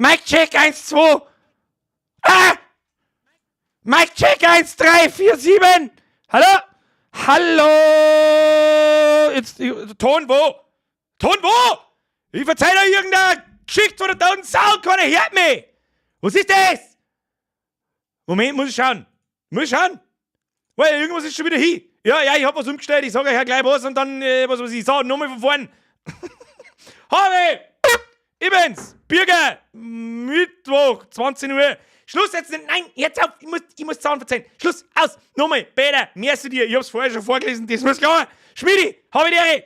Mic Check 1, 2. Ah! Mic Check 1, 3, 4, 7. Hallo? Hallo? Jetzt, Ton wo? Ton wo? Ich verzeih da irgendeine Geschichte von der tausend Sau, keiner hört mich. Was ist das? Moment, muss ich schauen. Muss ich schauen. Weil irgendwas ist schon wieder hin. Ja, ja, ich hab was umgestellt, ich sag euch ja gleich was und dann, was weiß ich, so, nochmal von vorn. Harvey! Ich bin's! Birger! Mittwoch, 20 Uhr. Schluss jetzt nicht. Nein, jetzt auf! Ich muss Zahlen verzeihen. Schluss, aus! Nochmal, Peter, merci dir. Ich hab's vorher schon vorgelesen, das muss klar. Schmidi, hab ich die Ehre.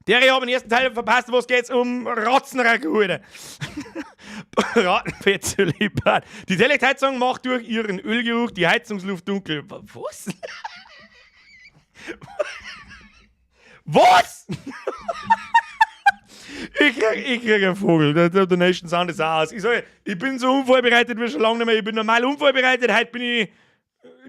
Der, ich habe den ersten Teil verpasst, was geht's um Ratzenragout. Rattenfetzulipat. Die Telekheizung macht durch ihren Ölgeruch die Heizungsluft dunkel. Was? Was? Ich krieg einen Vogel. Der Donation Sound ist auch aus. Ich sag, ich bin so unvorbereitet wie schon lange nicht mehr. Ich bin normal unvorbereitet. Heute bin ich.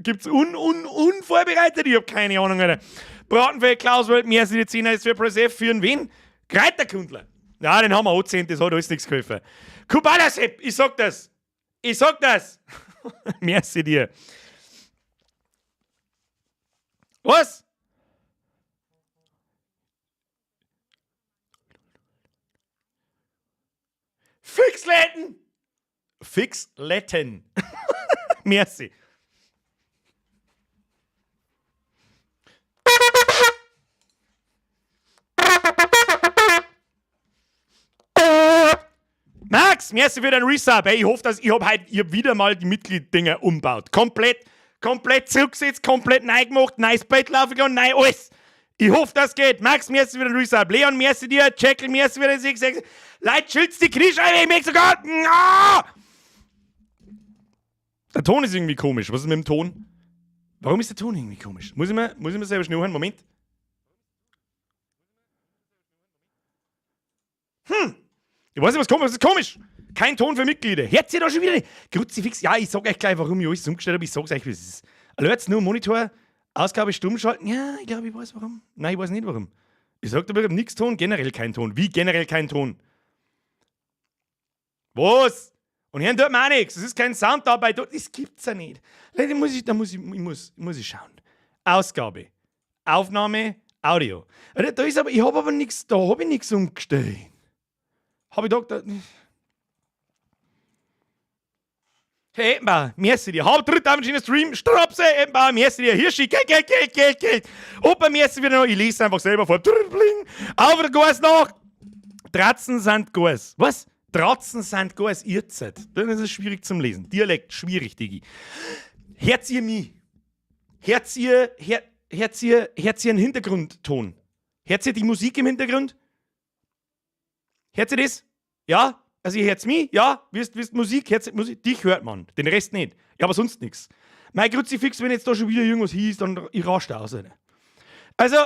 Gibt's un, un, unvorbereitet? Ich hab keine Ahnung, Alter. Bratenfett, Klaus Welt, mehr als die 10 ist für Press F für einen wen? Kräuterkundler. Ja, den haben wir auch 10, das hat alles nichts geholfen. Kubala Sepp, ich sag das. Ich sag das. Merci dir. Was? Fixletten! Fixletten. Merci. Max, merci für deinen Resub. Ey, ich hoffe, dass ich hab heute, ich hab wieder mal die Mitglieddinger umbaut. Komplett, komplett zurückgesetzt, komplett neu gemacht, neues Bett laufen gegangen, neu alles. Ich hoffe, das geht. Max, merci für den Resub. Leon, merci dir. Jekyll, merci für den 6, 6. Leute, schützt die Kniescheibe, ich möchte sogar. Ah! Der Ton ist irgendwie komisch. Was ist mit dem Ton? Warum ist der Ton irgendwie komisch? Muss ich mir selber schnell hören? Moment. Ich weiß nicht, was komisch ist. Was ist komisch? Kein Ton für Mitglieder. Hört ihr da schon wieder nicht? Kruzifix. Ja, ich sag euch gleich, warum ich alles umgestellt habe. Ich sag's euch, wie es ist. Alerts nur Monitor. Ausgabe stumm schalten. Ja, ich glaube, ich weiß warum. Nein, ich weiß nicht warum. Ich sag aber, ich hab nix Ton, generell kein Ton. Wie generell kein Ton? Was? Und hören tut man auch nichts. Es ist kein Sound dabei. Das gibt's ja nicht. Leute, da muss ich schauen. Ausgabe. Aufnahme, Audio. Da ist aber, ich hab aber nichts, da hab ich nichts umgestellt. Hab ich da. Hey, Ettenbauer, merci dir. Hab dritt auf den Stream, Strapse, Ettenbauer, merci dir. Hirschi, Geld, Geld, Geld, Geld, Geld. Opa, merci wieder noch. Ich lese einfach selber vor. Bling. Auf der Gas nach. Dratzen sind Gas. Was? Dratzen sind Gas. Ihr seid. Das ist schwierig zum Lesen. Dialekt, schwierig, Digi. Hört ihr mich? Hört ihr, her, hört ihr, hört ihr einen Hintergrundton? Hört ihr die Musik im Hintergrund? Hört ihr das? Ja? Also ihr hört's mich? Ja? Wisst Musik? Hört's Musik? Dich hört man, den Rest nicht. Ja, aber sonst nix. Mein Kruzifix, wenn jetzt da schon wieder irgendwas hieß, dann ich raste aus. Alter. Also,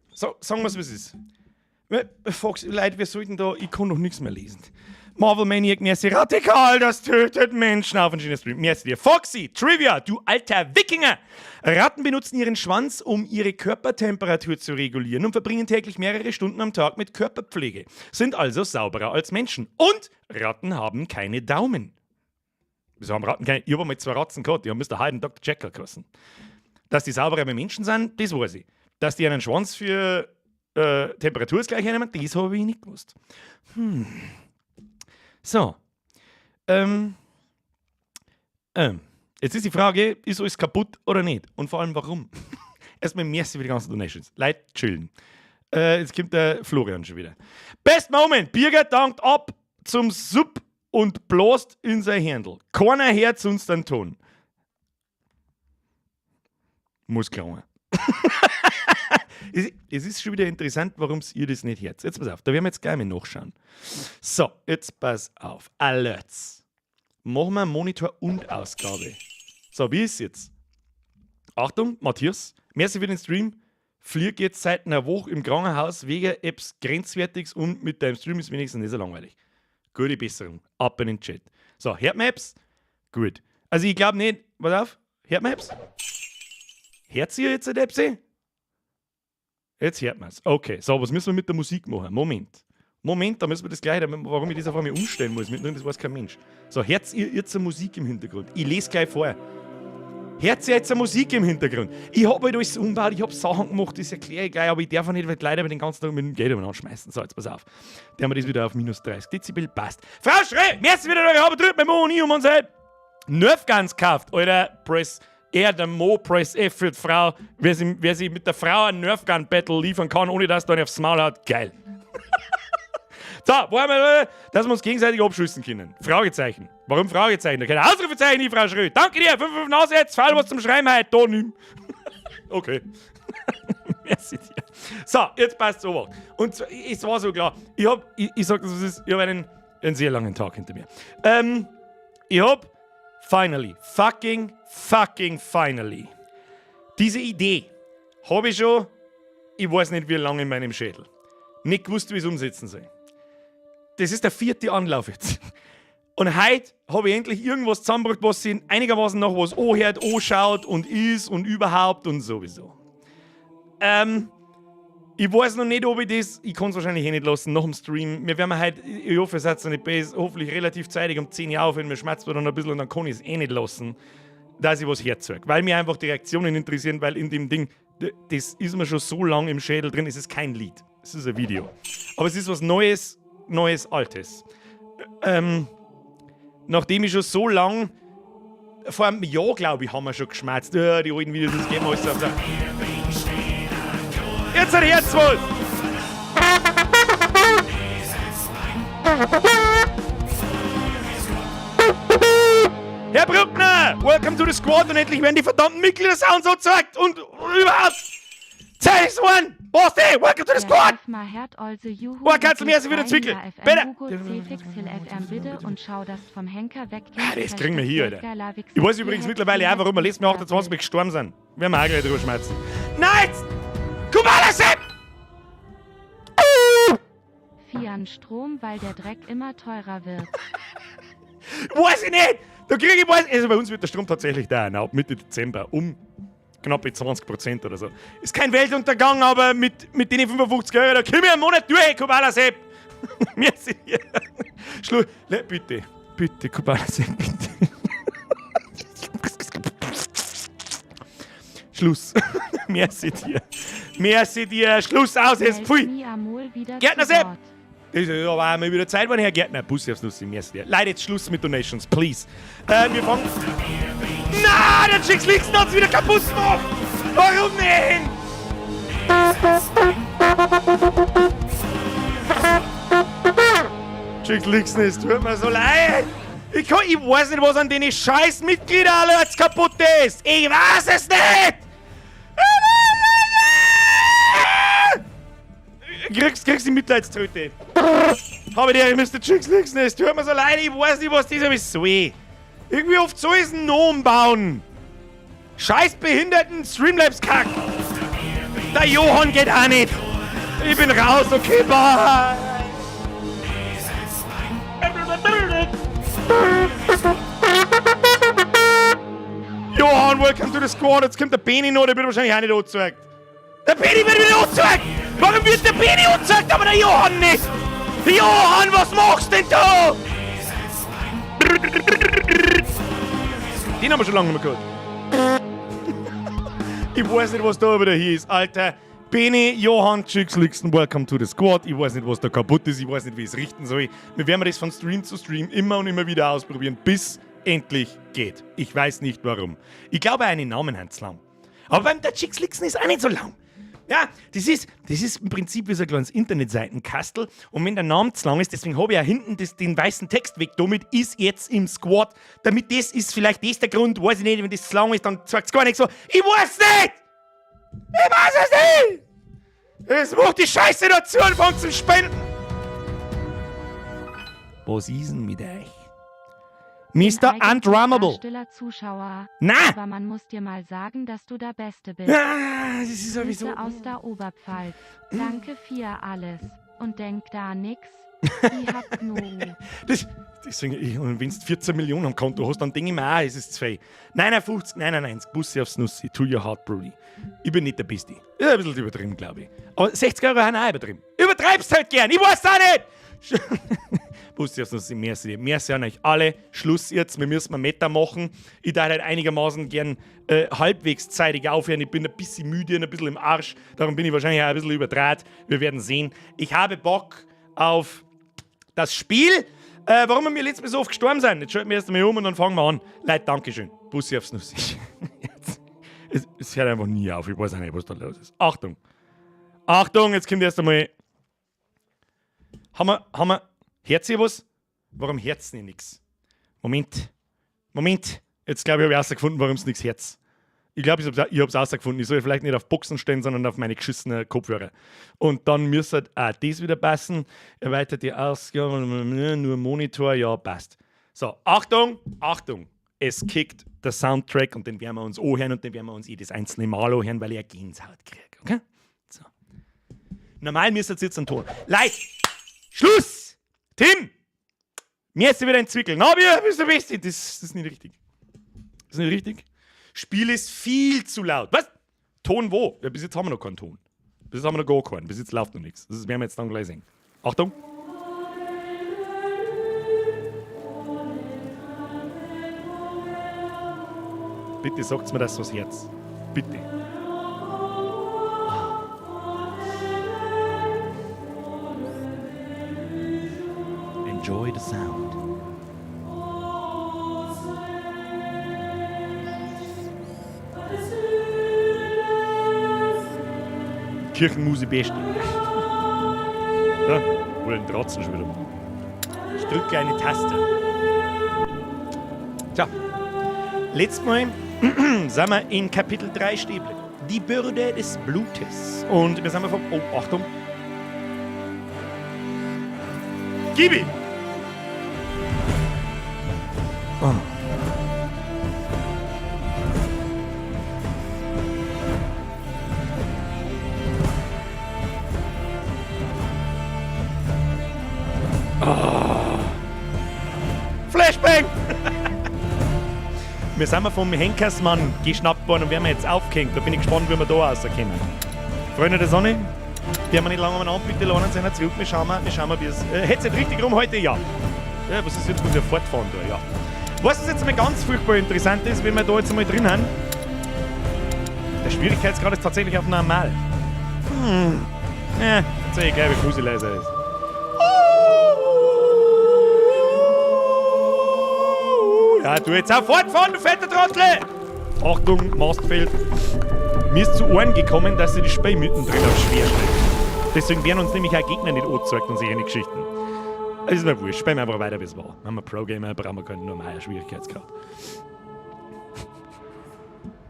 so, sagen wir's, wie es ist. Fox, Leute, wir sollten da, ich kann noch nichts mehr lesen. Marvel Maniac, merci radikal, das tötet Menschen auf den Stream. Merci dir. Foxy, Trivia, du alter Wikinger. Ratten benutzen ihren Schwanz, um ihre Körpertemperatur zu regulieren und verbringen täglich mehrere Stunden am Tag mit Körperpflege. Sind also sauberer als Menschen. Und Ratten haben keine Daumen. Wieso haben Ratten keine? Ich habe mal zwei Ratzen gehabt, die haben Mr. Hyde und Dr. Jekyll geheißen. Dass die sauberer wie Menschen sind, das weiß ich. Dass die einen Schwanz für Temperaturausgleich nehmen, das habe ich nicht gewusst. So. Jetzt ist die Frage, ist alles kaputt oder nicht? Und vor allem warum? Erstmal merci für die ganzen Donations. Leute, chillen. Jetzt kommt der Florian schon wieder. Best Moment! Birger dankt ab zum Sub und blast in sein Händel. Keiner hört sonst einen Ton. Muss klauen. Es ist schon wieder interessant, warum ihr das nicht hört. Jetzt pass auf, da werden wir jetzt gleich mal nachschauen. So, jetzt pass auf. Alerts. Machen wir Monitor und Ausgabe. So, wie ist es jetzt? Achtung, Matthias, merci für den Stream. Flieg jetzt seit einer Woche im Krankenhaus wegen Apps Grenzwertiges und mit deinem Stream ist wenigstens nicht so langweilig. Gute Besserung. Ab in den Chat. So, hört man Apps? Gut. Also ich glaube nicht, pass auf, hört man Apps? Hört ihr jetzt die Apps? Jetzt hört man's. Okay, so, was müssen wir mit der Musik machen? Moment. Moment, da müssen wir das gleich, warum ich das auf einmal umstellen muss. Mittendrin, das weiß kein Mensch. So, hört ihr jetzt eine Musik im Hintergrund? Ich lese gleich vor. Hört ihr jetzt eine Musik im Hintergrund? Ich habe halt alles umgebaut, ich habe Sachen gemacht, das erkläre ich gleich, aber ich darf auch nicht, weil die Leute den ganzen Tag mit dem Geld umeinander schmeißen. So, jetzt pass auf. Der haben wir das wieder auf minus 30 Dezibel, passt. Frau Schrey, merci wieder, ich habe drückt mein Mo und ich um uns Nerf Guns gekauft. Alter, Press R, der Mo, Press F für die Frau. Wer sich mit der Frau ein Nerf Gun Battle liefern kann, ohne dass da eine aufs Maul hat, geil. So, wo haben wir, dass wir uns gegenseitig abschießen können? Fragezeichen. Warum Fragezeichen? Da kein Ausrufezeichen, Frau Schrö. Danke dir, 5, 5 Nase jetzt, faul was zum Schreiben heute, da nimm. Okay. Merci dir. So, jetzt passt so. Und es war so klar. Ich sag das, was ist, ich habe einen sehr langen Tag hinter mir. Ich hab finally, fucking, fucking finally, diese Idee habe ich schon, ich weiß nicht, wie lange, in meinem Schädel. Nicht gewusst, wie ich es umsetzen soll. Das ist der vierte Anlauf jetzt. Und heute habe ich endlich irgendwas zusammengebracht, was sich einigermaßen nach was anhört, anschaut und ist und überhaupt und sowieso. Ich weiß noch nicht, ob ich das, ich kann es wahrscheinlich eh nicht lassen nach dem Stream. Wir werden heute, ich hoffe, es hat nicht besser, hoffentlich relativ zeitig um 10 Uhr aufhören, mir schmerzt dann ein bisschen und dann kann ich es eh nicht lassen, dass ich was herzeige. Weil mir einfach die Reaktionen interessieren, weil in dem Ding, das ist mir schon so lange im Schädel drin, es ist kein Lied, es ist ein Video. Aber es ist was Neues, Neues, Altes. Nachdem ich schon so lang, vor einem Jahr, glaube ich, haben wir schon geschmerzt. Ja, die alten Videos, das gehen wir alles auf. Jetzt ein Herz was! Herr Bruckner, welcome to the squad und endlich werden die verdammten Mitglieder-Sounds so gezeigt und überhaupt! Chase one! Basti, welcome to the squad! Oh, kannst du mir wieder Zwickel? Bitte! Ah, das kriegen wir hier, Alter. Ich weiß übrigens mittlerweile auch, warum wir letztes Mal 28 Mal gestorben sind. Wir haben auch gleich drüber schmerzen. Nice! Kubala Sepp! Fian Strom, weil der Dreck immer teurer wird. Weiß ich nicht! Da kriege ich weiß. Also bei uns wird der Strom tatsächlich da, ab Mitte Dezember um knappe 20% oder so. Ist kein Weltuntergang, aber mit den 55 Euro, da komme ich einen Monat durch, Kubala Sepp! Merci. Schlu bitte, bitte, Kubala Sepp, bitte. Schluss. Merci dir. Merci dir. Schluss aus jetzt. Pfui. Gärtner Sepp! Das ist aber auch mal wieder Zeit, wann Herr Gärtner. Bussi aufs Nussi, merci dir. Leute, jetzt Schluss mit Donations, please. Wir fangen. Na, der Chicks Lixen hat's wieder kaputt gemacht! Warum denn? Chicks Lixen, es tut mir so leid! Ich weiß nicht, was an den scheiß Mitglieder-Alerts kaputt ist! Ich weiß es nicht! Kriegst die Mitleidströte. Habe die, Mr. Chicks Lixen, es tut mir so leid, ich weiß nicht, was das alles soll. Irgendwie oft so ist ein umbauen. Scheiß behinderten Streamlabs-Kack. Der Johann geht auch nicht. Ich bin raus, okay, bye. Johann, welcome to the squad. Jetzt kommt der Beni noch, der wird wahrscheinlich auch nicht angezeigt. Der Beni wird wieder angezeigt! Warum wird der Beni angezeigt, aber der Johann nicht? Johann, was machst denn du? Den haben wir schon lange nicht mehr gehört. Ich weiß nicht, was da wieder hier ist, Alter. Beni, Johann, Chicks, Lixen, welcome to the squad. Ich weiß nicht, was da kaputt ist, ich weiß nicht, wie ich es richten soll. Wir werden das von Stream zu Stream immer und immer wieder ausprobieren, bis endlich geht. Ich weiß nicht, warum. Ich glaube, einen Namen haben zu lang. Aber beim der Chicks Lixen ist auch nicht so lang. Ja, das ist im Prinzip wie so ein kleines Internetseitenkastel. Und wenn der Name zu lang ist, deswegen habe ich ja hinten den weißen Text weg, damit ist jetzt im Squad. Damit das ist vielleicht das der Grund, weiß ich nicht, wenn das zu lang ist, dann zeigt es gar nichts so. Ich weiß nicht! Ich weiß es nicht! Es macht die Scheiße dazu und fängt zum Spenden! Was ist denn mit euch? Mr. Undrummable. Stiller Zuschauer. Na! Aber man muss dir mal sagen, dass du der Beste bist. Ah, das ist sowieso. Grüße aus der Oberpfalz. Danke für alles. Und denk da nix. Ich hab Gnu. Das, deswegen, ich, und wenn du 14 Millionen am Konto hast, dann denke ich mir auch, es ist zu viel. 59, 99, Bussi aufs Nussi, to your heart, Brody. Ich bin nicht der Beste. Ist ein bisschen übertrieben, glaube ich. Aber 60 Euro haben auch übertrieben. Übertrieben! übertreibst halt gern. Ich weiß auch nicht. Bussi aufs Nussi, merci. Merci an euch alle. Schluss jetzt, wir müssen mal Meta machen. Ich darf halt einigermaßen gern halbwegs zeitig aufhören. Ich bin ein bisschen müde und ein bisschen im Arsch. Darum bin ich wahrscheinlich auch ein bisschen überdraht. Wir werden sehen. Ich habe Bock auf das Spiel. Warum wir letztes Mal so oft gestorben sind. Jetzt schalten wir erst einmal um und dann fangen wir an. Leute, Dankeschön. Bussi aufs Nussi. Es hört einfach nie auf. Ich weiß auch nicht, was da los ist. Achtung. Achtung, jetzt kommt erst einmal. Haben wir. Hört ihr was? Warum hört's denn nix? Moment. Moment. Jetzt glaube ich, habe ich rausgefunden, warum es nichts hört. Ich glaube, ich hab's rausgefunden. Ich soll vielleicht nicht auf Boxen stehen, sondern auf meine geschissenen Kopfhörer. Und dann müsste auch das wieder passen. Erweiterte Ausgabe, nur Monitor, ja, passt. So, Achtung, Achtung. Es kickt der Soundtrack und den werden wir uns anhören und den werden wir uns jedes einzelne Mal anhören, weil ich eine Gänsehaut kriege. Okay? So. Normal müsste jetzt ein Ton. Leute, Schluss! Tim! Mir ist wieder ein Zwickel. Na, wie bist du Beste? Das ist nicht richtig. Das ist nicht richtig. Spiel ist viel zu laut. Was? Ton wo? Ja, bis jetzt haben wir noch keinen Ton. Bis jetzt haben wir noch gar keinen. Bis jetzt läuft noch nichts. Das werden wir jetzt dann gleich sehen. Achtung! Bitte sagt's mir das was Herz. Bitte. Enjoy the sound. Kirchenmusik beste. Da, wo den Trotzen schon wieder machen. Ich drücke eine Taste. Tja, letztes Mal sind wir in Kapitel 3 stehen geblieben. Die Bürde des Blutes. Und wir sind vom. Oh, Achtung. Gib ihm! Oh. Oh. Flashbang! Wir sind vom Henkersmann geschnappt worden und werden wir jetzt aufgehängt. Da bin ich gespannt, wie wir da rauskommen. Freunde der Sonne, die haben wir nicht lange umeinander, bitte lernen Sie zurück. Wir schauen mal, wie es. Headset richtig rum heute? Ja. Ja, was ist jetzt? Muss ich ja fortfahren da, ja. Was ist jetzt mal ganz furchtbar interessant ist, wenn wir da jetzt einmal drin haben. Der Schwierigkeitsgrad ist tatsächlich auf normal. Ja, jetzt sehe ich gleich, wie Fusi leiser ist. Ja, du jetzt auch fortfahren, du fetter Trottel! Achtung, Mastfeld. Mir ist zu Ohren gekommen, dass sie die Spiel mittendrin auf schwer stellen. Deswegen werden uns nämlich auch Gegner nicht angezeigt und solche Geschichten. Das ist mir wurscht, spielen wir einfach weiter, wie es war. Wenn wir Pro-Gamer, brauchen wir keinen normalen Schwierigkeitsgrad.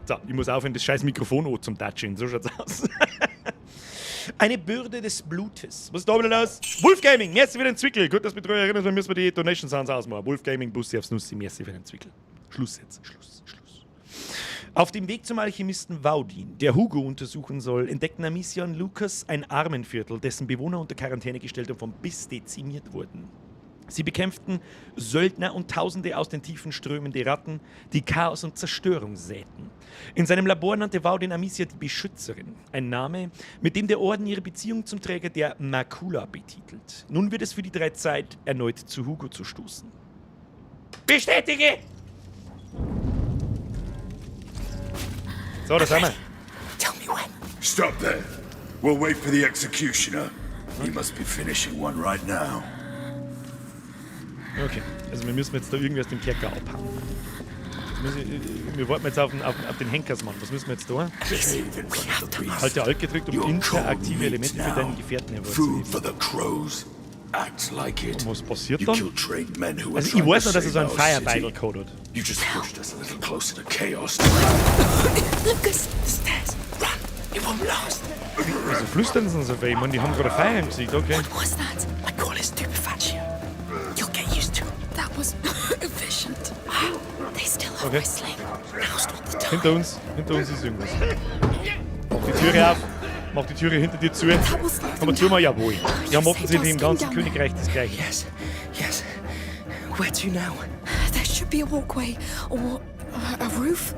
So, ich muss aufhören, das scheiß Mikrofon an zum Touchen. So schaut's aus. Eine Bürde des Blutes. Was ist da wieder los? Wolf Gaming, merci für den Zwickel. Gut, dass Betreuer erinnert, dann müssen wir die Donation Sounds ausmachen. Wolf Gaming, Bussi aufs Nussi, merci für den Zwickel. Schluss jetzt, Schluss, Schluss. Auf dem Weg zum Alchemisten Vaudin, der Hugo untersuchen soll, entdeckten Amicia und Lucas ein Armenviertel, dessen Bewohner unter Quarantäne gestellt und vom Biss dezimiert wurden. Sie bekämpften Söldner und Tausende aus den Tiefen strömende Ratten, die Chaos und Zerstörung säten. In seinem Labor nannte Vaudin Amicia die Beschützerin, ein Name, mit dem der Orden ihre Beziehung zum Träger der Makula betitelt. Nun wird es für die drei Zeit, erneut zu Hugo zu stoßen. Bestätige! So, das haben wir. Tell me when. Stop there. We'll wait for the executioner. He must be finishing one right now. Okay, also wir müssen jetzt da irgendwie aus dem Kerker abhauen. Wir warten jetzt auf den Henkersmann. Was müssen wir jetzt da? Halte Alt gedrückt, um interaktive Elemente für deinen Gefährten hervorzuheben. Und was passiert dann? Also ich weiß noch, dass er so einen Feuerbeidel gehabt hat. You just pushed us a little closer to chaos. Lucas, the stairs. Run! It won't last. Wieso flüstern sie so viel? Ich meine, die haben gerade Feuer im Gesicht, okay. What was that? I call it stupefaction. You'll get used to it. That was efficient. They still are Okay. whistling. Now's not the time. Hinter uns ist irgendwas. Mach die Türe auf. Mach die Türe hinter dir zu. Kann man zumachen? Jawohl. Die haben offensichtlich im ganzen Königreich das Gleiche. Yes, yes. Where to now? There should be a walkway or a roof.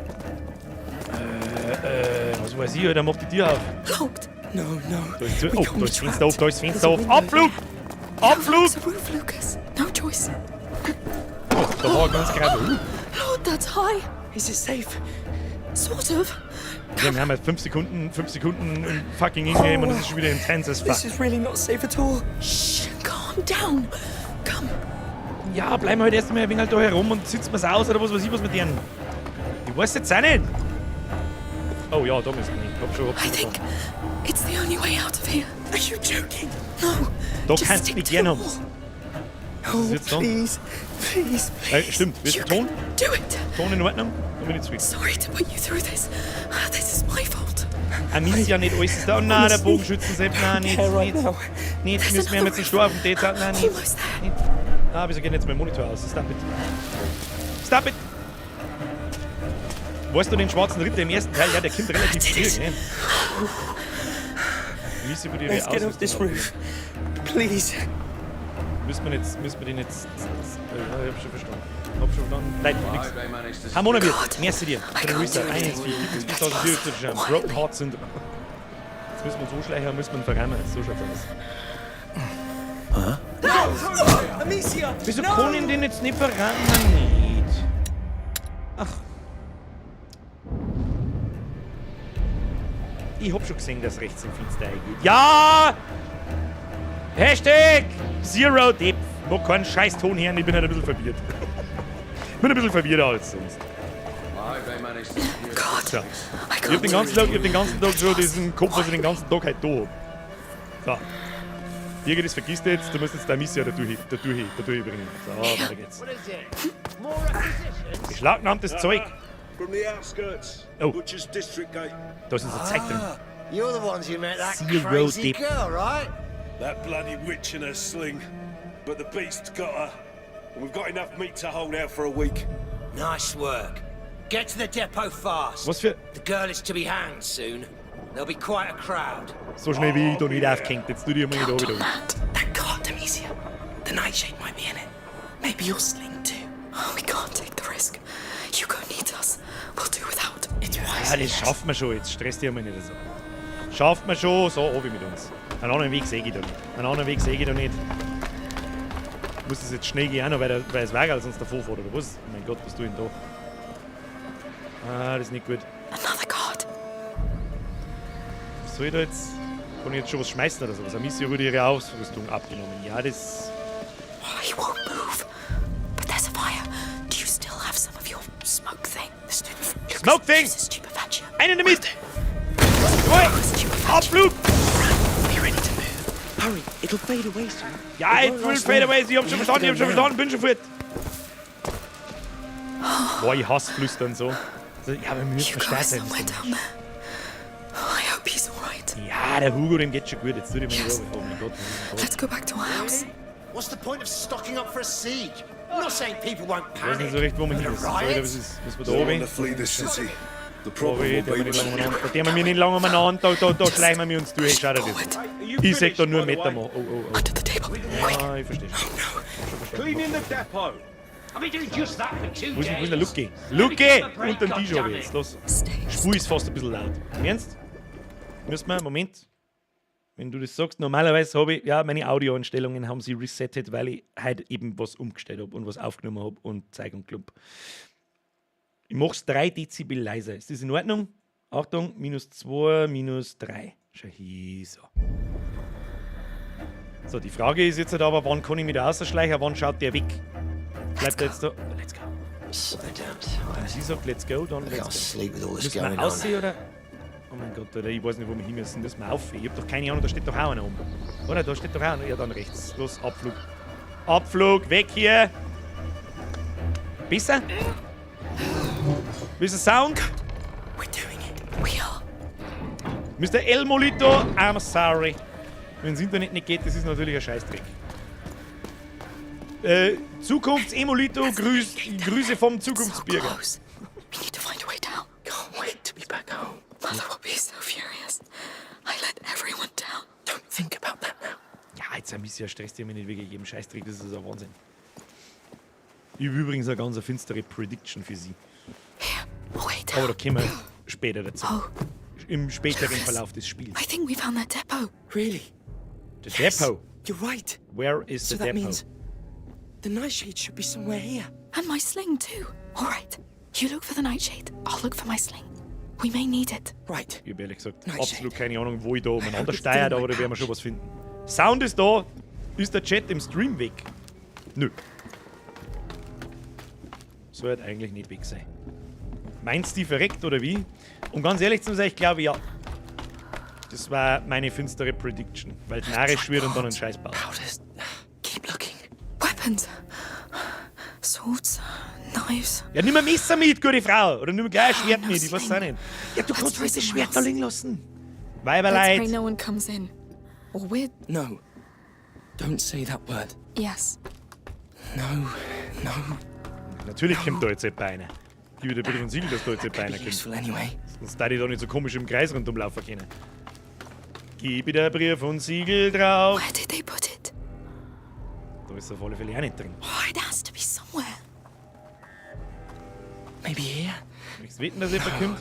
Was weiß ich, Alter, mach die Tür auf. Locked. No, no. Da ist, We oh, can't da be ist Fenster trapped. auf, da ist Fenster There's a auf. window Abflug! there. Abflug! It's a roof, Lucas. No choice. Oh, da war ganz gerade. Lord, that's high. Is it safe? Sort of. Ja, wir haben jetzt 5 Sekunden, 5 Sekunden im fucking Ingame und es ist schon wieder intense as fuck. This is really not safe at all. Shh, calm down. Come. Ja, bleiben wir halt erst einmal ein wenig halt da herum und sitzen wir's aus oder was weiß ich was mit denen. Ich weiß jetzt auch nicht. Oh ja, da müssen wir hin. Hab schon, hab I schon think verstanden. it's the only way out of here. Are you joking? No. Da Just kannst du stick nicht to gern the haben. wall. Oh, jetzt da? please, please, please. Stimmt. Wie ist You der Ton? can do it. Ton in Ordnung? Dann bin ich zufrieden. Sorry to put you through this. This is my fault. Amicia ja nicht alles ist da. Oh nein, der Bogenschützen selbst. Nein, nicht, care right nicht. now. Nicht, There's müssen wir another jetzt einen Sturm auf dem Data. Nein, nicht. Almost there. Nicht. Ah, wieso geht jetzt mein Monitor aus? Stop it. Stop it! Weißt du den schwarzen Ritter im ersten Teil? Ja, der kommt relativ Did früh, it. ne? Amicia würde ihre Let's get off this Ausrüstung roof. Please. Müssen wir den jetzt. Ja, ich hab schon verstanden. Hab schon verstanden. Nein, nix. Hamona wird. God. Merci dir. I Für den can't Reset. do 1, anything. 4, gibt es 4400 Broken Heart Syndrome. Jetzt müssen wir uns so schleichen, müssen wir ihn verrammen. So schaut's aus. Amicia! Wieso kann ich den jetzt nicht verrammen? Nicht. Ach. Ich hab schon gesehen, dass rechts im Fenster eingeht. Ja! Hashtag Zero Depth. Noch keinen scheiß Ton hören, ich bin halt ein bisschen verwirrt. Bin ein bisschen verwirrter als sonst. God, So. I Ich hab can't den do ganzen Tag, ich anything. hab den ganzen Tag schon diesen Kopf, was ich den ganzen Tag halt da hab. So. Birgit, das vergisst du jetzt, du musst jetzt deine Amicia da durchbringen. So, weiter geht's. Beschlagnahmtes Zeug. From the outskirts. Oh. Butcher's District Gate. Da ist unser Zeug drin. You're the ones who met that Zero crazy depth. girl, right? That bloody witch and her sling. But the beast got her. And we've got enough meat to hold out for a week. Nice work. Get to the depot fast. Was für. The girl is to be hanged soon. There'll be quite a crowd. So schnell wie ich da nicht aufgehängt. Jetzt tu dich mal nicht Count da on wieder. that. That cart, Amicia. The nightshade might be in it. Maybe your sling too. Oh, we can't take the risk. Hugo needs us. We'll do without. It's wise. Ja, das schaffen wir schon. Jetzt stresst dich einmal nicht so. Schafft man schon, so obi mit uns. Einen anderen Weg sehe ich da nicht. Einen anderen Weg sehe ich da nicht. Muss das jetzt schnell gehen, auch noch, weil es Wagerl sonst davor fährt, oder was? Oh mein Gott, was tue ich denn da? Ah, das ist nicht gut. Another cart. Was soll ich da jetzt? Kann ich jetzt schon was schmeißen oder sowas? Amicia wurde ihre Ausrüstung abgenommen. Ja, das. Oh, he won't move. But there's a fire. Do you still have some of your smoke thing? The Lucas, Smoke thing! Use the Stupefaccio. Einen damit! Jawohl! Stupefaccio. Abflug! Be ready to move. Hurry, it'll fade away soon. Ja, It it won't will last fade long. away. Ich hab schon We have verstanden, to ich hab go schon now. verstanden, bin schon fort. Boah, ich hasse Flüstern so. So, ja, aber wir müssen Hugo is verstehen. somewhere down there. Oh, I hope he's alright. Ja, der Hugo, dem geht's schon gut. Jetzt tu dich mal nicht Yes. auf. Oh mein Gott. Was ist denn da? Let's go back to our house. What's the point of stocking up for a siege? I'm not saying people won't Ich weiß panic. nicht so recht, wo wir hin But a müssen. Soll ich da, riot? was ist? Müssen wir da They want oben? to flee the city. The Da problem will der be wir nicht lange umeinander. Da der wir nicht lange umeinander. Da schleichen wir uns durch. Schau dir das. Forward. Ich seh da nur Meter mal. Oh. Under the table. Quick. Ah, ich verstehe schon. Cleaning the depot. I've been doing just that for 2 Wo ist, days. wo ist der Lucky? Lucky! Unter den Tisch oben jetzt. Los. Stay. Spur ist fast ein bisschen laut. Im Ernst? Müssen wir, Moment. Wenn du das sagst, normalerweise habe ich, ja, meine Audioeinstellungen haben sie resettet, weil ich heute eben was umgestellt habe und was aufgenommen habe und Zeug und Klump. Ich mache es 3 Dezibel leiser. Ist das in Ordnung? Achtung, minus 2, minus 3. Schau hier, so. So, die Frage ist jetzt halt aber, wann kann ich mich da rausschleichen, wann schaut der weg? Bleibt er jetzt da? Let's go. So damn tired. Wenn sie sagt, let's go, dann I let's can't go. sleep with all this Müssen going wir on. aussehen oder? Oh mein Gott, Alter, ich weiß nicht, wo wir hin müssen. Das wir auf. Ich hab doch keine Ahnung, da steht doch auch einer oben. Oder? Da steht doch auch einer. Ja, dann rechts. Los, Abflug. Abflug, weg hier! Besser? Willst du Sound? We're doing it. We are. Mr. El Molito, I'm sorry. Wenn das Internet nicht geht, das ist natürlich ein Scheißdreck. Zukunftsemolito, Grüße vom So Zukunftsbürger. close. We need to find a way down. Can't wait to be back home. Mother will be so furious. I let everyone down. Don't think about that now. Ja, jetzt Amicia stresst dich mir nicht wirklich jedem Scheißdreck, das ist ein Wahnsinn. Ich habe übrigens eine ganz finstere Prediction für sie. Here, a way Aber down. da kommen wir später dazu. Oh, im späteren Lucas, Verlauf des Spiels. I think we found that depot. Really? The Yes, depot. You're right. Where is So the that depot? means the Nightshade should be somewhere here. And my sling, too. All right. You look for the Nightshade. I'll look for my sling. We may need it. Right. Ich habe ehrlich gesagt Nightshade. absolut keine Ahnung, wo ich da umeinander It's steuert, still in aber my da werden wir schon pouch. was finden. Sound ist da. Ist der Chat im Stream weg? Nö. Sollte eigentlich nicht weg sein. Meinst du, die verreckt oder wie? Um ganz ehrlich zu sein, ich glaube ja. Das war meine finstere Prediction, weil es narrisch wird und dann einen Scheiß baut. Powders. Keep looking. Weapons. Swords. Knives. Ja, nimm ein Messer mit, gute Frau. Oder nimm gleich ein Schwert No mit, ich weiß auch sling. nicht. Ja, du Let's kannst try nicht das somewhere Schwert da else. liegen lassen. Let's pray Weiberleid. no one comes in. Or we're. No. Don't say that word. Yes. No. No. Natürlich kommt da jetzt jemand rein. Gib dir bitte von Siegel, dass da jetzt That jemand could be reinkommt. useful anyway. Sonst da die doch nicht so komisch im Kreis rundum laufen können. Gib dir Brief und Siegel drauf. Where did they put it? Da ist auf alle Fälle auch nicht drin. Oh, it has to be somewhere. Maybe here? Möchtest du wetten, dass jemand kommt?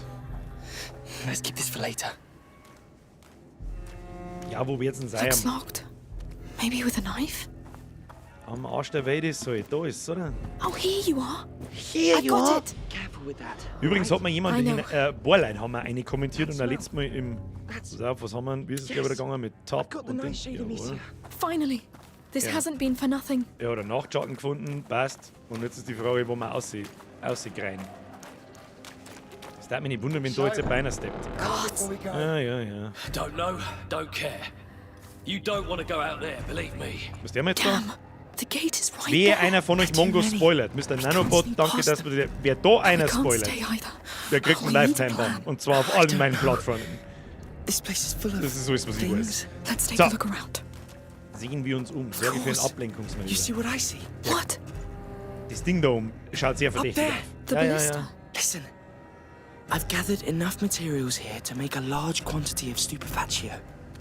Let's keep this for later. Ja, wo wird's denn sein? Looks locked. Maybe with a knife? Am Arsch der Welt ist halt. Da ist oder? Oh, here you are. Here I've got it. Careful with that. Übrigens hat mir jemand I in know. Borlein haben wir eine kommentiert und da letztes Mal im. That's- Pass auf, was haben wir? Wie ist es, glaube ich, Yes. gegangen mit Top I've got the und Ding? Nightshade, Jawohl. Amicia. Finally. This Yeah. hasn't been for nothing. Ja, oder Nachtschatten gefunden, passt. Und jetzt ist die Frage, wo wir aussehen. Es darf mich nicht wundern, wenn da jetzt ein Beiner steppt. Guards. Ah, ja, ja. Don't know, don't care. You don't want to go out there, believe me. Was der mir jetzt da? Damn. The gate is right Wer there. einer von euch Too Mongo many. spoilert, Mr. We can't Nanobot, sneak danke, past dass them. wir, wer da einer We can't spoilert, stay either. der kriegt Oh, einen we need a Lifetime-Ban. plan. Und zwar auf I allen don't meinen know. Plattformen. This place is full of Das ist alles, was ich weiß. things. Let's take So. a look around. Sehen wir uns um. Sorge für ein course. You Ablenkungsmanöver. see what I see? What? Das Ding da oben schaut sehr verdächtig there. aus. The Ja, ja, ballista. ja. Listen. I've gathered enough materials here to make a large quantity of stupefaccio.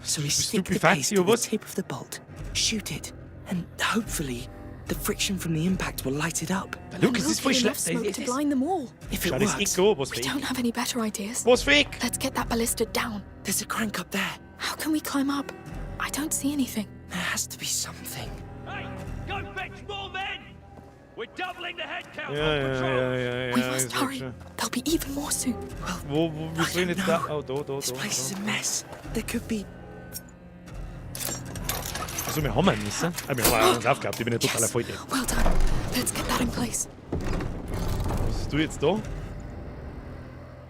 So we stick the paste Stupefatio, to the was? tip of the bolt, shoot it, and hopefully the friction from the impact will light it up. Lukas, And das ist voll we'll get enough schlecht. smoke to blind them all. If it Schau das works, Eck an, was We für don't Eck. have any better ideas. Was für Eck? Let's get that ballista down. there's a crank up there. How can we climb up? I don't see anything. There has to be something. Hey, go fetch more men! We're doubling the head count Ja, on ja, patrols! ja, ja, ja. We ich must sag hurry. schon. There'll be even more soon. Wo, wir I sollen don't jetzt da? know. Oh, da, da, This da. place is da. a mess. There could be. Also, wir haben ein Messer. Ah, wir haben uns aufgehabt. Ich bin ja totaler Yes. Volldepp. Well done. Let's get that in place. Was hast du jetzt da? Oh,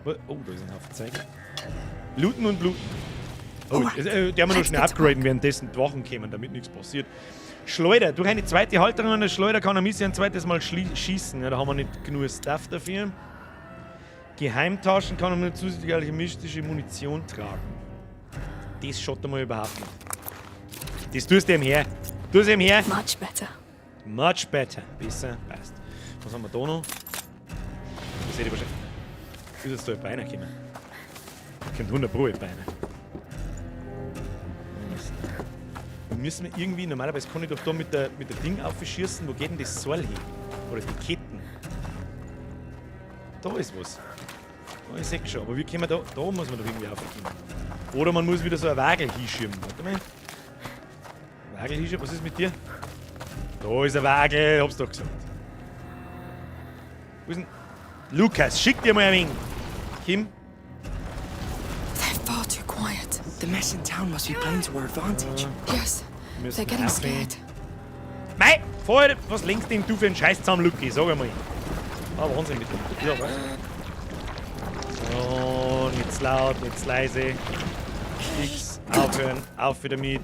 da ist ein Haufen Zeug. Looten und looten. Oh, Alright. der wir noch Let's schnell get to upgraden, währenddessen die Wachen kommen, damit nichts passiert. Schleuder. Durch eine zweite Halterung an der Schleuder kann Amicia ein zweites Mal schießen. Ja, da haben wir nicht genug Stuff dafür. Geheimtaschen kann man zusätzlich alchemistische Munition tragen. Das schaut einmal überhaupt nicht. Das tust du ihm her. Tust ihm her. Much better. Much better. Besser, passt. Was haben wir da noch? Das hätte ich wahrscheinlich. Ist jetzt da jemand reingekommen? Kommt 100 Pro jemand rein. Mist. Müssen wir irgendwie, normalerweise kann ich doch da mit der Ding aufschießen. Wo geht denn das Seil hin? Oder die Ketten? Da ist was. Da ist ich schon. Aber wie können wir da? Da muss man doch irgendwie aufkommen. Oder man muss wieder so ein Wagel hinschieben. Warte mal. Wagel hinschieben, was ist mit dir? Da ist ein Wagel, hab's doch gesagt. Wo ist denn? Lukas, schick dir mal ein wenig. Kim? They're far too quiet. The mess in town must be playing to our advantage. Yes. Müssen They're getting aufnehmen. scared. Mei, vorher, was lenkst denn du für einen Scheiß zusammen, Luki? Sag einmal. Ah, Wahnsinn mit dem. Ja, was? So, nicht zu laut, nicht zu leise. X, aufhören, auf wieder mit,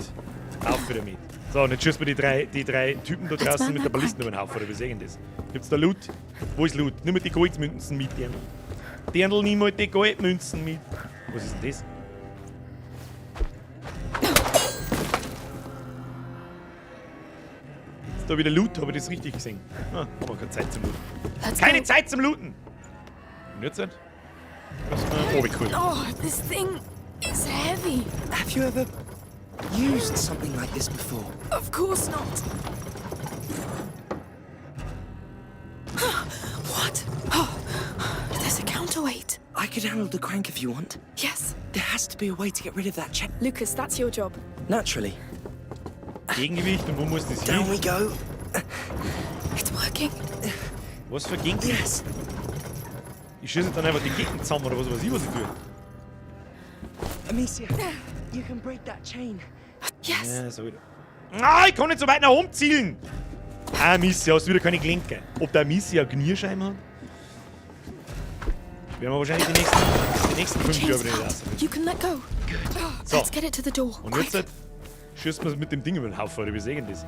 auf wieder mit. So, und jetzt schießen wir die drei Typen da draußen mit der Ballisten über den Haufen, oder wie sehen das? Gibt's da Loot? Wo ist Loot? Nimm mal die Goldmünzen mit, Dirndl. Dirndl, nimm mal die Goldmünzen mit. Was ist denn das? Ist da wieder Loot? Habe ich das richtig gesehen? Ah, haben wir keine Zeit zum Looten. Let's Keine go. Zeit zum Looten! Und jetzt? Was? Oh, wie cool. Oh, this thing is heavy. Have you ever used something like this before? Of course not. What? Oh, there's a counterweight. I could handle the crank if you want. Yes. There has to be a way to get rid of that chain. Lucas, that's your job. Naturally. Gegengewicht und wo muss das Down hin? we go. It's working. Was für Gegengewicht? Yes. Ich schieße dann einfach die Ketten zusammen oder was weiß ich, was ich tue. Amicia, you can break that chain. Yes. Ja, so wieder. Ah, ich kann nicht so weit nach oben zielen! Ah, Amicia, hast du wieder keine Gelenke. Ob der Amicia eine Knierscheibe hat? Werden wir wahrscheinlich die nächsten 5 Chain's Jahre wieder nicht cut. rausfinden. You can let go. So. Let's get it to the door. Und Quick. jetzt halt schießt man mit dem Ding über den Haufen, oder wie sehen das?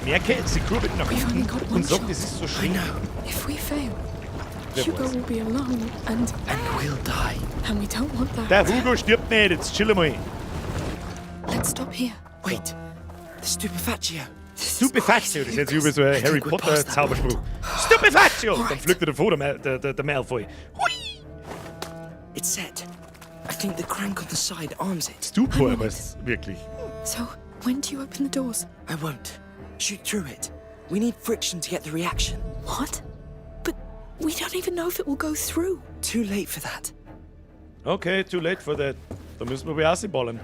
Merke, sie kurbelt nach We've only unten got one und sagt, shot. es ist so I schön. know. If we fail, Wer Hugo weiß. will be alone and And we'll die. and we don't want that. Der Hugo stirbt nicht, jetzt chill mal. Let's stop here. Wait. The stupefaccio. This is Stupefaccio, crazy, das ist jetzt Lucas. über so ein I Harry think we're Potter past that Zauberspruch. Stupefaccio! Dann Alright. fliegt er davor, der Malfoy. Hui! It's set. I think the crank on the side arms it. Stupor I'm on it. heißt wirklich. So, when do you open the doors? I won't. Shoot through it. We need friction to get the reaction. What? But we don't even know if it will go through. Too late for that. Okay, too late for that. Da müssen wir wohl rausballern.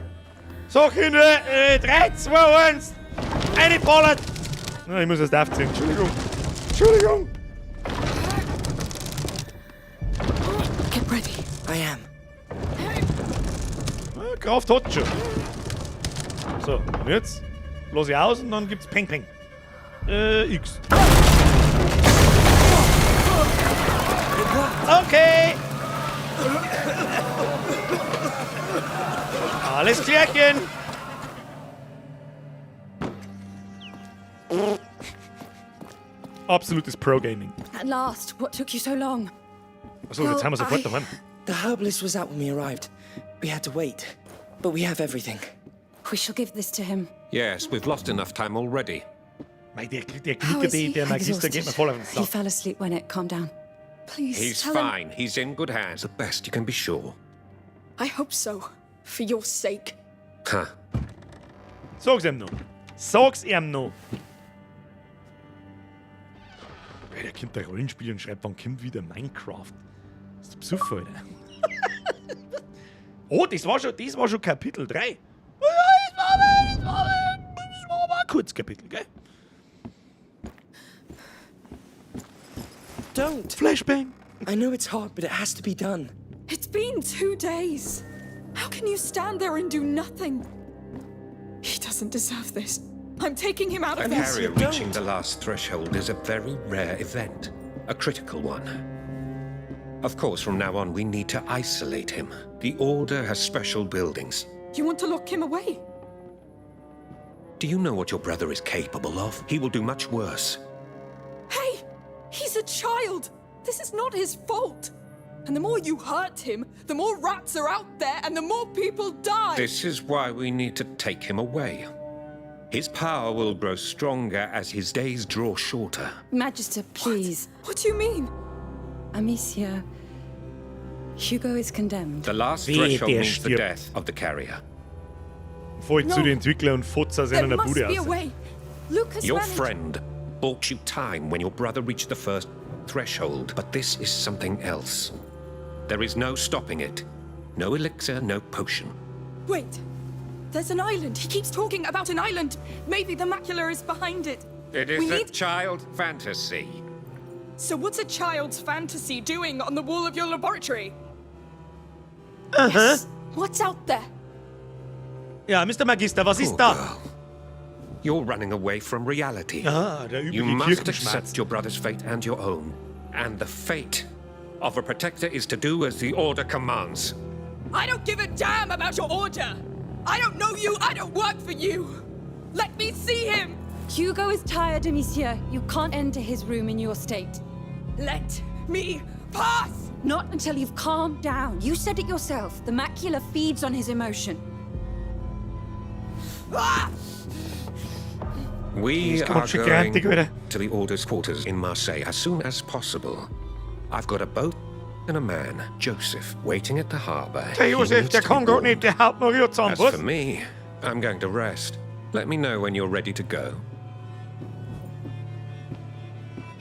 So, Kinder, 3, 2, 1. Eine ballert! Na, ich muss erst aufziehen. Entschuldigung. Entschuldigung. Get ready. I am. Na, Kraft hat schon. So, und jetzt lass ich aus und dann gibt's Peng Peng. X. Okay. Alles klärchen. Absolutes Pro-Gaming. At last, what took you so long? Achso, jetzt haben wir sofort daheim. The herbalist was out when we arrived. We had to wait. But we have everything. We shall give this to him. Yes, we've lost enough time already. Mei, der How Knicker, is he? der Magister geht mir voll auf den He Sack. fell asleep when it calmed down. Please He's tell him. fine. He's in good hands. The best you can be sure. I hope so. For your sake. Huh. Sag's ihm noch. Sag's ihm noch. Ey, der kommt da Rollenspiel und schreibt, wann kommt wieder Minecraft? Das ist der Besuch, Alter. Oh, das war schon Kapitel 3. Das war aber ein Kurzkapitel, gell? Don't! Flashbang. I know it's hard, but it has to be done. It's been 2 days. How can you stand there and do nothing? He doesn't deserve this. I'm taking him out A of there. carrier don't. reaching the last threshold is a very rare event, a critical one. Of course, from now on, we need to isolate him. The Order has special buildings. You want to lock him away? Do you know what your brother is capable of? He will do much worse. Hey, he's a child. This is not his fault. And the more you hurt him, the more rats are out there and the more people die. This is why we need to take him away. His power will grow stronger as his days draw shorter. Magister, please. What do you mean? Amicia. Hugo is condemned. The last Wehe, threshold der means the stirbt. death of the carrier. Voll zu No. den Entwicklern und fotzt aus There einer must Bude be a aus. way. Lucas Your managed- friend bought you time when your brother reached the first threshold, but this is something else. There is no stopping it. No elixir, no potion. Wait. There's an island. He keeps talking about an island. Maybe the macula is behind it. It is We a need. child fantasy. So what's a child's fantasy doing on the wall of your laboratory? Yes. What's out there? Ja, Mr. Magister, was ist Poor da? girl. You're running away from reality. Ah, der You übliche must Kirchenschmerz. accept your brother's fate and your own. And the fate of a protector is to do as the Order commands. I don't give a damn about your order. I don't know you. I don't work for you. Let me see him. Hugo is tired, Amicia. You can't enter his room in your state. Let me pass. Not until you've calmed down. You said it yourself. The macula feeds on his emotion. Ah! We Ist are ganz schön going grantig, Alter. to the Order's quarters in Marseille as soon as possible. I've got a boat and a man, Joseph, waiting at the harbor. Der He Josef, needs der to be kann grad warned. nicht, der haut Maria zusammen, As was? for me, I'm going to rest. Let me know when you're ready to go.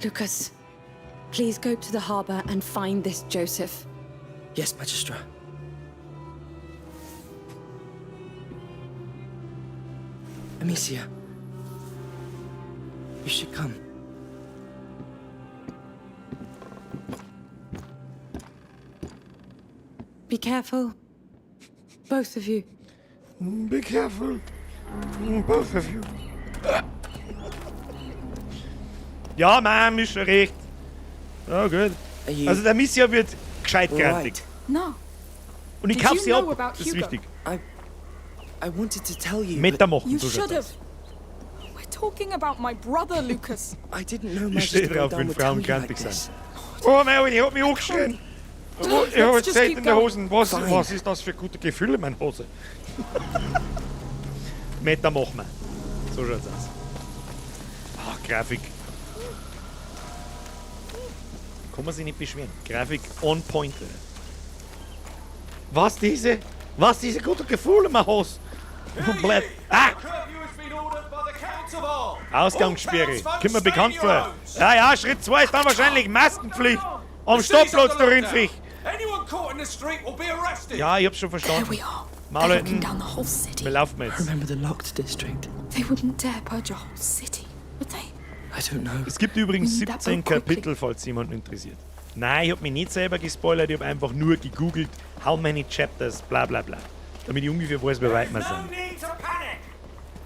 Lucas, Please go to the harbor and find this Joseph. Yes, Magistra. Amicia. You should come. Be careful. Both of you. Be careful. Both of you. Ja, Mann, ist schon recht. Ja, gut. Are you Also der Amicia wird gescheit all grantig. right? No. Und ich Did kauf you sie know ab. about Das ist Hugo? wichtig. I wanted to tell you, but Meta machen, You so schaut should have. das. We're talking about my brother, Lucas. I didn't know Ich stehe Magister drauf, Vaudin wenn would tell Frauen you like grantig this. sind. Oh mein, ich hab mich angeschrien. Oh, ich hab Let's just Zeit keep in der going. Hosen. Was, Fine. was ist das für gute Gefühle, mein Hose? Meta machen wir. So schaut's aus. Ah, Grafik. Kann man sich nicht beschweren. Grafik on point. Alter. Was diese gute Gefühle, mein Hose? Komplett. Ah! Ausgangssperre. Kommt mir bekannt vor. Ja, ja, Schritt 2 ist dann wahrscheinlich Maskenpflicht. Am Stadtplatz, du Rindviech. Anyone caught in the street will be arrested. Ja, ich hab's schon There verstanden. we are. Maul They're halten. locking down the whole city. Wir laufen jetzt. Remember the locked district? They wouldn't dare purge a whole city, would they? I don't know. Es gibt übrigens We need that 17 boat quickly. Kapitel, falls jemanden interessiert. Nein, ich hab mich nicht selber gespoilert, ich hab einfach nur gegoogelt, how many chapters, bla bla bla. Damit ich ungefähr weiß, wie weit wir No sind. need to panic.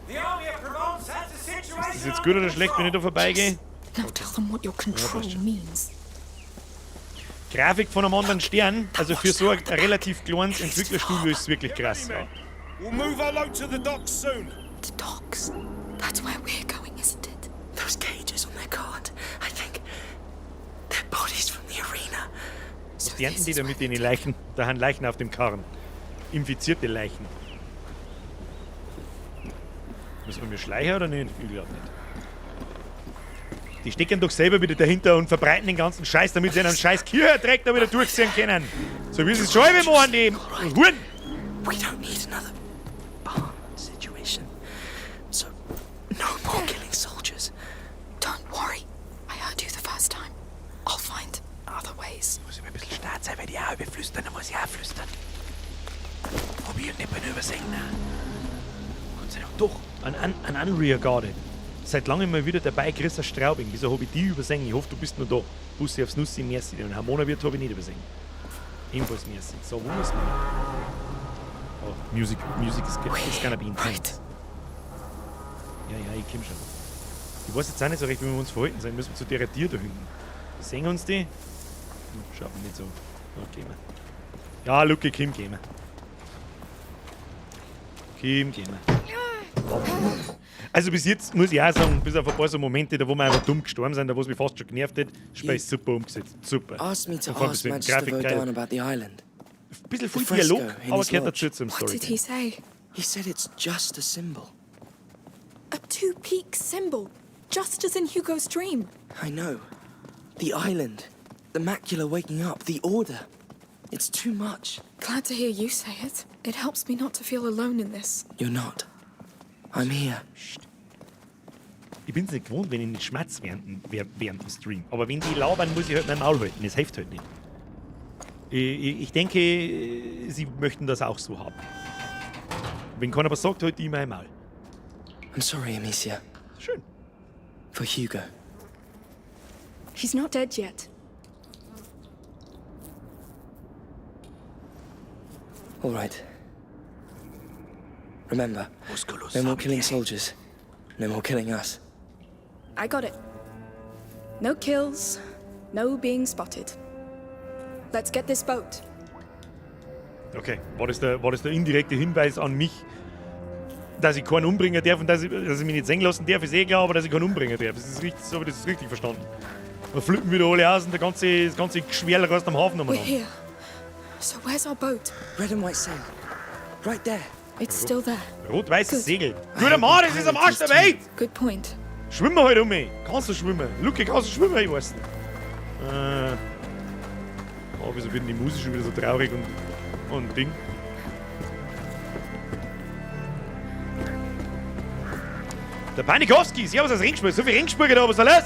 The army of Provence has the situation Ist das jetzt gut oder schlecht, wenn ich da vorbeigehe? Now tell them what your control means. Grafik von einem anderen Stern, also für so ein relativ kleines Entwicklerstudio ist es wirklich krass. Ja. We'll move our load to the docks soon. The docks. That's where we're going, isn't it? Those cages on their cart. I think they're bodies from the arena. So Was ernten this die is da where mit they den take Leichen? Da haben Leichen auf dem Karren. Infizierte Leichen. Müssen wir mir schleichen oder nicht? Ich glaube nicht. Die stecken doch selber wieder dahinter und verbreiten den ganzen Scheiß, damit sie einen scheiß Kirchendreck da wieder durchziehen können. So wie sie es schon immer machen, die Huren. We don't need another bomb situation. So, no more killing soldiers. Don't worry. I heard you the first time. I'll find other ways. Muss ich mal ein bisschen stark sein, weil die auch überflüstern, dann muss ich auch flüstern. Hab ich nicht mehr übersehen. Gott sei Dank. Doch, an Unrear Guarded. Seit langem mal wieder dabei, Chris aus Straubing. Wieso hab ich die übersehen? Ich hoffe, du bist noch da. Bussi aufs Nussi, merci. Den Harmona-Wirt habe ich nicht übersehen. Ebenfalls merci. So, wo muss man? Oh, Music, Music is gonna be intense. Right. Ja, ja, ich komm schon. Ich weiß jetzt auch nicht so recht, wie wir uns verhalten sollen. Müssen wir zu der Tür da hinten. Sehen uns die? Schaut mir nicht so. Oh, gehen wir. Ja, Lucky, komm, gehen wir. Komm, gehen wir. Also bis jetzt muss ich auch sagen, bis auf ein paar so Momente, da wo wir einfach dumm gestorben sind, da wo es mich fast schon genervt hat, das Spiel ist super umgesetzt. Super. Asked me to Von vorn ask bis hinten. Magister Grafik geil. Vaudin about the island. Ein bisschen viel The fresco Dialog, in aber his gehört lodge. dazu zum What did he Storytelling. say? He said it's just a symbol. A two-peak symbol, just as in Hugo's dream. I know. The island. The macula waking up. The order. It's too much. Glad to hear you say it. It helps me not to feel alone in this. You're not. I'm here. Ich bin's nicht gewohnt, wenn ich nicht schmatz während dem Stream. Aber wenn die labern, muss ich halt mein Maul halten. Das hilft halt nicht. Ich denke, sie möchten das auch so haben. Wenn keiner was sagt, halt ich mein Maul. I'm sorry, Amicia. Schön. For Hugo. He's not dead yet. All right. Remember, no more killing soldiers. No more killing us. I got it. No kills, no being spotted. Let's get this boat. Okay, war das der indirekte Hinweis an mich, dass ich keinen umbringen darf und dass ich mich nicht sehen lassen darf, ist eh klar, aber dass ich keinen umbringen darf. Das ist richtig, so habe ich das richtig verstanden. Wir flippen wieder alle aus und das ganze Geschwerl reißt am Hafen We're umeinander. here. So where's our boat? Red and white sail. Right there. It's still there. Rot-weißes Gut. Segel. Guter Mann, das ist am Arsch der Welt! Good point. Schwimmen wir halt um mich. Kannst du schwimmen? Luke, kannst du schwimmen? Ich weiß nicht. Oh, wieso wird denn die Musik schon wieder so traurig und Ding? Der Panikowski, servus aus Regensburg. So viel Regensburger da, was ist da los?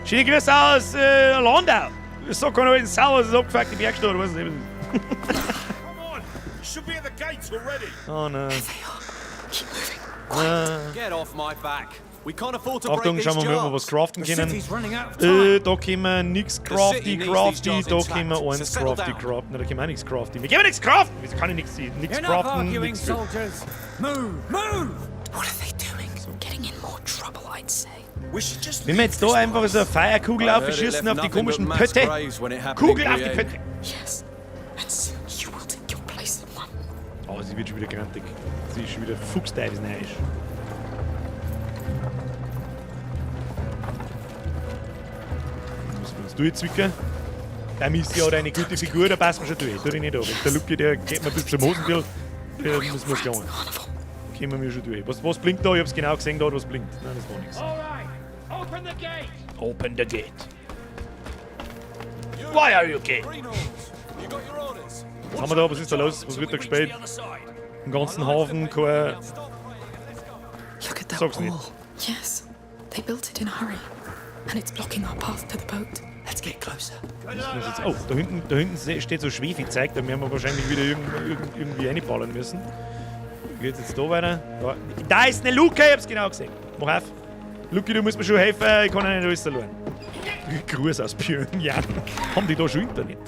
Schöne Grüße aus Landau. So kann ich sauer, das ist abgefuckte Bergstadt, weiß nicht. Come on! Should be at the gates already. Oh nein. Keep moving. Get off my back. We can't afford to break Achtung, these schauen wir mal, ob wir jars. was craften The können. city's running out of time. Da können wir nix The crafty, city needs crafty, these da jars können wir intact, eins so settle crafty, down. craften. Da können wir auch nix crafty. Wir können nix craften! Wieso kann ich nix, nix Enough craften? arguing, Nix soldiers. Move, move! What are they doing? Getting in more trouble, I'd say. We should just Wenn wir jetzt da einfach so eine Feierkugel aufschießen auf die komischen Pötte. Kugel auf die Pötte! Yes. And soon you will take your place in one. Oh, sie wird schon wieder grantig. Sie ist schon wieder fuchsteufelsneisch. Müssen wir uns durchzwicken. Der ist ja eine gute Figur, da passen wir schon durch. Tu dich nicht an. Der Lucky, der geht mir bis zum Hosenbild. Der müssen wir schauen. Kommen wir schon durch. Was blinkt da? Ich hab's genau gesehen, da was blinkt. Nein, das war nichts. Open the gate! Open the gate. Why are you gay? Was haben wir da? Was ist da los? Was wird da gespielt? Im ganzen Hafen kein. Look at that Sag's wall. nicht. Yes. They built it in a hurry. And it's blocking our path to the boat. Let's get closer. Jetzt, oh, da hinten steht so Schwefelzeug, da werden wir wahrscheinlich wieder irgendwie reinballern müssen. Wie geht's jetzt da weiter? Da ist eine Luke, ich hab's genau gesehen. Mach auf. Luki, du musst mir schon helfen, ich kann ja nicht alles allein. Gruß aus Pyongyang. Haben die da schon Internet?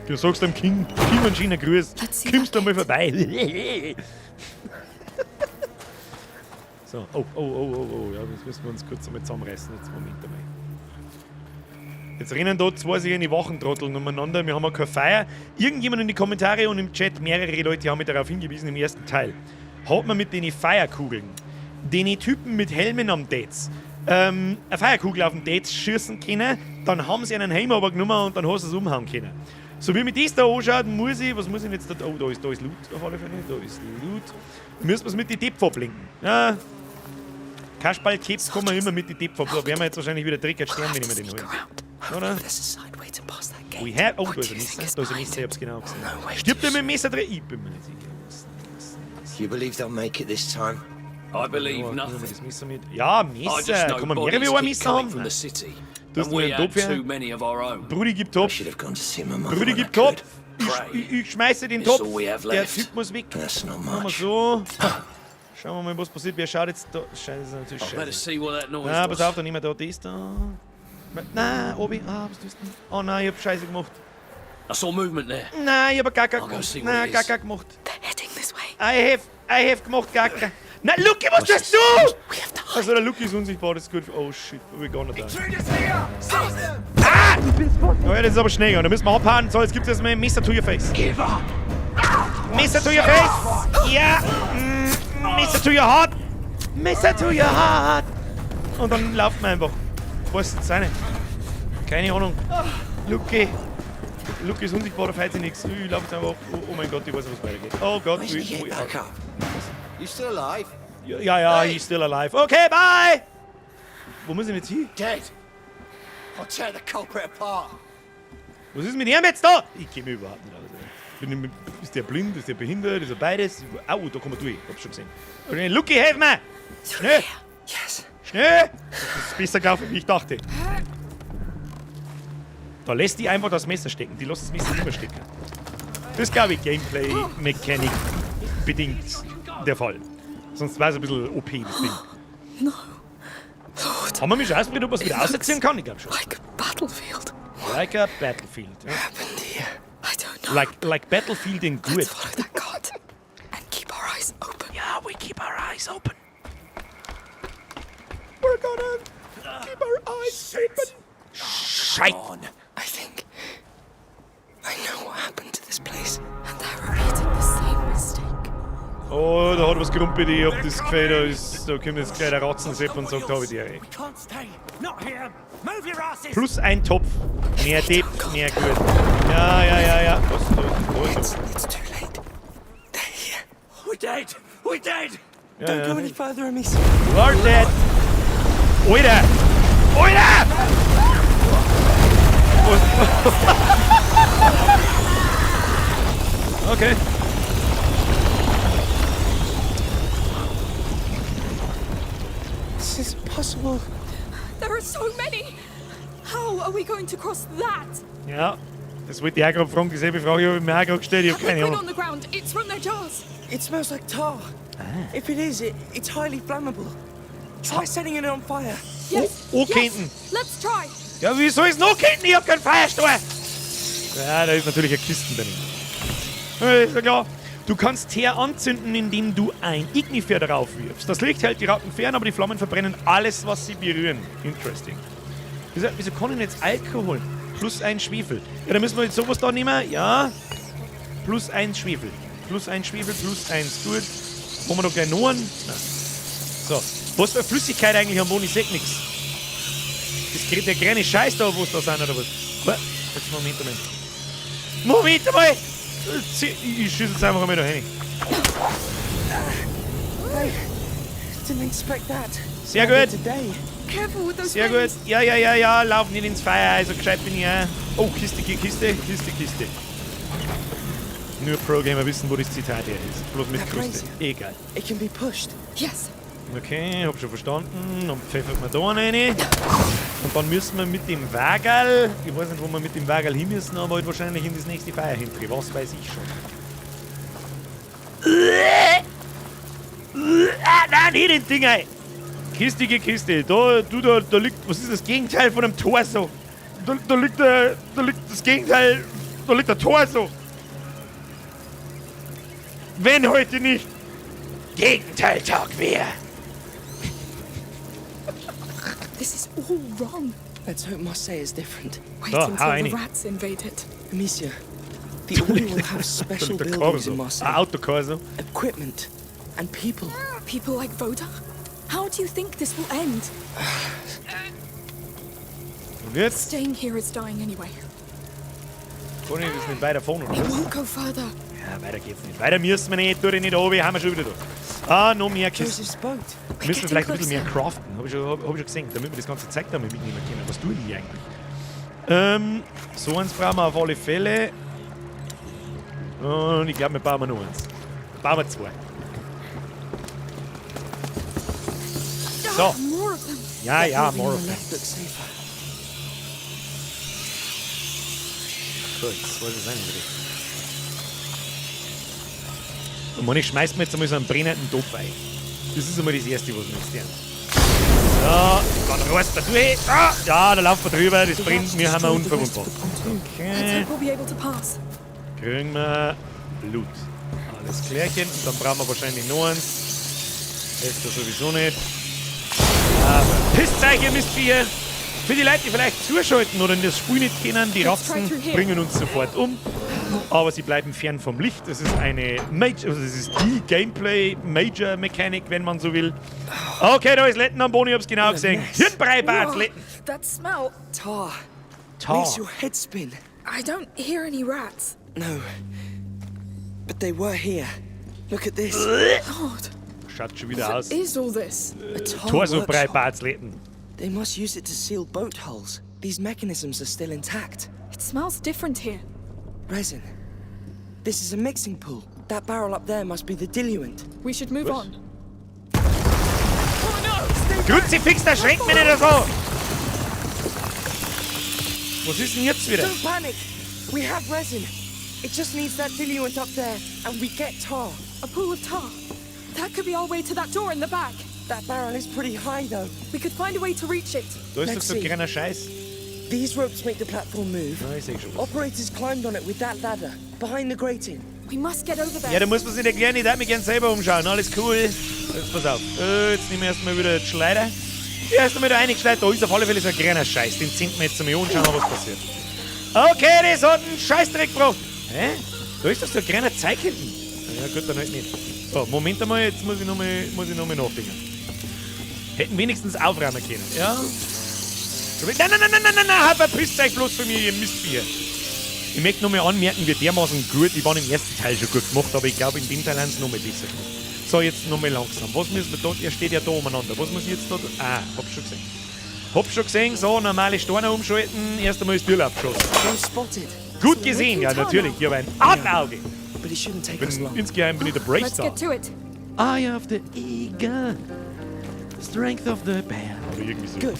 Du sagst dem Kim einen schönen Gruß. Kommst du mal vorbei? So, oh. Ja, das müssen wir uns kurz einmal zusammenreißen. Jetzt, Moment einmal. Jetzt rennen da zwei sich in die Wachentrotteln umeinander. Wir haben auch kein Feuer. Irgendjemand in die Kommentare und im Chat, mehrere Leute haben mich darauf hingewiesen im ersten Teil. Hat man mit den Feierkugeln, den Typen mit Helmen am Dates, eine Feierkugel auf den Dates schießen können, dann haben sie einen Helm aber genommen und dann hast du es umhauen können. So wie mich das da anschaut, muss ich, was muss ich denn jetzt da, oh, da ist Loot auf alle Fälle, da ist Loot. Müssen wir es mit den Töpfen ablenken. Ja. Kasperl-Tipps kommen wir immer mit den Töpfen ab. Da werden wir jetzt wahrscheinlich wieder Dreck sterben, wenn ich mir den hole. Oder? We have, oh, da ist ein Messer, da ist ein Messer, ich hab's genau gesehen. Stirbt er mit dem Messer drin? Ich bin mir nicht sicher. You believe they'll make it this time? I believe Ja, nothing. das Messer mit. Ja, I just Messer. know Kann man mehrere bodies wie ein keep Messer coming haben? from the city. Du hast And we einen had Topf her. too many of our own. Brudi, gib Topf. Brudi, gib Topf. Ich schmeiße den It's Topf. all we have Der left. Typ muss weg. Machen wir so. Schauen wir mal, was passiert. Wer schaut jetzt da? Scheiße, das ist natürlich I better scheiße. see what that noise Na, pass was. auf, da nehmen wir da das da. Nein, Obi. Ah, was tust du denn? Oh nein, ich hab Scheiße gemacht. I saw movement there. Nein, ich hab Gaga I'll go gemacht. see what Nein, it is. Gaga gemacht. They're heading this way. I have gemacht Gaga. Nein, Lucky, was tust du? Also, der Lucky ist unsichtbar, das ist gut. Oh shit, we're gonna die. Ah! Oh ja, das ist aber schnell gegangen. Da müssen wir abhauen. So, jetzt gibt's erstmal ein Messer to your face. Messer to your face! Ja! Messer to your heart! Messer to your heart! Und dann laufen wir einfach. Was ist jetzt? Keine Ahnung. Lucky. Lucky ist unsichtbar, da fällt sich nichts. Ich laufe jetzt einfach. Oh, oh mein Gott, ich weiß nicht, was weitergeht. Oh Gott, we Back up. You still alive? Ja, ja, he's still alive. Okay, bye! Wo muss ich denn jetzt hin? Dead. I'll tear the culprit apart. Was ist mit ihm jetzt da? Ich kenne mich überhaupt nicht aus. Ey. Ist der blind? Ist der behindert? Ist er beides? Au, da kommen wir durch. Hab's schon gesehen. Okay, Lucky, helf mir! Schnell! Yes. Schnell! Das ist besser gelaufen, wie ich dachte. Da lässt die einfach das Messer stecken. Die lässt das Messer nicht mehr stecken. Das ist, glaube ich, Gameplay-Mechanik bedingt der Fall. Sonst war es ein bisschen OP, das Ding. No. Lord. Haben wir mich schon ausprobiert, ob man es wieder ausziehen kann? Ich glaube schon. Like a battlefield. Like a battlefield. Ja. Happened here. I don't know. Like Battlefield in good. Let's follow that cart and keep our eyes open. Yeah, we keep our eyes open. We're gonna keep our eyes open. Shite. I think I know what happened to this place. And they're repeating the same mistake. Oh, da hat was gerumpelt. Ich hab das Gefühl, da kommt jetzt gleich der Ratzensepp und sagt, hab ich die Ehre. Can't stay. Not here. Move your asses. Plus ein Topf. Mehr Depp, mehr gut. Ja, ja, ja, ja. Was? Da ist, da ist. It's too late. They're here. We're dead. We're dead. Ja, Don't ja. go any further, Amicia. We're dead. Alter! Alter! Was? Okay. This is impossible. possible? There are so many. How are we going to cross that? Ja, das wollte ich auch gerade fragen. Dieselbe Frage habe ich mir auch gerade gestellt. Ich habe That keine liquid Ahnung. on the ground. It's from their jars. It smells like tar. If it is, it's highly flammable. Try setting it on fire. Yes. Oh, yes. Kenton. Let's try. Ja, wie soll ich's noch kennen? Ich hab keinen Feuerstahl. Ja, da ist natürlich eine Kiste drin. Ja, ist ja klar. Du kannst Teer anzünden, indem du ein Ignifer darauf wirfst. Das Licht hält die Ratten fern, aber die Flammen verbrennen alles, was sie berühren. Interesting. Wieso kann ich denn jetzt Alkohol? Plus ein Schwefel. Ja, da müssen wir jetzt sowas da nehmen. Ja. Plus ein Schwefel. Plus ein Schwefel, plus eins. Gut. Machen wir doch gleich noch einen. Nein. So. Was für Flüssigkeit eigentlich am Boden? Ich seh nix. Das, der kleine Scheiß da, wo es da sind, oder was? Jetzt, Moment einmal. Moment einmal! Ich schieße jetzt einfach einmal da hin. I didn't expect that. Sehr gut. Today. Careful with those Sehr gut. flames. Ja, ja, ja, ja. Lauf nicht ins Feuer. Also gescheit bin ich auch. Oh, Kiste, Kiste, Kiste, Kiste. Nur Pro-Gamer wissen, wo das Zitat her ist. Bloß mit Kruste. Egal. It can be pushed. Yes. Okay, hab schon verstanden. Dann pfeffert man da rein. Und dann müssen wir mit dem Wagerl, ich weiß nicht, wo wir mit dem Wagerl hin müssen, aber halt wahrscheinlich in das nächste Feuer hinter. Was weiß ich schon. Ah, nein, nicht den Ding ein! Kiste, Kiste. Da, du, da liegt, was ist das Gegenteil von einem Torso? Da liegt der, da liegt das Gegenteil, da liegt der Torso. Wenn heute nicht Gegenteiltag wäre. This is all wrong. Let's hope Marseille is different. Wait Oh, until how the any? rats invade it. Amicia, the Order will have special Da liegt der buildings Corso. in Marseille. Ein Autokorso. Equipment and people. People like Voda? How do you think this will end? Und jetzt Staying here is dying anyway. kann ich das nicht weiter vorne, oder It was? won't go further. Ja, weiter geht's nicht. Weiter müssen wir nicht, tu dich nicht runter, haben wir schon wieder da. Ah, noch mehr Kisten. Joseph's boat. Müssen wir getting vielleicht ein bisschen mehr closer. craften, hab ich schon gesehen, damit wir das ganze Zeug da mal mitnehmen können. Was tun die eigentlich? So eins brauchen wir auf alle Fälle. Und ich glaube, wir bauen noch eins. Bauen wir zwei. So. More of them. Ja, ja, more of them. Gut, das weiß ich auch nicht recht. Und man, ich schmeiß mir jetzt einmal so einen brennenden Topf ein. Das ist einmal das Erste, was wir jetzt tun. So, dann reißt er durch. Ah, ja, da laufen wir drüber, das brennt, wir haben wir unverwundbar. Okay. Kriegen wir Blut. Alles klärchen. Und dann brauchen wir wahrscheinlich noch eins. Hilft ja sowieso nicht. Aber pisst euch, ihr Mistviecher! Für die Leute, die vielleicht zuschalten oder das Spiel nicht kennen, die Ratzen bringen uns sofort um. Aber sie bleiben fern vom Licht. Das ist eine Major, also das ist die Gameplay Major Mechanic, wenn man so will. Okay, da ist Letten am Boden, ich hab's genau gesehen. Hirnbrei, Bart, Letten. That smell. Tar. Tar. Makes your head spin. I don't hear any rats. No. But they were here. Look at this. God. Schaut schon wieder aus. What is all this? A tar Torso-Brei, workshop. Bart, Letten. They must use it to seal boat hulls. These mechanisms are still intact. It smells different here. Resin. This is a mixing pool. That barrel up there must be the diluent. We should move Was? on. Oh no! Kruzifix, da schreckt mich nicht so! Was ist denn jetzt wieder? Don't panic! We have resin. It just needs that diluent up there, and we get tar. A pool of tar. That could be our way to that door in the back. That barrel is pretty high, though. We could find a way to reach it. Da ist doch Let's so ein see. kleiner Scheiß. These ropes make the platform move. Na, ich seh schon was. Operators climbed on it with that ladder, behind the grating. We must get over there. Ja, da muss man sich nicht erklären, ich darf mich gern selber umschauen. Alles cool. Jetzt pass auf. Jetzt nehmen wir erstmal wieder die Schleider. Erst einmal da reingeschleudert. Da ist auf alle Fälle so ein kleiner Scheiß. Den zünden wir jetzt einmal an und schauen wir, was passiert. Okay, das hat einen Scheißdreck gebracht. Hä? Da ist doch so ein kleiner Zeug hinten. Ja gut, dann halt nicht. So, Moment einmal, jetzt muss ich nochmal noch mal nachdenken. Hätten wenigstens aufräumen können. Ja. Nein, nein, nein, nein, nein, nein, nein, verpisst euch bloß von mir, ihr Mistvieh. Ich möchte nochmal anmerken, wir dermaßen gut, die waren im ersten Teil schon gut gemacht, aber ich glaube, in dem Teil haben sie nochmal besser gemacht. So, jetzt nochmal langsam. Was müssen wir da? Er steht ja da umeinander. Was muss ich jetzt da? Ah, hab schon gesehen. Hab schon gesehen, so, normale Steine umschalten. Erst einmal ist Tür abgeschossen. Gut gesehen, ja, natürlich. Ich habe ein Adlerauge. But it shouldn't take us Bin, long. insgeheim bin ich der Let's Brave get to it. Eye of the eagle, strength of the bear. Oder irgendwie so. Good.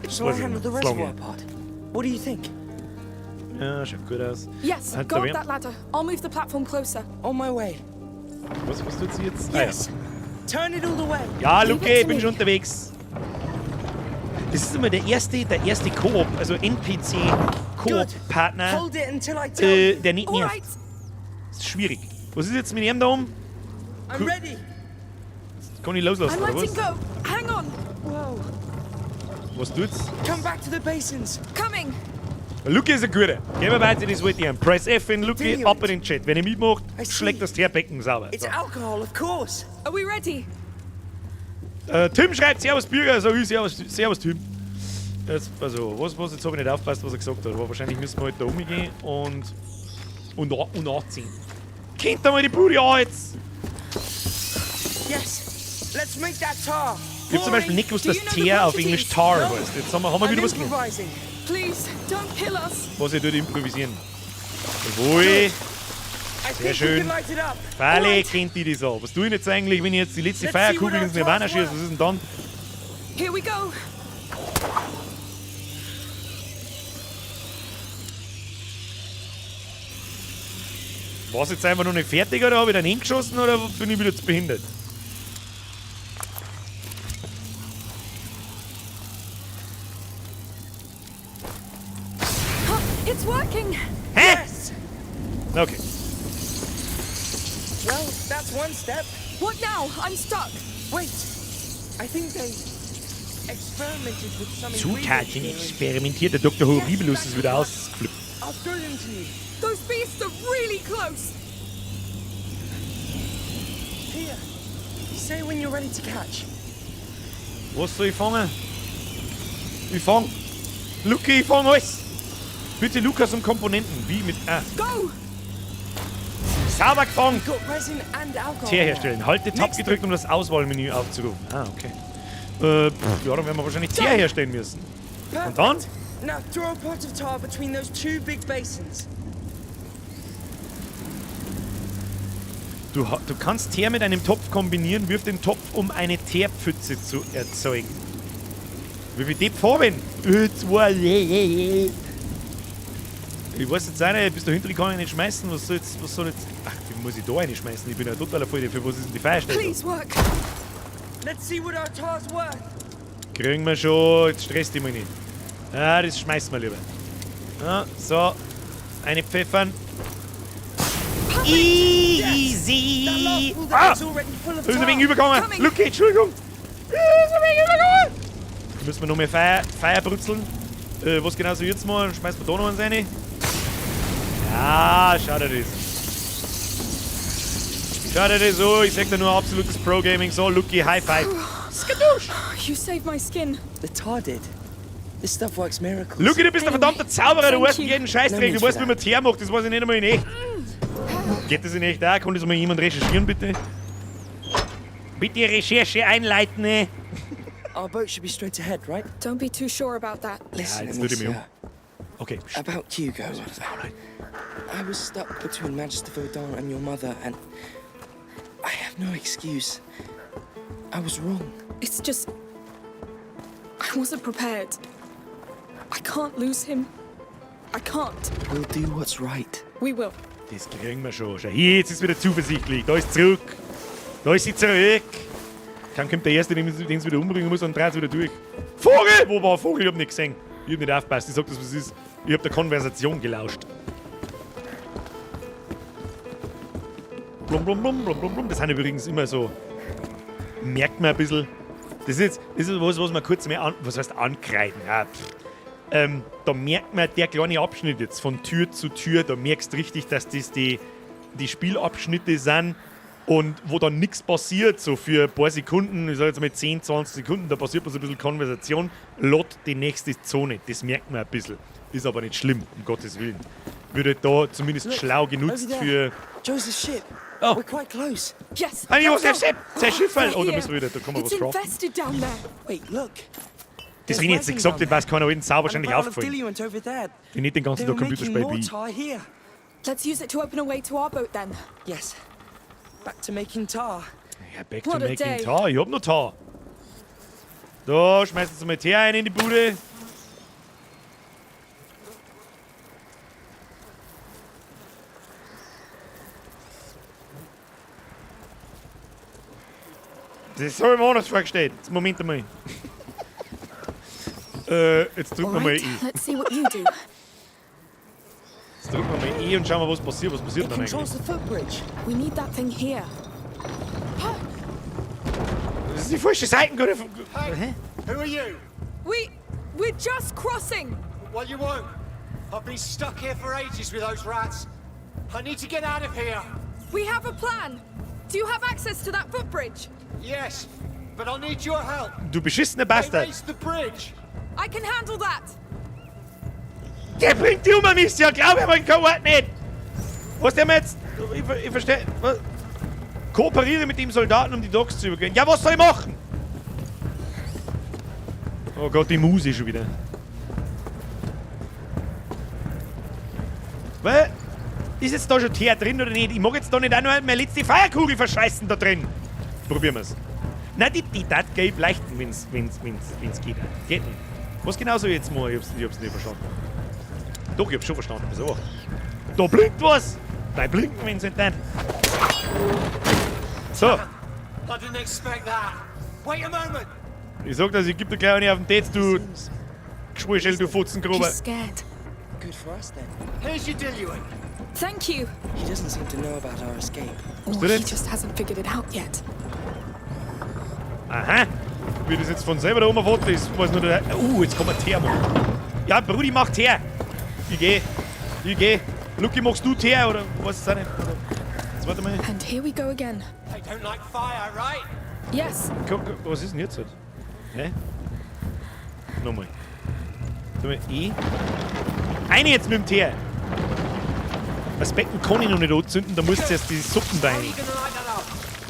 Shall I Weiß ich handle nicht. the Ist lang reservoir her. part? What do you think? Ja, schaut gut aus. Yes, Halt go da up wer- that ladder. I'll move the platform closer. On my way. Was tut sie jetzt? Ah, ja. Yes. Turn it all the way. Ja, Leave Luke, it to ich bin me. schon unterwegs. Das ist immer der erste Koop, also NPC-Koop-Partner, Hold it until I tell you. der nicht All nervt. right. Das ist schwierig. Was ist jetzt mit ihm da oben? I'm ready. Kann ich loslassen, I'm oder letting was? go. Hang on. Whoa. Was tut's? Come back to the basins. Coming. Luke ist ein guter. Gehen wir weiter, das wollte ich ihm. Press F in Luke, Dillion. ab in den Chat. Wenn ihr mitmacht, I see. schlägt das Teerbecken sauber. It's So. alcohol, of course. Are we ready? Tim schreibt Servus Bürger, sag ich Servus, Servus Tim. Jetzt, also, was, jetzt habe ich nicht aufgepasst, was er gesagt hat, aber wahrscheinlich müssen wir halt da umgehen und anziehen. Kennt ihr mal die Bude an jetzt? Yes. Let's make that tar. Ich hab zum Beispiel nicht gewusst, Do dass you know the Teer auf quantities? Englisch Tar No. heißt. Jetzt haben wir I'm wieder was gelernt. improvising. Please, don't kill us. Was ich dort improvisieren. Jawohl. I Sehr think we schön. can light it up. Falle Alright. kennt die das an. Was tue ich jetzt eigentlich, wenn ich jetzt die letzte Let's see Feierkugel what our ins Nirvana tar's schieße? Was ist denn dann? Here we go. War es jetzt einfach noch nicht fertig oder habe ich dann hingeschossen oder bin ich wieder zu behindert? It's working. Hä? Yes. Okay. Well, that's one step. What now? I'm stuck. Wait. I think they experimented with some Zutaten ingredients here. experimentiert. Der Dr. Horribilus ist wieder ausgeflippt. I'll throw them to you. Those beasts are really close. Here. Say when you're ready to catch. Was soll ich fangen? Ich fang. Luki, ich fang alles. Bitte Lukas um Komponenten. Wie mit. Ah. Go. Sauber gefangen. Got resin and alcohol. Teer herstellen. Halte Tab Mix gedrückt, um das Auswahlmenü aufzurufen. Ah, okay. Pff, ja, dann werden wir wahrscheinlich Teer herstellen müssen. Perfect. Und dann? Now throw a pot of tar between those two big basins. Du kannst Teer mit einem Topf kombinieren, wirf den Topf, um eine Teerpfütze zu erzeugen. Wie viel Depp bin? Zwei. Ich weiß jetzt auch nicht, bis dahinter kann ich nicht schmeißen. Was soll jetzt? Ach, wie muss ich da reinschmeißen? Ich bin ja totaler Voll. Für was ist denn die Feuerstelle? Please work. Let's see what our tar's worth. Kriegen wir schon. Jetzt stresst dich mal nicht. Ah, das schmeißen wir lieber. Ah, so. Eine pfeffern. Easy! That last pool Ah! there is already full of Da ist ein tar. wenig übergegangen. Coming. Luki, Entschuldigung. Da ist ein wenig übergegangen. Da müssen wir noch mehr Feuer brutzeln. Was genau soll ich jetzt machen? Schmeißen wir da noch eins rein. Ja, schau dir das. Schau dir das an. Ich sag dir nur absolutes Pro-Gaming. So, Luki, High Five. Skadoosh. You saved my skin. The tar did. This stuff works miracles. Luki, du bist ein verdammter Zauberer. Du Thank weißt you. jeden Scheißdreck. Du weißt, wie man Teer macht. Das weiß ich nicht einmal in echt. Geht das in echt auch? Kann das mal jemand recherchieren, bitte? Bitte Recherche einleiten. Ne? Our boat should be straight ahead, right? Don't be too sure about that. Listen, jetzt tut ich mich um. Amicia, Okay. about Hugo. I was stuck between Magister Vaudin and your mother, and I have no excuse. I was wrong. It's just. I wasn't prepared. I can't lose him. I can't. We'll do what's right. We will. Das kriegen wir schon. Schau, hier, jetzt ist wieder zuversichtlich. Da ist zurück. Da ist sie zurück. Dann kommt der Erste, den sie wieder umbringen muss, und dreht sie wieder durch. Vogel! Wo war Vogel? Ich hab nicht gesehen. Ich hab nicht aufgepasst. Ich sag das, was es ist. Ich hab der Konversation gelauscht. Blum, blum, blum, blum, blum, blum. Das sind übrigens immer so. Merkt man ein bisschen. Das ist was, was man kurz mehr an, was heißt ankreiden? Ja, pff. Da merkt man, der kleine Abschnitt jetzt von Tür zu Tür, da merkst du richtig, dass das die Spielabschnitte sind und wo dann nichts passiert, so für ein paar Sekunden, ich sag jetzt mal 10, 20 Sekunden, da passiert bloß ein bisschen Konversation, lot die nächste Zone. Das merkt man ein bisschen. Ist aber nicht schlimm, um Gottes Willen. Würde da zumindest Look, schlau genutzt over there. für. Joseph's ship. Oh. We're quite close. Yes. Ah, let's Josef go. Sepp! Sein Schiff, They're oh, da here. müssen wir wieder, da kann man It's was craften. infested down there. Wait, look. Das, wenn ich jetzt nicht gesagt hätte, weiß keiner alten Sau wahrscheinlich And a barrel of aufgefallen. diluent over there. Die nicht den ganzen They Tag were Computer making spielen more wie ich. tar here. Let's use it to open a way to our boat then. Yes. Back to making tar. Ja, back to What a making day. tar. Ich hab noch Tar. So, schmeißen Sie mal Teer ein in die Bude. Das habe ich mir anders vorgestellt. Jetzt, Moment einmal. Jetzt drücken wir mal Alright, E. let's see what you do. Jetzt drücken wir mal E und schauen wir, was passiert. Was passiert It dann eigentlich? controls the footbridge. We need that thing here. Das ist die falsche Seite. Hey, who are you? We're just crossing. Well, you won't. I've been stuck here for ages with those rats. I need to get out of here. We have a plan. Do you have access to that footbridge? Yes, but I'll need your help. Du beschissener They Bastard. raised the bridge. I can handle that. Der bringt die um, Mist. Ja, glaub ich, mein Ort nicht. Was der mir jetzt... Ich verstehe... Was? Kooperiere mit dem Soldaten, um die Docks zu überqueren. Ja, was soll ich machen? Oh Gott, die Muse schon wieder. Was? Ist jetzt da schon Teer drin oder nicht? Ich mag jetzt da nicht auch noch meine letzte Feuerkugel verscheißen da drin. Probieren wir's. Nein, die dat gelb leichten, wenn's geht. Geht nicht. Was genau soll ich jetzt machen? Ich hab's nicht verstanden. Doch, ich hab's schon verstanden. Pass auf. Da blinkt was! Nein, blinken, wenn's nicht dann. So. I didn't expect that. Wait a moment. Ich sag das, ich geb dir gleich eine auf den Tetz, du Geschwuschel, du Fotzengrube. He's scared. Good for us then. Here's your diluent. Thank you. He doesn't seem to know about our escape. Or du he denn? just hasn't figured it out yet. Aha. Wie das jetzt von selber da oben fährt, das weiß nur der. Jetzt kommt ein Thermo. Ja, Brudi, mach Teer. Ich geh. Ich geh. Lucky, machst du Teer oder was ist das nicht? Jetzt warte mal. And here we go again. They don't like fire, right? Yes, Guck, was ist denn jetzt? Hä? Nochmal. Nochmal. E. Eine jetzt mit dem Teer. Das Becken kann ich noch nicht anzünden, da muss zuerst die Suppen How are rein. you gonna light that up?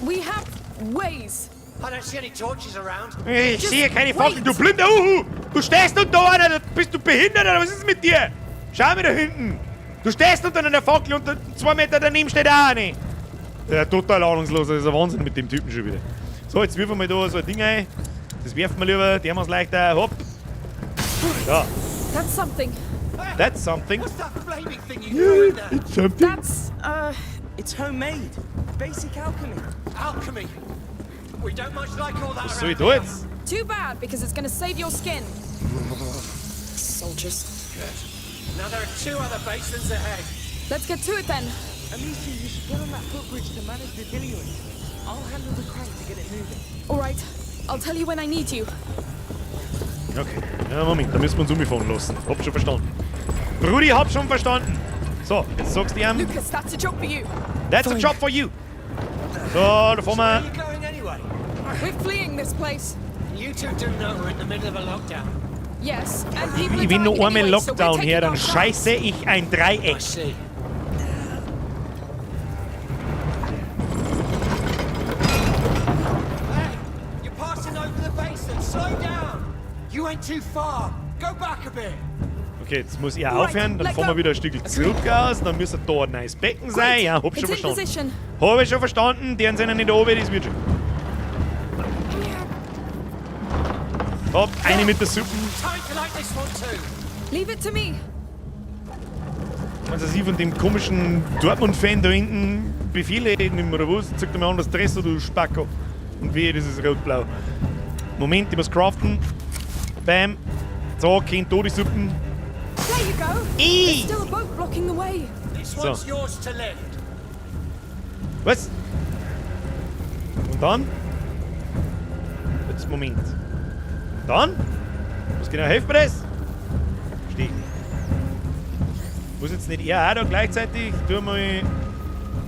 we have ways. I don't see any torches around. Ich sehe keine wait. Fackel, du blinder Uhu! Du stehst unter einer, bist du behindert oder was ist mit dir? Schau mir da hinten! Du stehst unter einer Fackel und 2 Meter daneben steht auch eine. Ja, total ahnungslos, das ist ein Wahnsinn mit dem Typen schon wieder. So, jetzt werfen wir da so ein Ding ein. Das werfen wir lieber, der macht's leichter. Hopp. Ja, That's something. that's something. What's that flaming thing you threw in there? It's something. That's It's homemade. Basic alchemy. Alchemy. We don't much like all that Was soll ich around da here. jetzt? too bad because it's gonna save your skin. Soldiers. Good. Now there are 2 other basins ahead. Let's get to it then. Amicia, you should get on that footbridge to manage the diluent. I'll handle the crank to get it moving. All right. I'll tell you when I need you. Okay. Ja, Moment, da müssen wir uns umfahren lassen. Hab schon verstanden. Brudi, hab schon verstanden. So, jetzt sagst du ihm, Lucas, that's a job for you. that's a job for you. So, da fahren Where are wir. you going anyway? We're fleeing this place. You two do know we're in the middle of a lockdown. Yes, and people are Ich will dying nur einmal anyway, so we're Lockdown taking her, dann our chance. scheiße ich ein I Dreieck. see. Hey, you're passing over the basin. Slow down. You went too far. Go back a bit. Okay, jetzt muss ich Right, aufhören, dann let fahren wir go. wieder ein Stück zurück aus, dann müsste da ein neues Becken sein. Ja, hab schon It's in verstanden. position. Hab ich schon verstanden, deren sind ja nicht oben, das wird schon. Hopp, eine mit der Suppen. Time to light this one too. Leave it to me. Also sie von dem komischen Dortmund-Fan da hinten Befehle nimmt oder was? Zeig dir mal an, das Dress, du Spacko. Und wehe, das ist rot-blau. Moment, ich muss craften. Bam. So, kennt da die Suppen. There you go. Ih. There's still a boat blocking the way. This So. one's yours to lift. Was? Und dann? Jetzt, Moment. Und dann? Was genau hilft mir das? Verstehe ich nicht. Muss jetzt nicht er auch da gleichzeitig? Tu mal.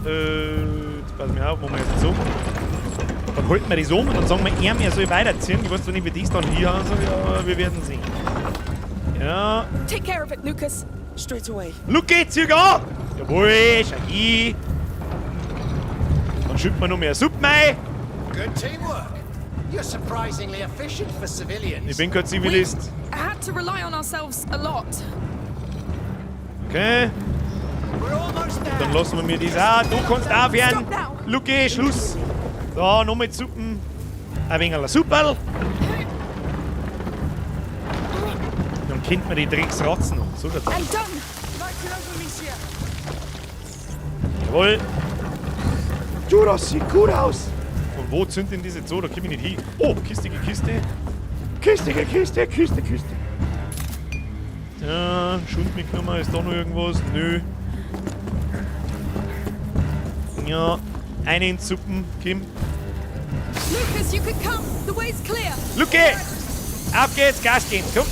Jetzt pass mir auf, machen wir jetzt so. Dann halten wir das um und dann sagen wir ihm, er soll weiterziehen. Ich weiß zwar nicht, wie das dann hier haben soll, aber wir werden sehen. Ja. Take care of it, Lucas. Straight away. Lucky, zieh an! Jawohl, schau hin. Dann schütten wir noch mehr Suppen ein. Good teamwork. You're surprisingly efficient for civilians. Ich bin kein Zivilist. We had to rely on ourselves a lot. Okay, We're almost there. dann lassen wir mir das auch. Du kannst aufhören. Stop now. Lucky, Schluss. So, nochmal Suppen. Ein wenig Supperl. Kennt man die Drecksratzen noch. So schaut's aus. And done. Light it up, Amicia. Jawohl. Du, das sieht gut aus. Von wo zündet denn diese so? Da komm ich nicht hin. Oh, kistige Kiste. Kistige Kiste, Kiste, Kiste. Ja, Schund mitgenommen. Ist da noch irgendwas? Nö. Ja, eine in Suppen, Kim. Lucas, you can come. The way's clear. Luke! Auf geht's, Gas geben, komm.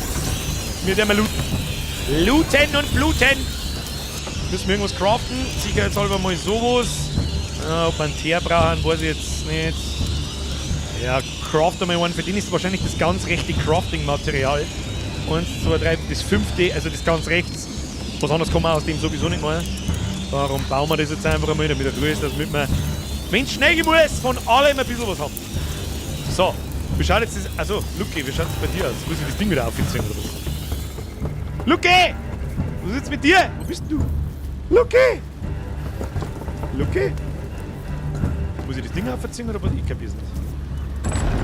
Wir werden mal looten. Looten und bluten. Müssen wir irgendwas craften? Sicherheitshalber mal sowas. Ja, ob wir einen Teer brauchen, weiß ich jetzt nicht. Ja, craften wir mal einen. Für den ist wahrscheinlich das ganz rechte Crafting-Material. 1, 2, 3, das fünfte, also das ganz rechts. Was anderes kann man aus dem sowieso nicht mehr. Darum bauen wir das jetzt einfach einmal, damit er Ruhe ist, damit wir, wenn es schnell gehen muss, von allem ein bisschen was haben. So, wie schaut jetzt das. Also, Luki, wie schaut es bei dir aus? Muss ich das Ding wieder aufziehen oder was? Luki! Was ist jetzt mit dir? Wo bist denn du? Luki! Luki? Muss ich das Ding aufziehen oder was? Ich kapier's nicht.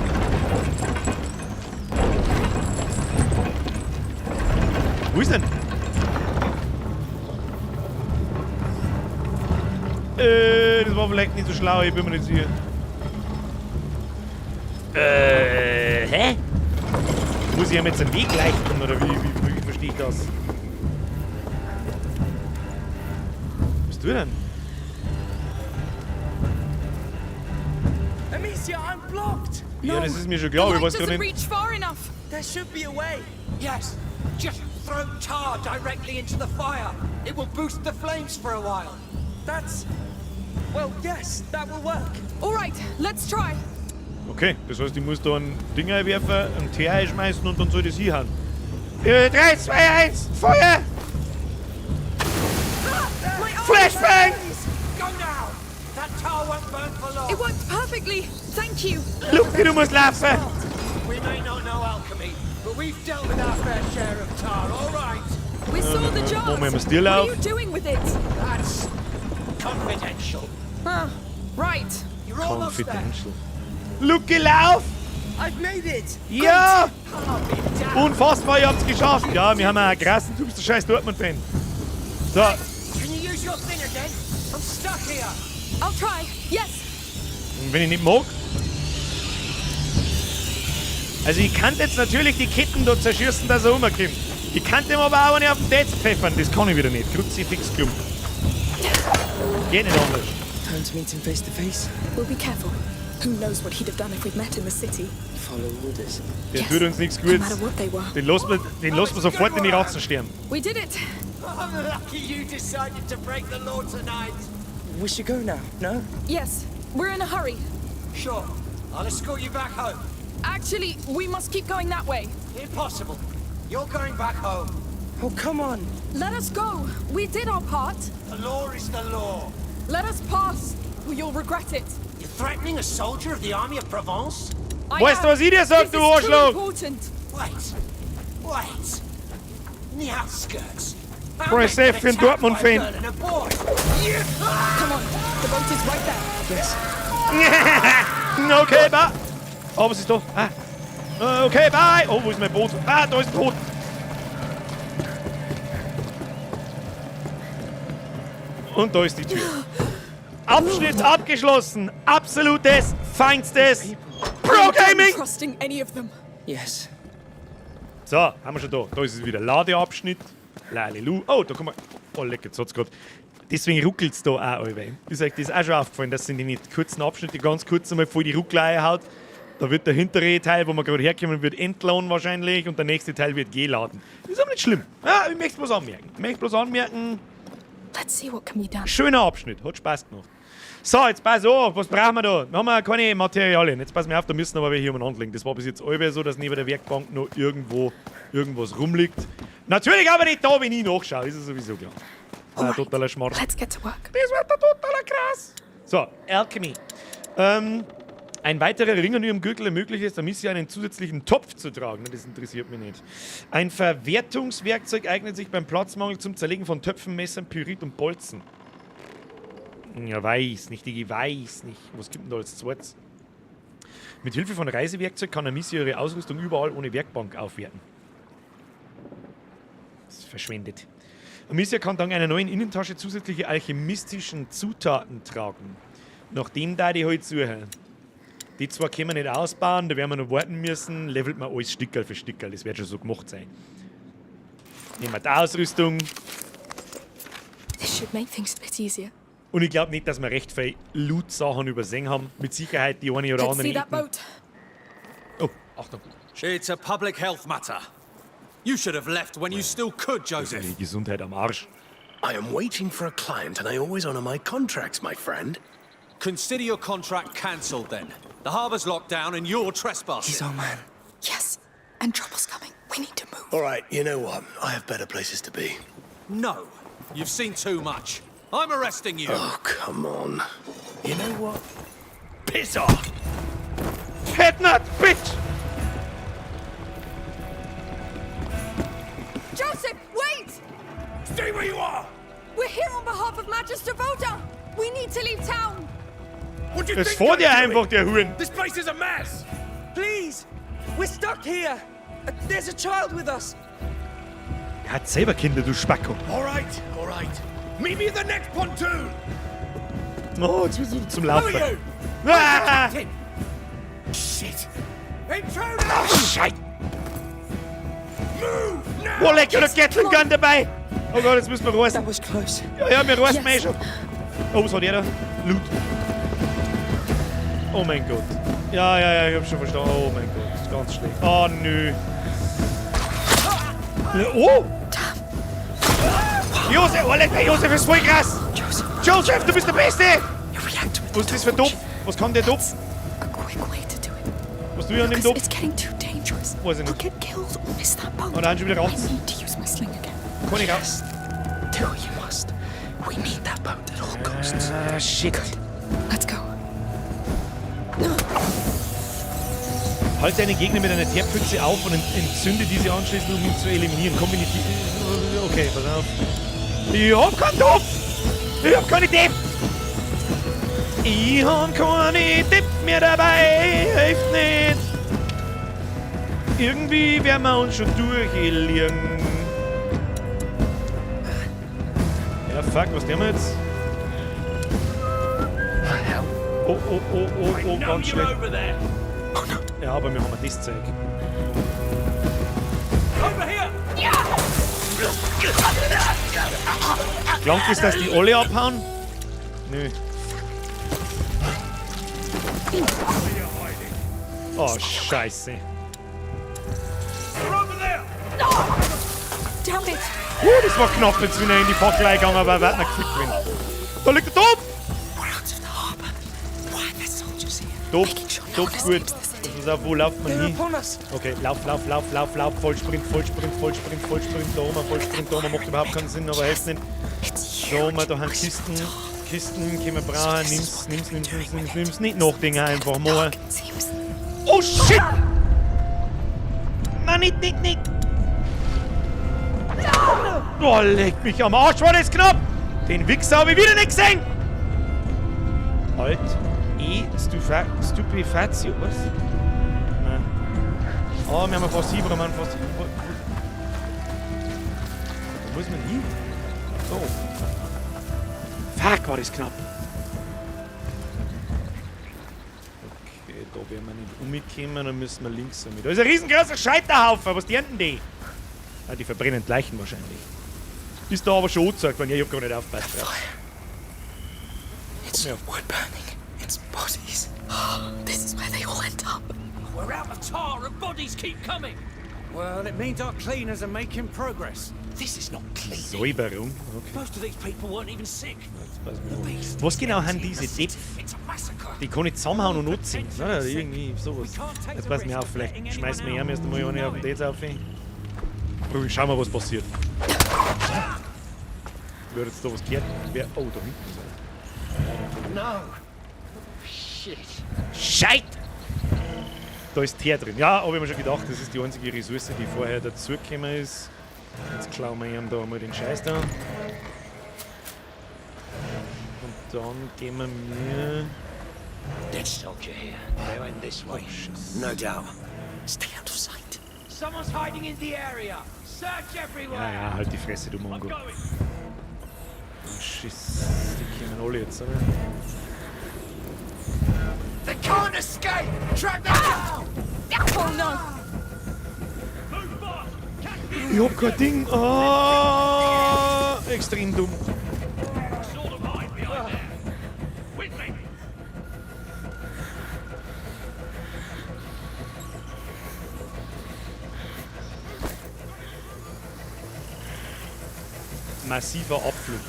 Wo ist denn? Das war vielleicht nicht so schlau, ich bin mir nicht sicher. Hä? Muss ich ihm jetzt einen Weg leiten oder wie verstehe ich das? Was tut er denn? Amicia, I'm blocked. Ja, das ist mir schon klar, The ich light weiß gar doesn't nicht. reach far enough. There should be a way. Yes. Just throw tar directly into the fire. It will boost the flames for a while. That's. Well, yes, that will work. All right, let's try. Okay, das heißt, ich muss da ein Ding einwerfen, einen Teer einschmeißen und dann soll das hinhauen. 3, 2, 1, Feuer! My arm! Flashbang! Go now! That tar won't burn for long. It worked perfectly. Thank you. Luki, du musst laufen! We may not know alchemy, but we've dealt with our fair share of tar, all right. We saw the jars. Moment, was What dir are lauf? you doing with it? That's confidential. Ah, right. You're almost there. Confidential. Luki, lauf! I've made it. Ja! I'll be damned. Unfassbar, ihr habt's geschafft! Ja, wir haben einen krassen, du bist der scheiß Dortmund-Fan. So, Can you use your thing again? I'm stuck here. I'll try. Yes. und wenn ich nicht mag. Also ich kann jetzt natürlich die Ketten da zerschießen, dass er rumkommt. Ich kann dem aber auch eine auf den Tetz pfeffern. Das kann ich wieder nicht. Kruzifix Klump. Geht nicht anders. Time to meet him face to face. We'll be careful. Who knows what he'd have done if we'd met in the city? Follow orders. Der Yes. tut uns nichts No Gutes. matter what they were. Den lassen wir sofort in die Ratzen sterben. We did it. I'm lucky you decided to break the law tonight. We should go now, no? Yes, we're in a hurry. Sure, I'll escort you back home. Actually, we must keep going that way. Impossible. You're going back home. Oh, come on. Let us go. We did our part. The law is the law. Let us pass, or you'll regret it. You're threatening a soldier of the army of Provence? I Weißt du, am. was ich dir sag, This du is too Arschloch? important. Wait. Wait. In the outskirts. Our Press men F got in attacked by a Dortmund-Fan. girl and a boy. You... Come on, the boat is right there. Yes. Okay, bye. Oh, was ist da? Ah. Okay, bye. Oh, wo ist mein Boot? Ah, da ist ein Boot. Und da ist die Tür. Abschnitt abgeschlossen. Absolutes, feinstes Pro I'm done Gaming. trusting any of them. Yes. So, haben wir schon da. Da ist es wieder Ladeabschnitt. Lalelu. Oh, da kommen wir. Oh, leck, jetzt hat's grad. Deswegen ruckelt's da auch allweil. Ist euch das auch schon aufgefallen, dass in den kurzen Abschnitten ganz kurz einmal voll die Ruckelei haut? Da wird der hintere Teil, wo wir gerade herkommen, wird entladen wahrscheinlich und der nächste Teil wird geladen. Ist aber nicht schlimm. Ja, ich möchte bloß anmerken. Ich möchte bloß anmerken, Let's see what can be done. schöner Abschnitt, hat Spaß gemacht. So, jetzt pass auf, was brauchen wir da? Wir haben ja keine Materialien. Jetzt pass mir auf, da müssen aber welche umeinander liegen. Das war bis jetzt allweil so, dass neben der Werkbank noch irgendwo irgendwas rumliegt. Natürlich aber nicht da, wenn ich nachschaue, ist es sowieso klar. Ah, totaler Schmarrn. Let's get to work. Das wird der totaler krass. So, Alchemy. Ein weiterer Ring an ihrem Gürtel ermöglicht es, Amicia einen zusätzlichen Topf zu tragen. Das interessiert mich nicht. Ein Verwertungswerkzeug eignet sich beim Platzmangel zum Zerlegen von Töpfen, Messern, Pyrit und Bolzen. Ja, weiß nicht, Digi, weiß nicht. Was gibt denn da als zweites? Mit Hilfe von Reisewerkzeug kann Amicia ihre Ausrüstung überall ohne Werkbank aufwerten. Das ist verschwendet. Amicia kann dank einer neuen Innentasche zusätzliche alchemistischen Zutaten tragen. Nach dem da die halt suchen. Die zwei können wir nicht ausbauen, da werden wir noch warten müssen. Levelt man alles Stickerl für Stickerl, das wird schon so gemacht sein. Nehmen wir die Ausrüstung. This should make things a bit easier. Und ich glaube nicht, dass wir recht viel Loot-Sachen übersehen haben. Mit Sicherheit die eine oder Let's andere. see that Ecken. boat. Oh, Achtung. It's a public health matter. You should have left when you still could, Joseph. Die Gesundheit am Arsch. I am waiting for a client and I always honor my contracts, my friend. Consider your contract cancelled then. The harbour's locked down and you're trespassing. He's our man. Yes, and trouble's coming. We need to move. All right, you know what? I have better places to be. No. You've seen too much. I'm arresting you. Oh, come on. You know what? Piss off! Headnut, bitch! Joseph, wait! Stay where you are! We're here on behalf of Magister Vaudin. We need to leave town. What do you Das think vor I'm dir doing? einfach, der Huren. This place is a mess! Please! We're stuck here! There's a child with us! Er hat selber Kinder, du Spacko. All right, all right. Meet me at the next pontoon! Oh, jetzt bist du zum Who Laufen. are you? Ah! Shit! Intruder! Scheiße! Move now! Oh, leck, oder Gatling Gun dabei! Oh Gott, jetzt müssen wir reißen. That was close. Ja, ja, wir reißen Yes. eh schon. Oh, was hat er da? Loot. Oh mein Gott. Ja, ja, ja, ich hab schon verstanden. Oh mein Gott, das ist ganz schlecht. Oh, nö. Ja, oh! Josef, oh, leck mich, Josef ist voll krass! Joseph, Joseph, du bist der Beste! you react with Was ist das für Topf? Was kann der Topf? A quick way to do it. Was tu ich an dem Because Topf? it's getting too dangerous. Weiß ich We'll nicht. get killed or miss that boat. Oh, da haben schon wieder raus. I need to use my sling again. Kann ich raus? Do what you must. We need that boat at all costs. Ah, shit. Let's go. Halte einen Gegner mit einer Teerpfütze auf und entzünde diese anschließend, um ihn zu eliminieren. Kombiniert. Okay, pass auf. Ich hab keinen Topf! Ich hab keine Depp! Ich hab keine Depp mehr dabei! Hilft nicht! Irgendwie werden wir uns schon durchliegen. Ja, fuck, was nehmen wir jetzt? Oh, oh, oh, oh, oh, ganz you're schlecht. over there. Ja, aber wir haben das Zeug. Over here. Glaubt es, dass die alle abhauen? Nö. Oh, scheiße. They're over there! Damn it! Das war knapp, jetzt bin ich in die Fackel gegangen, aber wir noch gefickt gewesen. Da liegt der Topf! We're out of the harbor. Why are there soldiers here? Topf, Making sure no Topf, one gut. escapes the city. Pass auf, wo lauft man They're hin? upon us. Okay, lauf, lauf, lauf, lauf, lauf, Vollsprint, Vollsprint, Vollsprint, Vollsprint, da oben, Vollsprint, da oben, macht überhaupt keinen Sinn, aber hilft nicht. It's Da oben, huge. da haben Kisten, Kisten, können wir brauchen, nimm's, nimm's, nimm's, nimm's, nimm's, nimm's, nicht nachdenken, einfach mal. Dark, it seems. Oh shit! Nein, nicht, nicht, nicht! Oh, leck mich am Arsch, war das knapp! Den Wichser habe ich wieder nicht gesehen! Alt, E, Stufa, Stupefatio, was? Nein. Oh, wir haben fast hier, wir haben fast. Wo muss man hin? Oh. Fuck, war das knapp. Okay, da werden wir nicht umgekommen, dann müssen wir links um. Da ist ein riesengroßer Scheiterhaufen, was die denn die? Ah, die verbrennen Leichen wahrscheinlich. Ist da aber schon angezeigt worden. Ja, ich hab gar nicht aufgepasst. drauf. It's Ja. wood burning. It's bodies. This is where they all end up. We're out of tar and bodies keep coming. Well, it means our cleaners are making progress. This is not clean. Säuberung. Okay. Most of these people weren't even sick. Jetzt pass mir auf. Was genau haben diese Depp? It's a massacre. Die kann ich zusammenhauen und nutzen. Oder? Irgendwie sowas. Jetzt pass mir auf, vielleicht schmeißen wir ihm erst einmal eine auf den Date auf. Schauen wir, was passiert. Wird jetzt da was gehört? Wer? Oh, da hinten ist er. No. Shit. Scheit! Da ist Teer drin. Ja, habe ich mir schon gedacht, das ist die einzige Ressource, die vorher dazugekommen ist. Jetzt klauen wir ihm da mal den Scheiß da. Und dann gehen wir mir. Dead soldier here. They went this way. No doubt. Stay out of sight. Someone's hiding in the area. Search everywhere! Ja, ja, halt die Fresse, du Mongo. Oh, Schiss, die kommen alle jetzt, oder? They can't escape! Track them down! Oh no! Ich hab kein Ding. Ah, extrem dumm. Saw them hide behind there. With me! Massiver Abflug.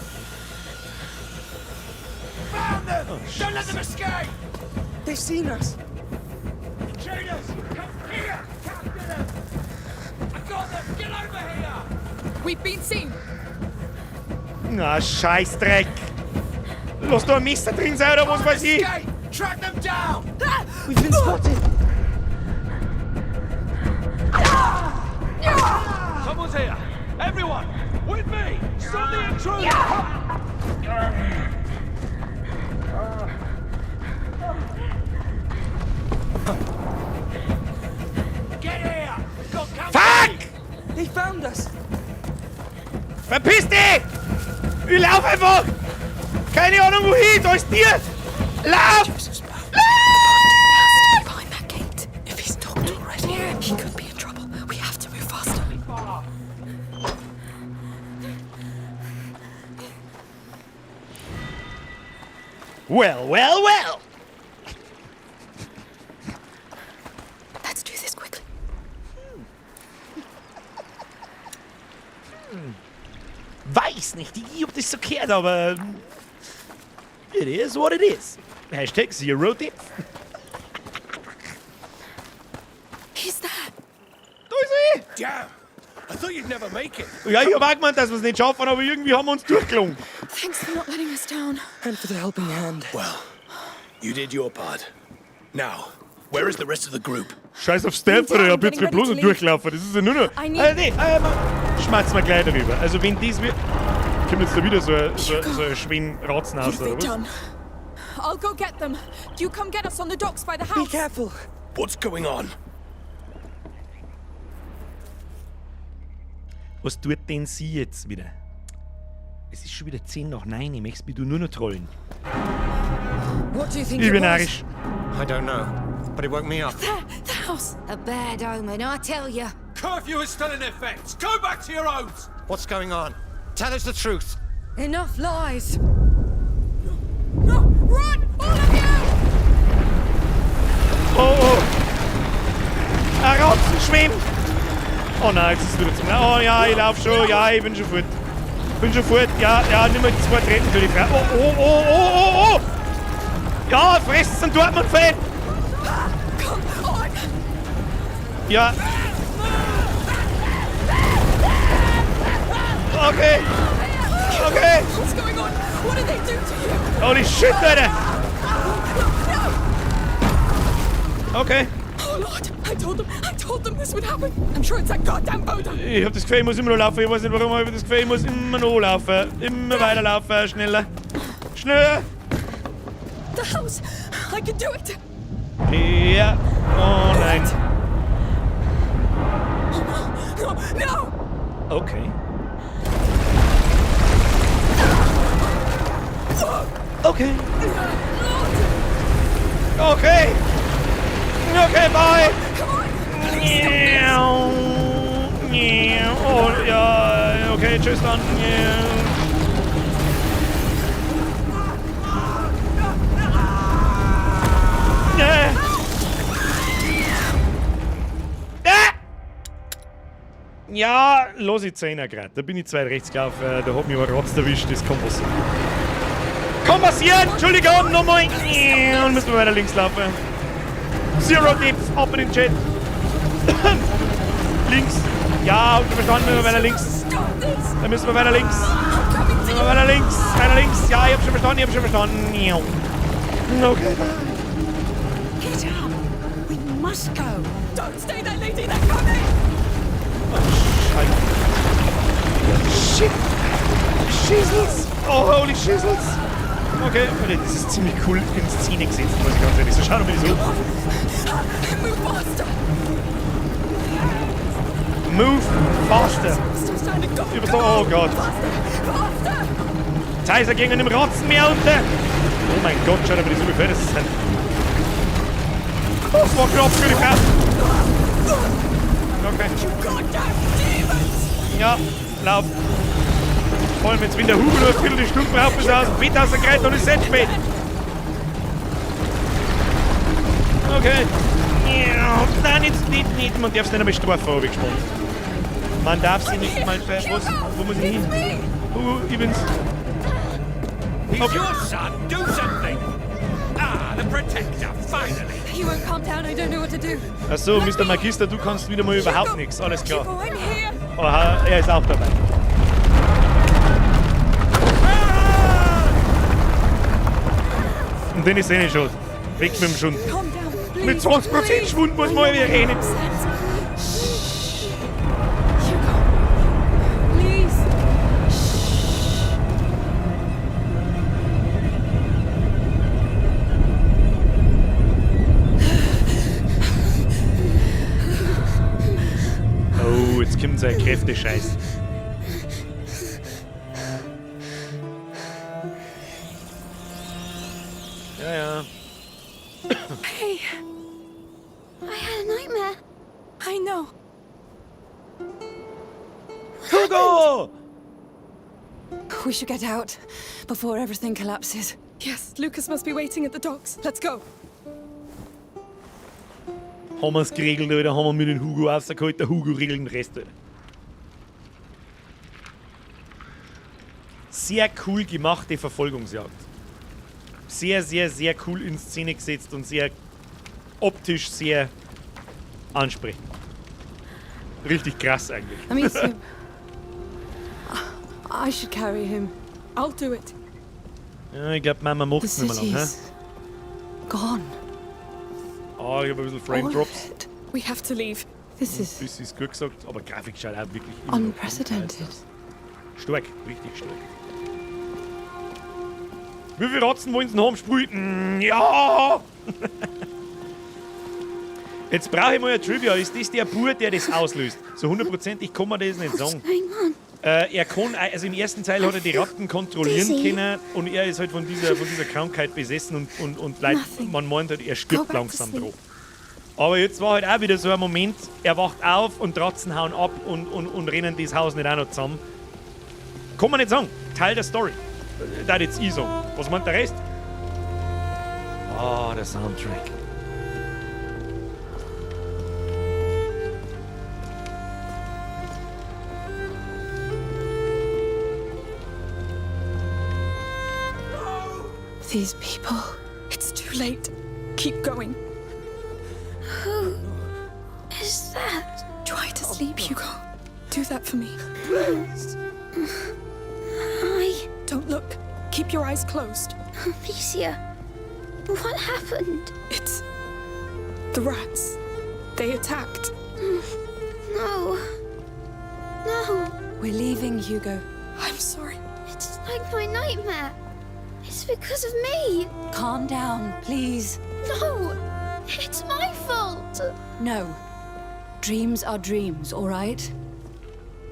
Found them! Don't let them escape! They've seen us. Intruders! Come here! Capture them! I got them! Get over here! We've been seen. Na, Scheißdreck. Lass da ein Messer drin sein oder was weiß ich. Escape! Track them down! We've been spotted. Someone's here! Everyone! With me! Stop the intruder! Get here! We've got company! Fuck! They found us. Verpiss dich! Ich lauf einfach! Keine Ahnung wohin, da ist Tier! Lauf! Joseph's bow. Has to be behind that gate. If he's docked already, he could be in trouble. We have to move faster. Well, well, well! Let's do this quickly. Weiß nicht, ich hab das so gehört, aber. It is what it is. #ZeroDepth. He's there. Da ist er! Damn! I thought you'd never make it. Ja, ich hab auch gemeint, dass wir es nicht schaffen, aber irgendwie haben wir uns durchgelungen. Thanks for not letting us down. And for the helping hand. Well, you did your part. Now, where is the rest of the group? Scheiß auf Stealth, Alter, ich hab jetzt bloß noch durchlaufen. Das ist ja nur noch. I need- Nee, schmerzen wir gleich darüber. Also, wenn das wird. Kommt jetzt da wieder so ein Schwein-Ratzen What raus, have they oder was? done? I'll go get them. You come get us on the docks by the Be house. careful. What's going on? Was tut denn sie jetzt wieder? Es ist schon wieder 9:10. Ich möchte mich nur noch trollen. What do you think Ich it bin was? narrisch. I don't know, but it woke me up. There, the house. A bad omen, I tell you. Curfew is still in effect! Go back to your homes! What's going on? Tell us the truth. Enough lies. No, run, all of you! Oh, oh. Ein Ratzen schwimmt. Oh nein, jetzt ist es wieder zum. Oh ja, ich lauf schon. Ja, ich bin schon fort. Bin schon fort. Ja, ja, nimm mal zwei Treten für die Frau. Oh, oh, oh, oh, oh, oh. Ja, fresst einen Dortmund-Fan. Come on! Ja. Okay. Okay. What's going on? What did they do to you? Holy shit, Alter. No, no! Okay. Oh Lord, I told them this would happen. I'm sure it's that goddamn Vaudin. Ich hab das Gefühl, ich muss immer noch laufen. Ich weiß nicht warum, aber ich hab das Gefühl, ich muss immer noch laufen. Immer weiter laufen. Schneller. Schneller. The house. I can do it. Ja. Oh nein. No, no! Okay. Okay. Okay. Okay, bye. Come on! Oh, ja, okay, tschüss dann. Ja. Ah. Ah. Ja, los ich 10 Grad. Da bin ich zu weit rechts gelaufen. Da hat mich ein Rotz erwischt. Das kann passieren. Kann passieren! Entschuldigung, nochmal. Und müssen wir weiter links laufen. Zero Depth, ab in den Chat. Links. Ja, hab schon verstanden, müssen wir weiter links. Stop this! Da müssen wir weiter links. I'm coming to Müssen you! wir weiter links. Weiter links. Ja, ich hab schon verstanden, ich hab schon verstanden. Okay, bye. Get up. We must go. Don't stay there, lady! They're coming! Scheiße. Shit. Shizzles. Oh, holy shizzles. Okay, Alter, das ist ziemlich cool in Szene gesetzt, muss ich ganz ehrlich sagen. Schau mal so. Move faster! Move faster. Still standing. Go, Über go. so, oh Gott. Faster! Teil gegen dem Ratzenmeer unter. Oh mein Gott, schau dir mal das ungefähr das sind. Das war knapp für die Frau. Okay. You goddamn demons! Ja, lauf. Vor allem jetzt, wenn der Hugo nur eine Viertelstunde braucht, bis er aus dem Bett rausgerannt, dann ist es spät. Okay. Ja, nein, jetzt nicht, nicht. Man darf es nicht einmal strafen, habe ich gespannt. Man darf sie nicht mal ver... Was? Wo muss ich hin? Hugo, ich bin's. He's your son. Do something. Ah, the protector, finally. He won't calm down. I don't know what to do. Achso, Mr. Magister, du kannst wieder mal überhaupt nichts. Alles klar. Hugo, I'm here. Aha, er ist auch dabei. Und den ist eh nicht schon. Weg mit dem Schund. Calm down, please. Mit 20% Schwund muss man wieder reden. Hugo, please. Oh, jetzt kommt sein Kräftescheiß. Ja. Hey, I had a nightmare. I know. Hugo! We should get out before everything collapses. Yes, Lucas must be waiting at the docks. Let's go. Haben wir's geregelt, Alter. Haben wir mit dem Hugo rausgeholt. Der Hugo regelt den Rest, Alter. Sehr cool gemachte Verfolgungsjagd. Sehr, sehr, sehr cool in Szene gesetzt und sehr optisch sehr ansprechend. Richtig krass eigentlich. Amicia, I should carry him. I'll do it. Ja, ich glaube, Mama The macht's nicht mehr lang. Hä? city's gone. Ah, ich habe ein bisschen Frame All of Drops. it. We have to leave. This is Das ist gut gesagt, aber Grafik schaut auch wirklich immer noch unprecedented. brutal aus. Stark, richtig stark. Wie viele Ratzen wollen sie denn haben? Sprühen? Ja! Jetzt brauche ich mal ein Trivia. Ist das der Bub, der das auslöst? So hundertprozentig kann man das nicht sagen. What's going on? Er kann, also im ersten Teil hat er die Ratten kontrollieren Dizzy. können und er ist halt von dieser Krankheit besessen und leid, Nothing. man meint halt, er Go stirbt back to langsam sleep. drauf. Aber jetzt war halt auch wieder so ein Moment, er wacht auf und Ratzen hauen ab und rennen das Haus nicht auch noch zusammen. Kann man nicht sagen. Teil der Story. Da jetzt ich sagen. Was meint der Rest? Ah, der Soundtrack. These people. It's too late. Keep going. Who is that? Try to sleep, Hugo. Do that for me. I. Don't look. Keep your eyes closed. Amicia. What happened? It's the rats. They attacked. No. No. We're leaving, Hugo. I'm sorry. It's like my nightmare. It's because of me. Calm down, please. No. It's my fault. No. Dreams are dreams, all right?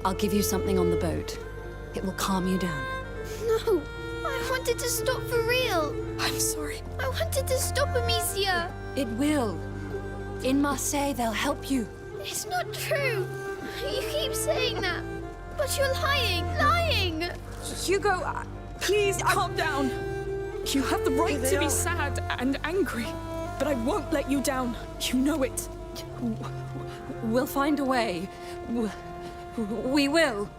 I'll give you something on the boat. It will calm you down. No. I wanted to stop for real. I'm sorry. I wanted to stop Amicia. It will. In Marseille, they'll help you. It's not true. You keep saying that. But you're lying, lying. Hugo, Please calm down. You have the right to be sad and angry, but I won't let you down. You know it. We'll find a way. We will.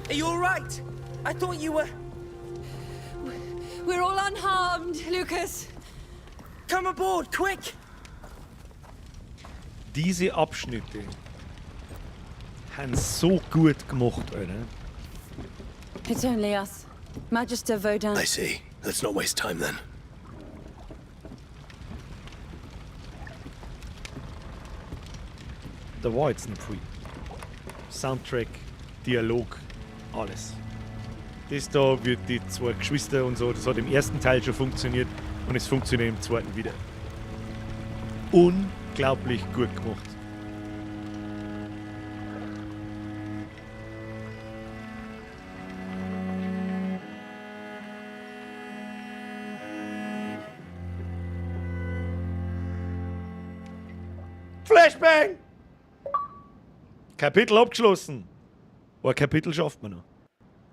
Are you all right? I thought you were. We're all unharmed, Lucas. Come aboard, quick! Diese Abschnitte haben so gut gemacht, Alter. It's only us. Magister Vaudin. I see. Let's not waste time then. Da war jetzt nicht viel. Soundtrack, Dialog, alles. Das da wird die zwei Geschwister und so, das hat im ersten Teil schon funktioniert und es funktioniert im zweiten wieder. Unglaublich gut gemacht. Flashbang! Kapitel abgeschlossen. Oh, ein Kapitel schafft man noch.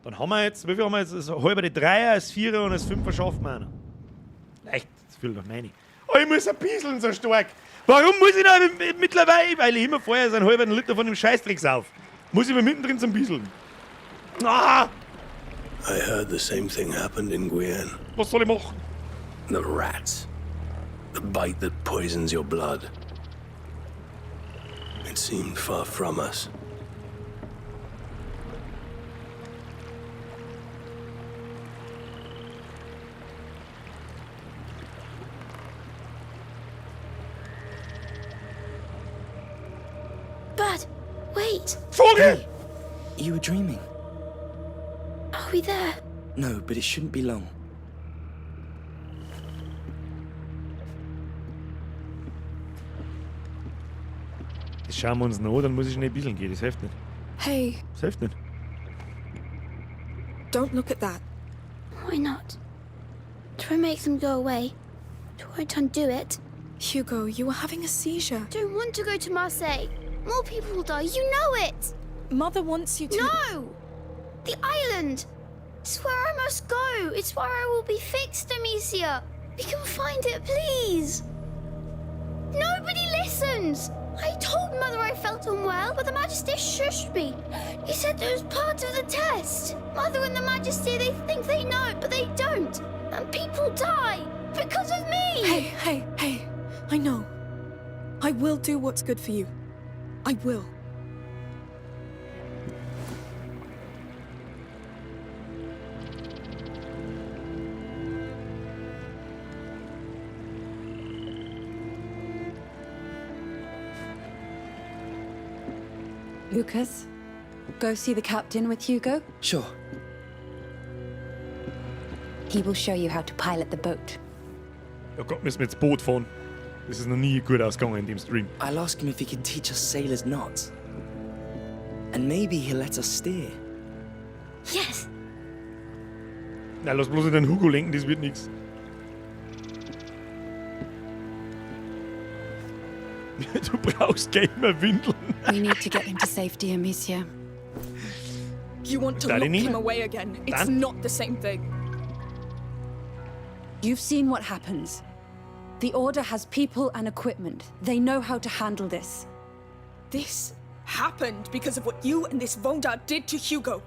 Dann haben wir jetzt, wie viel haben wir jetzt? Das halbe die Dreier, das Vierer und das Fünfer schaffen wir auch noch. Leicht, das fehlt noch meine. Oh, ich muss ein bisschen so stark. Warum muss ich noch mittlerweile, weil ich immer vorher so einen halben Liter von dem Scheißdreck sauf, muss ich mir mittendrin zum Bieseln. Ah! I heard the same thing happened in Guyenne. Was soll ich machen? The rats. The bite that poisons your blood. It seemed far from us. Bud, wait. Vogel! You were dreaming. Are we there? No, but it shouldn't be long. Das schauen wir uns noch an, dann muss ich schnell bisseln gehen. Das hilft nicht. Hey, Das hilft nicht. don't look at that. Why not? Try make them go away. Try to undo it. Hugo, you were having a seizure. Don't want to go to Marseille. More people will die. You know it. Mother wants you to. No! The island! It's where I must go. It's where I will be fixed, Amicia. We can find it, please. Nobody listens. I told Mother I felt unwell, but the Magister shushed me. He said it was part of the test. Mother and the Magister, they think they know, but they don't. And people die because of me. Hey, hey, hey. I know. I will do what's good for you. I will. Lucas, go see the captain with Hugo. Sure. He will show you how to pilot the boat. Oh Gott, müssen wir jetzt Boot fahren. Das ist noch nie gut ausgegangen in dem Stream. I'll ask him if he can teach us sailors knots. And maybe he'll let us steer. Yes. Na, lass bloß nicht den Hugo lenken, das wird nix. Du brauchst Gamer-Windeln. We need to get him to safety, Amicia. You want to Daddy lock Nina? him away again. It's Dan? not the same thing. You've seen what happens. The Order has people and equipment. They know how to handle this. This happened because of what you and this Vaudin did to Hugo.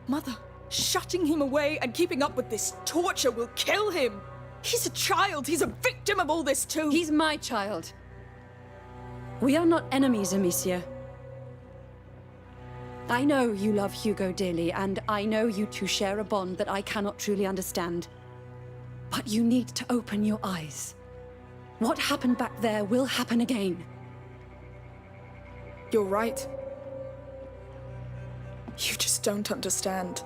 Mother, shutting him away and keeping up with this torture will kill him. He's a child. He's a victim of all this too. He's my child. We are not enemies, Amicia. I know you love Hugo dearly, and I know you two share a bond that I cannot truly understand. But you need to open your eyes. What happened back there will happen again. You're right. You just don't understand.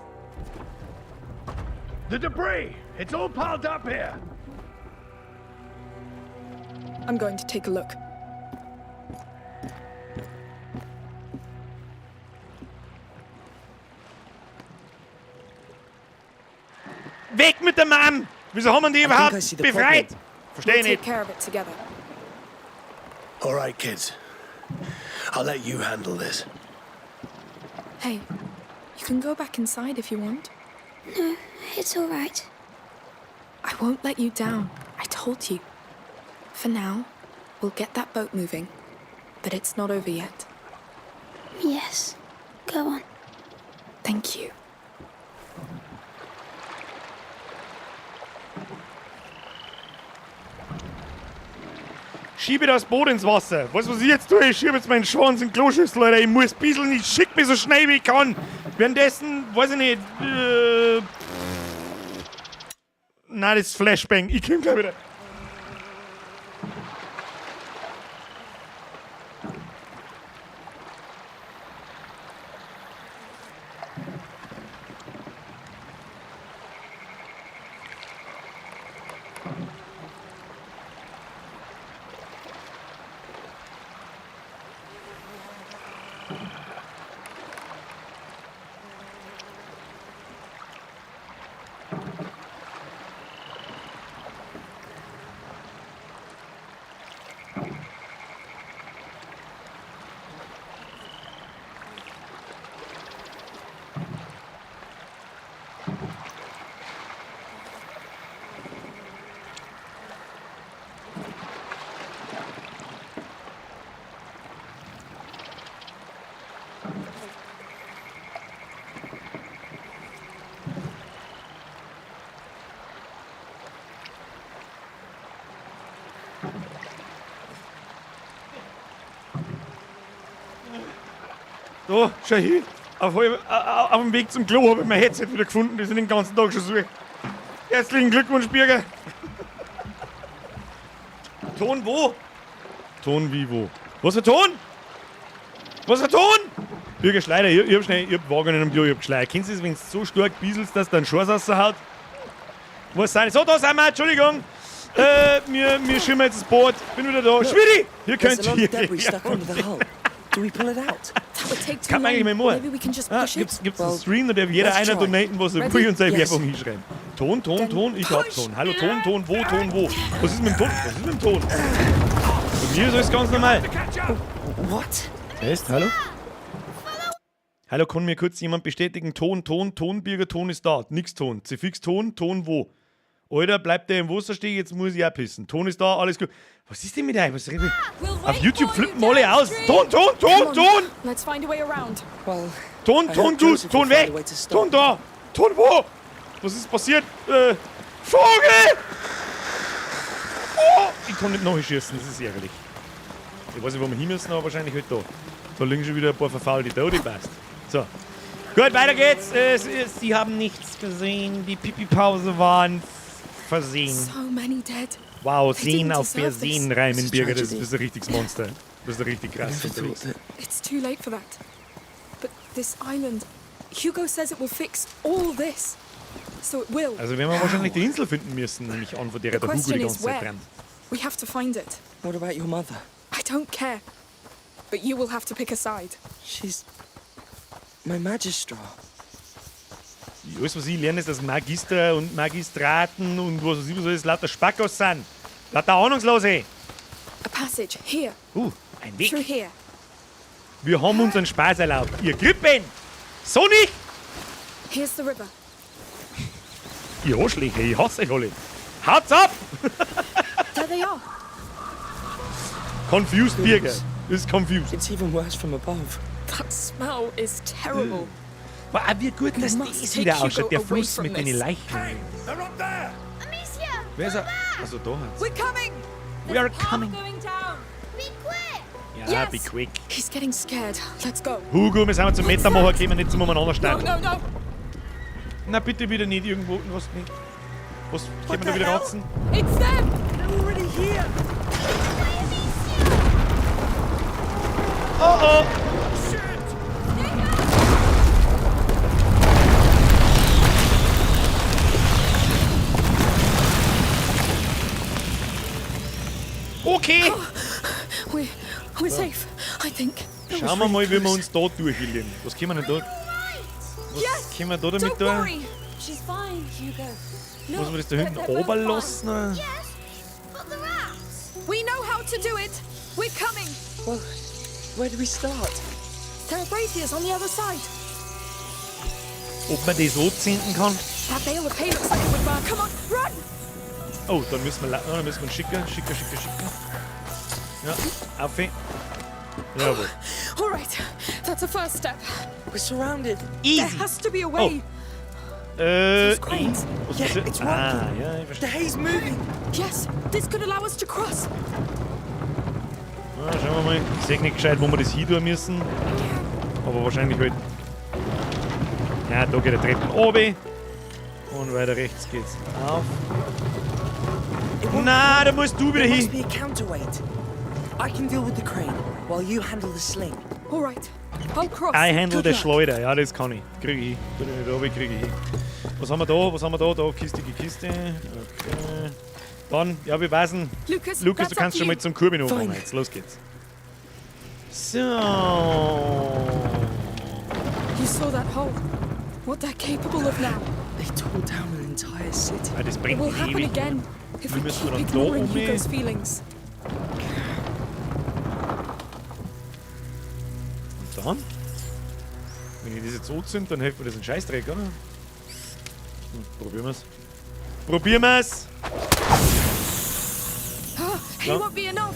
The debris! It's all piled up here! I'm going to take a look. Weg mit dem Mann! Wieso haben wir die I think I überhaupt see the befreit? problem. Verstehe We'll ich take nicht. care of it together. All right, kids. I'll let you handle this. Hey, you can go back inside if you want. No, it's all right. I won't let you down. I told you. For now, we'll get that boat moving. But it's not over yet. Yes. Go on. Thank you. Schiebe das Boot ins Wasser. Weißt du, was ich jetzt tue? Ich schiebe jetzt meinen Schwanz in die Kloschüssel, Alter. Ich muss bisseln, ich schick mich so schnell wie ich kann. Währenddessen, weiß ich nicht, nein, das ist Flashbang. Ich komm gleich wieder. Da, schau hin. Auf dem Weg zum Klo habe ich mein Headset wieder gefunden, das ich den ganzen Tag schon suche. Herzlichen Glückwunsch, Birger. Ton wo? Ton wie wo? Was für Ton? Was für Ton? Birger Schleider, ich hab schnell, ich hab wahrgenommen am Klo, ich hab geschleiert. Kennst du das, wenn du so stark bieselst, dass du einen Scheiß raushaut? Was sein? So, da sind wir, Entschuldigung. Wir schirmen jetzt das Boot. Bin wieder da. Schwierig! Hier könnt ihr. Do we pull it out? That would take too Kann man long. eigentlich mal machen. Maybe we can just Ah, push it. gibt's einen Stream, da darf jeder let's einer try. donaten, was er Ready? will und seine Yes. Werbung hinschreiben. Ton, Ton, Then Ton, ich hab push. Ton. Hallo, Ton, Ton, wo, Ton, wo? Was ist mit dem Ton? Was ist mit dem Ton? Bei mir ist alles ganz normal. What? Test, hallo? Hallo, kann mir kurz jemand bestätigen? Ton, Ton, Ton, Birger, Ton ist da. Nix Ton. Zifix Ton, Ton wo? Alter, bleibt der im Wasser stehen, jetzt muss ich auch pissen. Ton ist da, alles gut. Was ist denn mit euch? Was rede ich? Auf YouTube flippen alle aus. Ton, Ton, Ton, Ton! Let's find a way around. Well, Ton, I Ton, hope gut, Joseph Ton will find weg! a way to stop. Ton da! Ton wo? Was ist passiert? Vogel! Oh! Ich kann nicht nachschießen, das ist ärgerlich. Ich weiß nicht, wo wir hin müssen, aber wahrscheinlich halt da. Da liegen schon wieder ein paar verfaulte Tote, passt. So. Gut, weiter geht's. Sie haben nichts gesehen. Die Pipi-Pause war ein Versehen. So many dead. Wow, They Sehen didn't auf deserve this. Versehen reimen, It's a Birger, das tragedy. ist ein richtiges Monster. Das ist richtig krass Never thought unterwegs. that. It's too late for that. But this island, Hugo says it will fix all this. So it will. Also werden wir wahrscheinlich die Insel finden müssen, nehme ich an, von der The der Hugo question die is ganze Zeit where. rennt. We have to find it. What about your mother? I don't care. But you will have to pick a side. She's my magistrar. Alles, was ich lerne, ist, dass Magister und Magistraten und was weiß ich, was alles lauter Spackos sind. Lauter Ahnungslose. A passage here, Ein Weg. through here. Wir haben uns einen Spaß erlaubt. Ihr Krippen! So nicht! Here's the river. Ihr Arschlöcher, ich hasse euch alle. Haut's ab! There they are. Confused Birger. Ist confused. It's even worse from above. That smell is terrible. Wow, wie gut, dass must das take wieder ausschaut, Hugo der away Fluss from mit den this. Leichen. Hey, they're up there! Amicia! Wer ist er? Also da hat's. We're coming! We are coming. Going down. Be quick! Ja, Yes. be quick. He's getting scared. Let's go. Hugo, wir sind zum Metamacher gekommen, nicht zum umeinander No, starten. no, no. Na bitte wieder nicht irgendwo. Was nicht? Was? Können wir da wieder ratzen? It's them! They're already here. Oh oh! Okay! We're safe, I think. Schauen wir mal, wie wir uns da durchhillen. Was können wir denn da? Was Yes! können wir da damit Don't tun? worry. She's fine, Hugo. Muss man das da hinten they're both runterlassen? Yes, but the rafts! We know how to do it. We're coming. Well, where do we start? There are braziers on the other side. Ob man das anzünden kann? That bale of hay looks like it would burn. Come on, run! Oh, dann müssen wir, oh, dann müssen wir schicken, schicken, schicken, schicken. Ja, auf. Jawohl. All right, that's a first step. We're surrounded. Easy. There has to be a way. Äh, Those cranes. was Yeah, passiert? it's Ah, working. ja, ich The verstehe. hay's moving. Yes, this could allow us to cross. Ah, schauen wir mal. Ich sehe nicht gescheit, wo wir das hin tun müssen. Aber wahrscheinlich halt. Ja, da geht der Treppen oben. Und weiter rechts geht's auf. Na, da musst du wieder There must hin. be a counterweight. I can deal with the crane while you handle the sling. All right, I'll cross. I handle Good the luck. Schleuder. Ja, das kann ich. Krieg ich hin. Tu dich nicht runter, krieg ich hin. Was haben wir da? Was haben wir da? Da, Kiste, Kiste. Okay. Dann, ja, wir wissen. Lucas, Lukas, du that's up kannst to schon you. mal zum Kurbeln anfangen Fine. jetzt. Los geht's. So. You saw that hole. What they're capable of now. They tore down an entire city. Ah, das It brennt will nicht happen ewig. again if Wir we müssen keep dann da ignoring um. Hugo's feelings. Und dann? Wenn ich das jetzt anzünde, dann hilft mir das ein Scheißdreck, oder? Hm, probieren wir's. Probieren wir's! Ah, he Ja. won't be enough.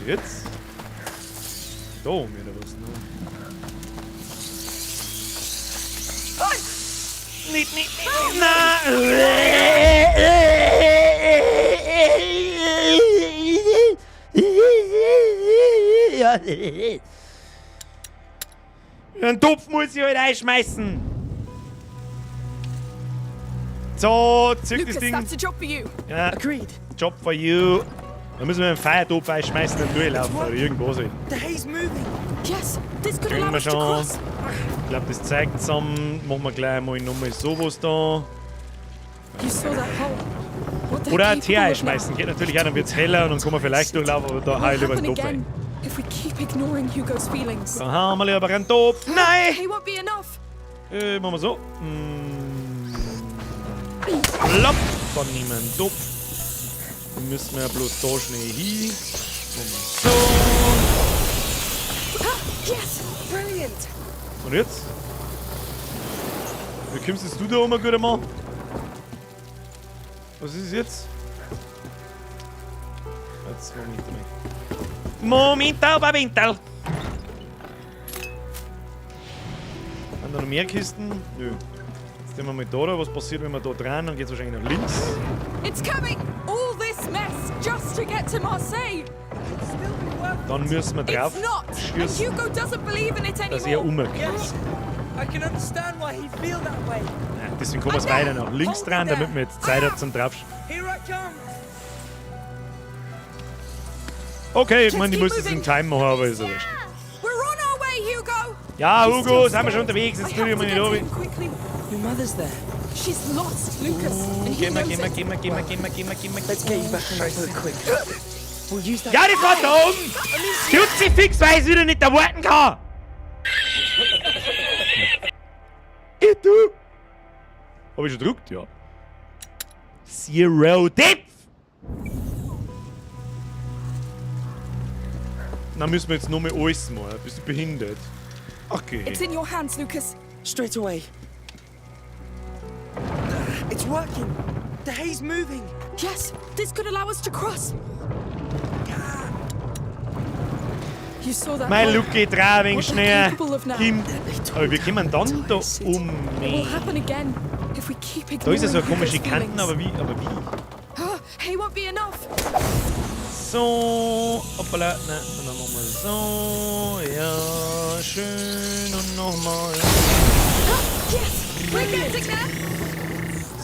Jetzt? Da oben oder was? Ne? Nicht, nicht, nicht, nein! Einen Topf muss ich halt einschmeißen. So, zück das Lucas, Ding. that's a job for you. Ja. Agreed. Job for you. Da müssen wir einen Feiertopf einschmeißen und durchlaufen oder irgendwo so. The hay's moving. Yes, this could Kriegen allow wir us to schon. cross. Ich glaube, das zeigt zusammen. Machen wir gleich mal nochmal sowas da. You saw that hole. What they're Oder ein Teer capable of now. einschmeißen. Geht natürlich auch, dann wird's heller und dann kann man vielleicht durchlaufen, aber da hau ich lieber einen Happen Topf again rein. if we keep ignoring Hugo's feelings. Da haben wir lieber einen Topf. Nein! Hay won't be enough. Machen wir so. Plopp. Dann nehmen wir einen Topf. Dann müssen wir ja bloß da schnell hin. Und so. Yes! Brilliant. Und jetzt? Wie kommst jetzt du da um, guter Mann? Was ist jetzt? Jetzt, Moment einmal. Moment, Momental. Haben da noch mehr Kisten? Nö. Jetzt nehmen wir mal da, da. Was passiert, wenn wir da dran? Dann geht's wahrscheinlich nach links. It's coming! All this mess just to get to Marseille! Dann müssen wir drauf It's not! And schießen, Hugo doesn't believe in it dass er anymore. umkommt. Yes. I can understand why he'd feel that way. Ja, deswegen kommen wir weiter nach links dran, damit wir jetzt Zeit hat zum drauf. Here I come. Okay, ich meine, ich muss es in Time machen, aber ist ja wurscht. We're on our way, Hugo! Ja, Hugo, sind wir schon unterwegs? Jetzt I tu dich have mal to nicht get to runter. him quickly. Your mother's there. She's lost, Lucas, and he Geh mal, knows geh mal, it. geh mal, geh mal, geh mal, geh mal, geh mal. Let's get you back on that boat quick. We'll use that. Ja, das war da oben! Kruzifix, weil ich wieder nicht da warten kann! Geh du! Hab ich schon gedruckt? Ja. Zero Depth! Na, müssen wir jetzt nochmal alles machen. Bist du behindert? Okay. It's in your hands, Lucas. Straight away. It's working. The hay's moving. Yes, this could allow us to cross. You saw that Mein hole. Luke geht drauf, ein wenig What they're schneller. capable of now. Kim. Aber wir kommen dann da um. It will happen again if we keep Da ignoring ist ja so eine komische Hugo's Kanten, feelings. aber wie? Ah, hay won't be enough. So, hoppala, ne, und dann machen wir so, ja, schön und nochmal. Yes, we're getting there.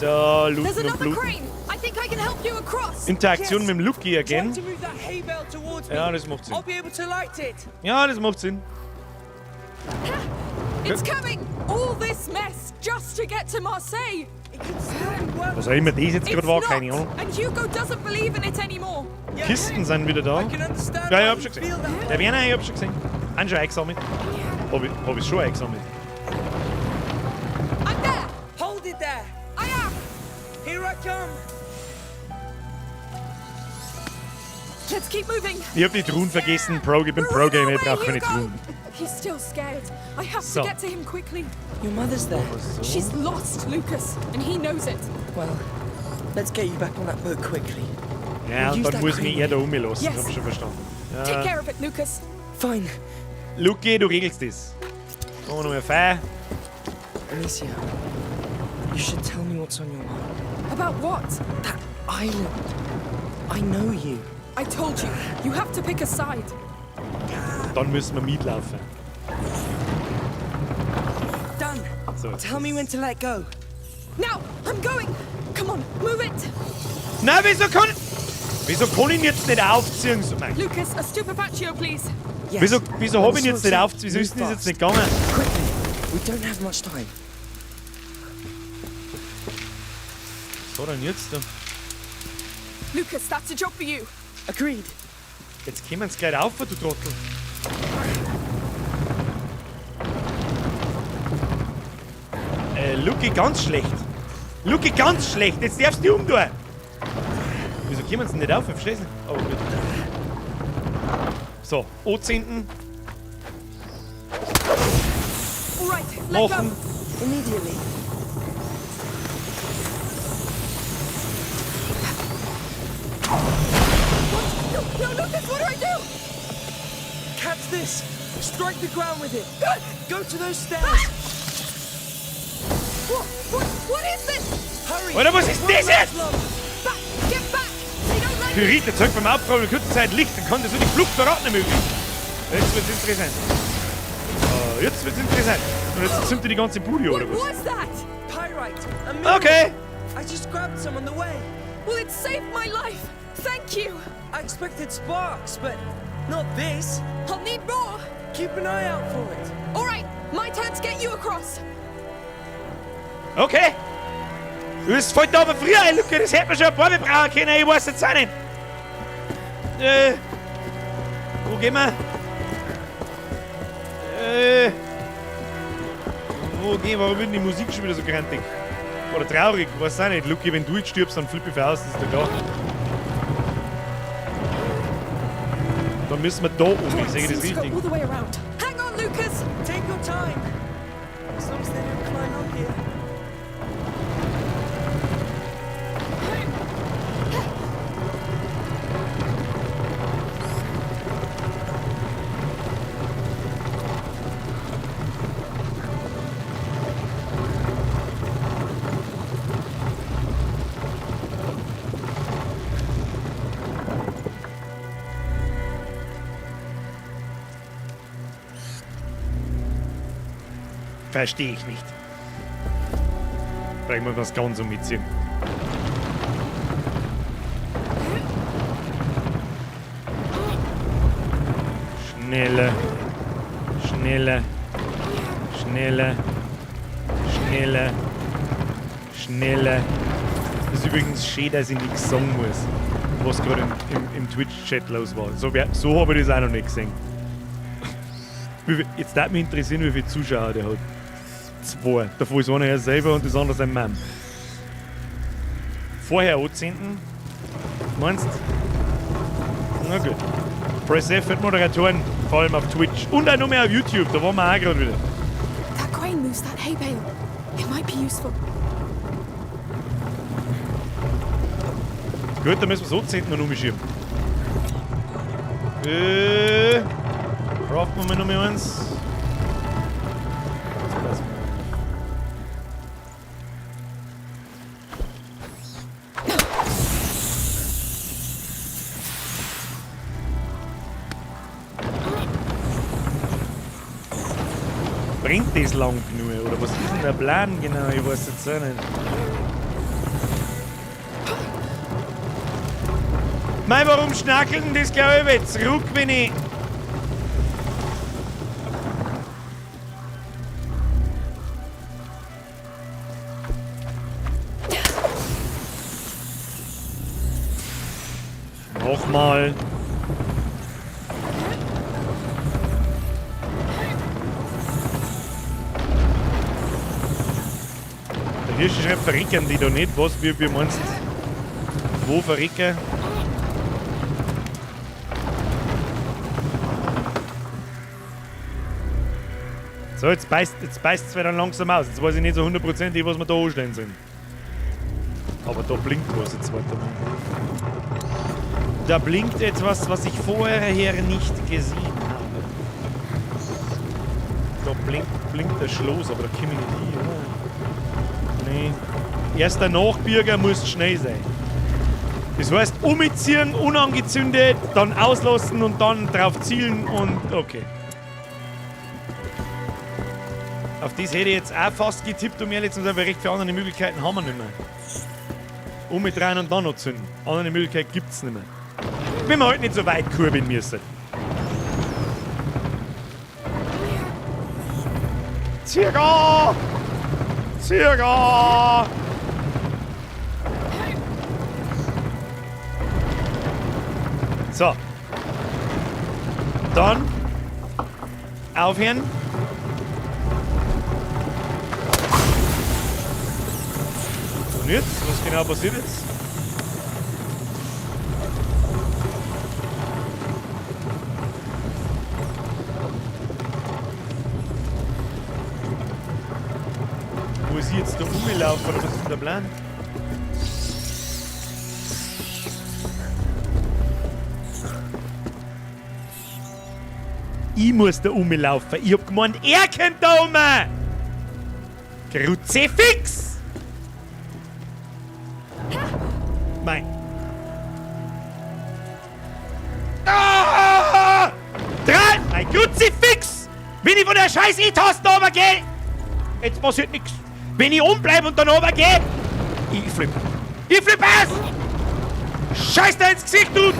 So, There's looten und another bluten. crane. I think I can help you across. Interaktion Yes. mit dem Lucky again. Try to move that hay bale towards me. Ja, das macht Sinn. I'll be able to light it. Ja, das macht Sinn. It's coming. All this mess just to get to Marseille. It could still be worth Was auch immer das jetzt It's gerade war, not. keine Ahnung. And Hugo doesn't believe in it anymore. Kisten sind wieder da. I can understand Ja, ich why hab schon he'd gesehen. feel that Der way. Werner, ich hab schon gesehen. Einen schon eingesammelt. Hab ich schon eingesammelt. I'm there. Hold it there. I am. Here I come. Let's keep moving. Ich hab die Truhen vergessen. Pro, ich bin We're Pro on our Gamer, ich way, brauch keine Hugo. Truhen. He's still scared. I have So. to get to him quickly. Your mother's there. She's lost, Lucas, and he knows it. Well, let's get you back on that boat quickly. Ja, und Use dann that muss mich crane. er da umlassen. Yes. Hab ich schon verstanden. Take Ja. care of it, Lucas. Fine. Luki, du regelst das. Machen wir noch mal Feuer. Amicia, you should tell me what's on your mind. About what? That island. I know you. I told you, you have to pick a side. Dann müssen wir mitlaufen. Done. So, jetzt Tell me when to let go. Now, I'm going. Come on, move it. Na, wieso kann ich ihn jetzt nicht aufziehen? So, mein, Lucas, a stupefaccio, please. Yes. wieso hab ich ihn jetzt nicht Move aufziehen? Wieso ist denn das jetzt nicht gegangen? Quickly. We don't have much time. Was hat er denn jetzt da? Lucas, that's a job for you. Agreed. Jetzt kommen sie gleich auf, du Trottel. Luki, ganz schlecht. Luki, ganz schlecht. Jetzt darfst du dich umtun. Wieso kommen sie denn nicht auf? Ich versteh's nicht. Oh, gut. So, anzünden. All right, let Machen. go. Immediately. What? No, no, Lucas, what do I do? Catch this! Strike the ground with it! Go to those stairs! What is this? Hurry! Alter, was ist das jetzt? Back! Get back! They don't like Pyrit erzeugt beim Aufprall in kurzer Zeit Licht und kann so die Flucht verraten ermöglichen. Jetzt wird's interessant. Oh, jetzt wird's interessant. Und jetzt zündet die ganze Bude, oder was? What was that? Pyrite! A mineral. Okay. I just grabbed some on the way. Well, it saved my life. Thank you. I expected sparks, but not this. I'll need more. Keep an eye out for it. All right, my turn to get you across. Okay. Das fällt da aber früher ein, Luca. Das hätte man schon ein paar Mal brauchen können. Ich weiß jetzt auch nicht. Wo gehen wir? Wo gehen wir? Warum wird denn die Musik schon wieder so grantig? Oder traurig, weiß auch nicht. Lucky, wenn du jetzt stirbst, dann flippe ich aus, das ist doch klar. Dann müssen wir da um, ich sehe das Seems to go richtig. all the way around. Hang on, Lucas. Take your time. As long as they don't climb up here. Verstehe ich nicht. Vielleicht muss man das ganz umziehen. Schneller. Schneller. Schneller. Schneller. Schneller. Das ist übrigens schön, dass ich nichts sagen muss, was gerade im Twitch-Chat los war. So, so habe ich das auch noch nicht gesehen. Jetzt würde mich interessieren, wie viele Zuschauer der hat. 2. Davon ist einer er selber und das andere sein Mann. Vorher anzünden. Meinst du? Na gut. Press F für die Moderatoren, vor allem auf Twitch. Und auch noch mehr auf YouTube, da waren wir auch gerade wieder. That crane moves that hay bale. It might be useful. Gut, dann müssen wir es anzünden und umschieben. Craften wir mal noch mal eins. Bringt das lang genug? Oder was ist denn der Plan genau? Ich weiß jetzt auch nicht. Mei, warum schnackelt denn das, glaub ich, zurück, wenn ich... Nochmal. Der Hirschi schreibt, verrecken die da nicht. Was, wie meinst du? Wo verrecken? So, jetzt beißt's wieder langsam aus. Jetzt weiß ich nicht so hundertprozentig, was wir da anstellen sollen. Aber da blinkt was jetzt, warte mal. Da blinkt etwas, was ich vorher nicht gesehen habe. Da blinkt der Schloss, aber da komme ich nicht hin, oder? Nee. Erster Nachbürger muss schnell sein. Das heißt, umziehen, unangezündet, dann auslassen und dann drauf zielen und okay. Auf das hätte ich jetzt auch fast getippt, um ehrlich zu sein, weil recht viele andere Möglichkeiten haben wir nicht mehr. Umdrehen und dann noch zünden. Andere Möglichkeiten gibt's nicht mehr. Wenn wir halt nicht so weit kurbeln müssen. Circa! Circa! So. Dann aufhören. Und jetzt? Was genau passiert jetzt? Wo ist sie jetzt da rumgelaufen oder was ist denn der Plan? Ich muss da rumlaufen. Ich hab gemeint, er kommt da um. Kruzifix! Mein. Ah! Drei! Mein Kruzifix! Wenn ich von der scheiß E-Taste runtergehe! Jetzt passiert nichts. Wenn ich umbleibe und dann runtergehe, ich flippe. Ich flippe aus! Scheiß dir ins Gesicht, du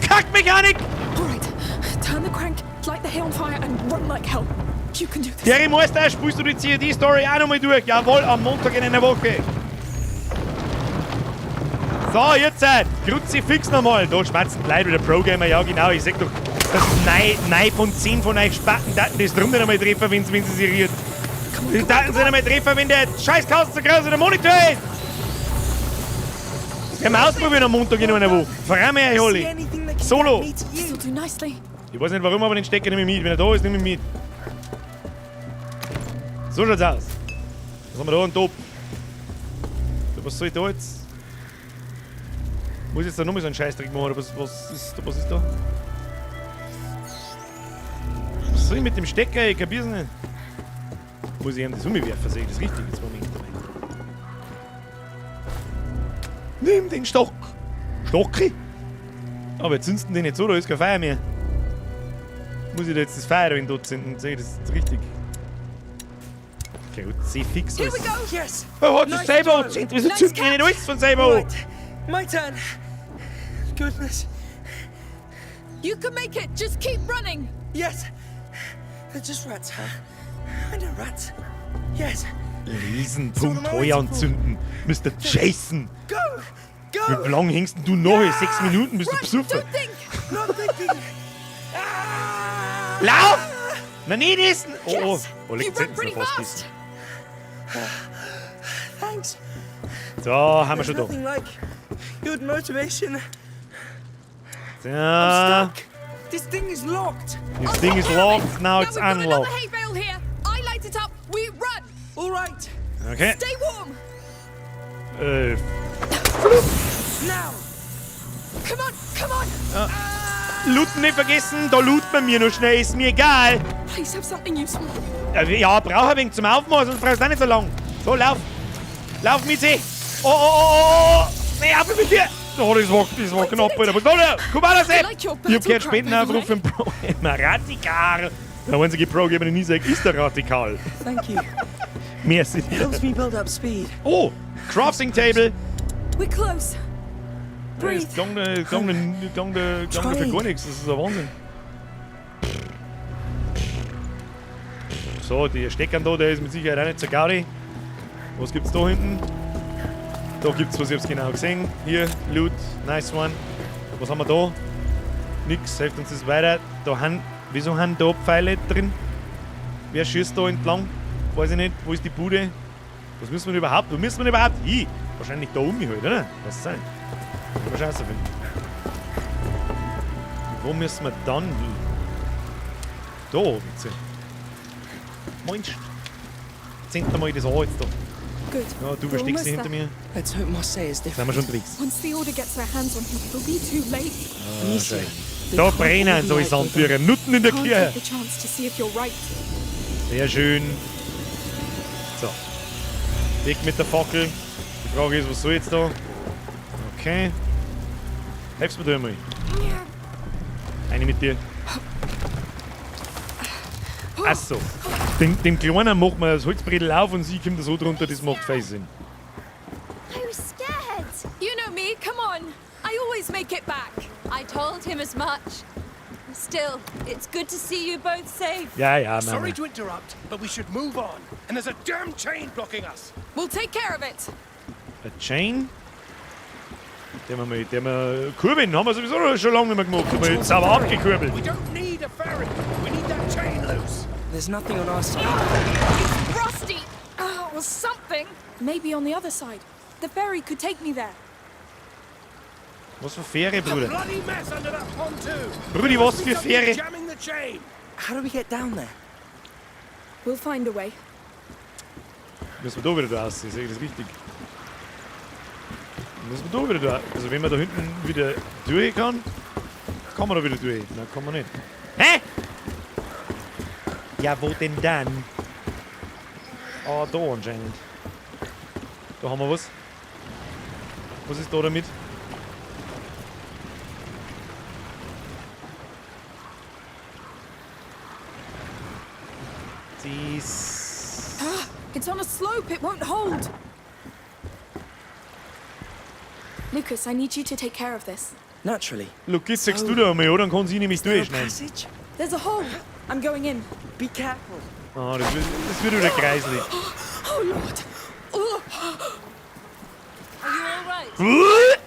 Kackmechanik! All right, turn the crank, light the hay on fire, and run like hell. You can do this. Terry Meister, spielst du die CAD-Story auch nochmal durch? Jawohl, am Montag in einer Woche. So, jetzt halt. Kruzifix nochmal. Da schwatzen die Leute wieder Pro-Gamer. Ja, genau. Ich sag doch, dass 9 von 10 von euch Spacken Daten das drum nicht einmal treffen, wenn sie sich rührt. Die Daten sind einmal treffen, wenn der Scheißkasten so groß der Monitor ist. Das werden wir ausprobieren am Montag in einer Woche. Voran mir, Holly. Solo. Ich weiß nicht warum, aber den Stecker nehme ich mit. Wenn er da ist, nehme ich mit. So schaut's aus. Was haben wir da? Ein Top. So, was soll ich da jetzt? Muss ich jetzt da nochmal so einen Scheißdreck machen? Oder was ist da? Was soll ich mit dem Stecker? Ich kapier's nicht. Muss ich ihm das umwerfen? Sehe ich das richtig? Jetzt Moment. Nimm den Stock! Stocki? Aber jetzt zündest du den nicht so, da ist kein Feuer mehr. Muss ich da jetzt das Feuer in dort zünden? Sehe ich das jetzt richtig? Okay, gut, seh fix alles. Yes. Oh, hat das selber angezündet? Wieso zündet ihr nicht alles von selber an? My turn. Goodness. You can make it. Just keep running. Yes. They're just rats, huh? I know rats. Yes. Lesen, Punkt, Heuer anzünden. Mr. Jason. Go! Go! Wie lange hängst denn du noch? 6 Minuten bist du besoffen. Not thinking. Lauf! Na nee, das. Oh, oh. Oh, liegt hinten noch fast. Thanks. So, haben wir schon da. Nothing like good motivation. So. I'm stuck. This thing is locked. This thing is locked. Now it's unlocked. Another hay bale here. I light it up. We run. All right. Okay. Stay warm. Now. Come on, come on. Looten nicht vergessen. Da looten wir mir noch schnell. Ist mir egal. Please have something useful. Ja, brauch ein wenig zum Aufmachen, sonst brauchst du auch nicht so lang. So, lauf. Lauf mit sie. Oh, oh, oh, oh. Nee, auf mit dir. Oh, das war knapp, Alter. Was soll der? Komm mal, das. Ich hab gehört, Spendenaufruf für den Pro-Gamer. Radikal. Der einzige Pro-Gamer, den ich sage, ist der Radikal. Thank you. Merci dir. Helps me build up speed. Oh, Crafting Table. We're close. Das klang für gar nichts. Das ist ein Wahnsinn. So, der Steckern da, der ist mit Sicherheit auch nicht so gaudi. Was gibt's da hinten? Da gibt's was, ich hab's genau gesehen. Hier, Loot, nice one. Was haben wir da? Nix, hilft uns das weiter. Da haben, wieso haben da Pfeile drin? Wer schießt da entlang? Weiß ich nicht. Wo ist die Bude? Was müssen wir überhaupt? Wo müssen wir überhaupt hin? Wahrscheinlich da um mich halt, oder? Was sein? Können wir Scheiße finden. Wo müssen wir dann hin? Da oben. Meinst du? Zünd mal das an jetzt da. Good. Ja, du versteckst dich hinter mir. Let's hope Marseille is Sind wir schon unterwegs. Once the order gets their hands on him, it'll be too late. Ah, da brennen so Sandtüren. Nutten in der Kirche. Sehr schön. So. Weg mit der Fackel. Die Frage ist, was soll jetzt da? Okay. Helfst mir da einmal. Eine mit dir. Achso. Dem Kleinen macht man das Holzbrettel auf und sie kommt da so drunter, das macht fein Sinn. I was scared. You know me, come on. I always make it back. I told him as much. Still, it's good to see you both safe. Ja, ja, Mama. Sorry to interrupt, but we should move on. And there's a damn chain blocking us. We'll take care of it. A chain? Den wir kurbeln, haben wir sowieso schon lange nicht mehr gemacht. Aber jetzt sauber abgekurbelt. We don't need a ferry. We need that chain loose. There's nothing on our side. It's rusty. Oh, or something. Maybe on the other side. The ferry could take me there. Was für Fähre, Bruder? Bloody mess under that pontoon. Brudi, was für Fähre? Jamming the chain. How do we get down there? We'll find a way. Müssen wir da wieder da aussehen, sehe ich das richtig? Müssen wir da wieder da. Also wenn man da hinten wieder durch kann, kann man da wieder durch. Nein, kann man nicht. Hä? Ja, wo denn dann? Ah, da anscheinend. Da haben wir was. Was ist da damit? Dies. Ah, it's on a slope. It won't hold. Lucas, I need you to take care of this. Naturally. Lucas, sagst du da einmal, oder? Dann kann sie nämlich durchschneiden. There's a hole. I'm going in. Be careful. Ah, das wird wieder kreislig. Oh, Lord. Oh. Are you all right?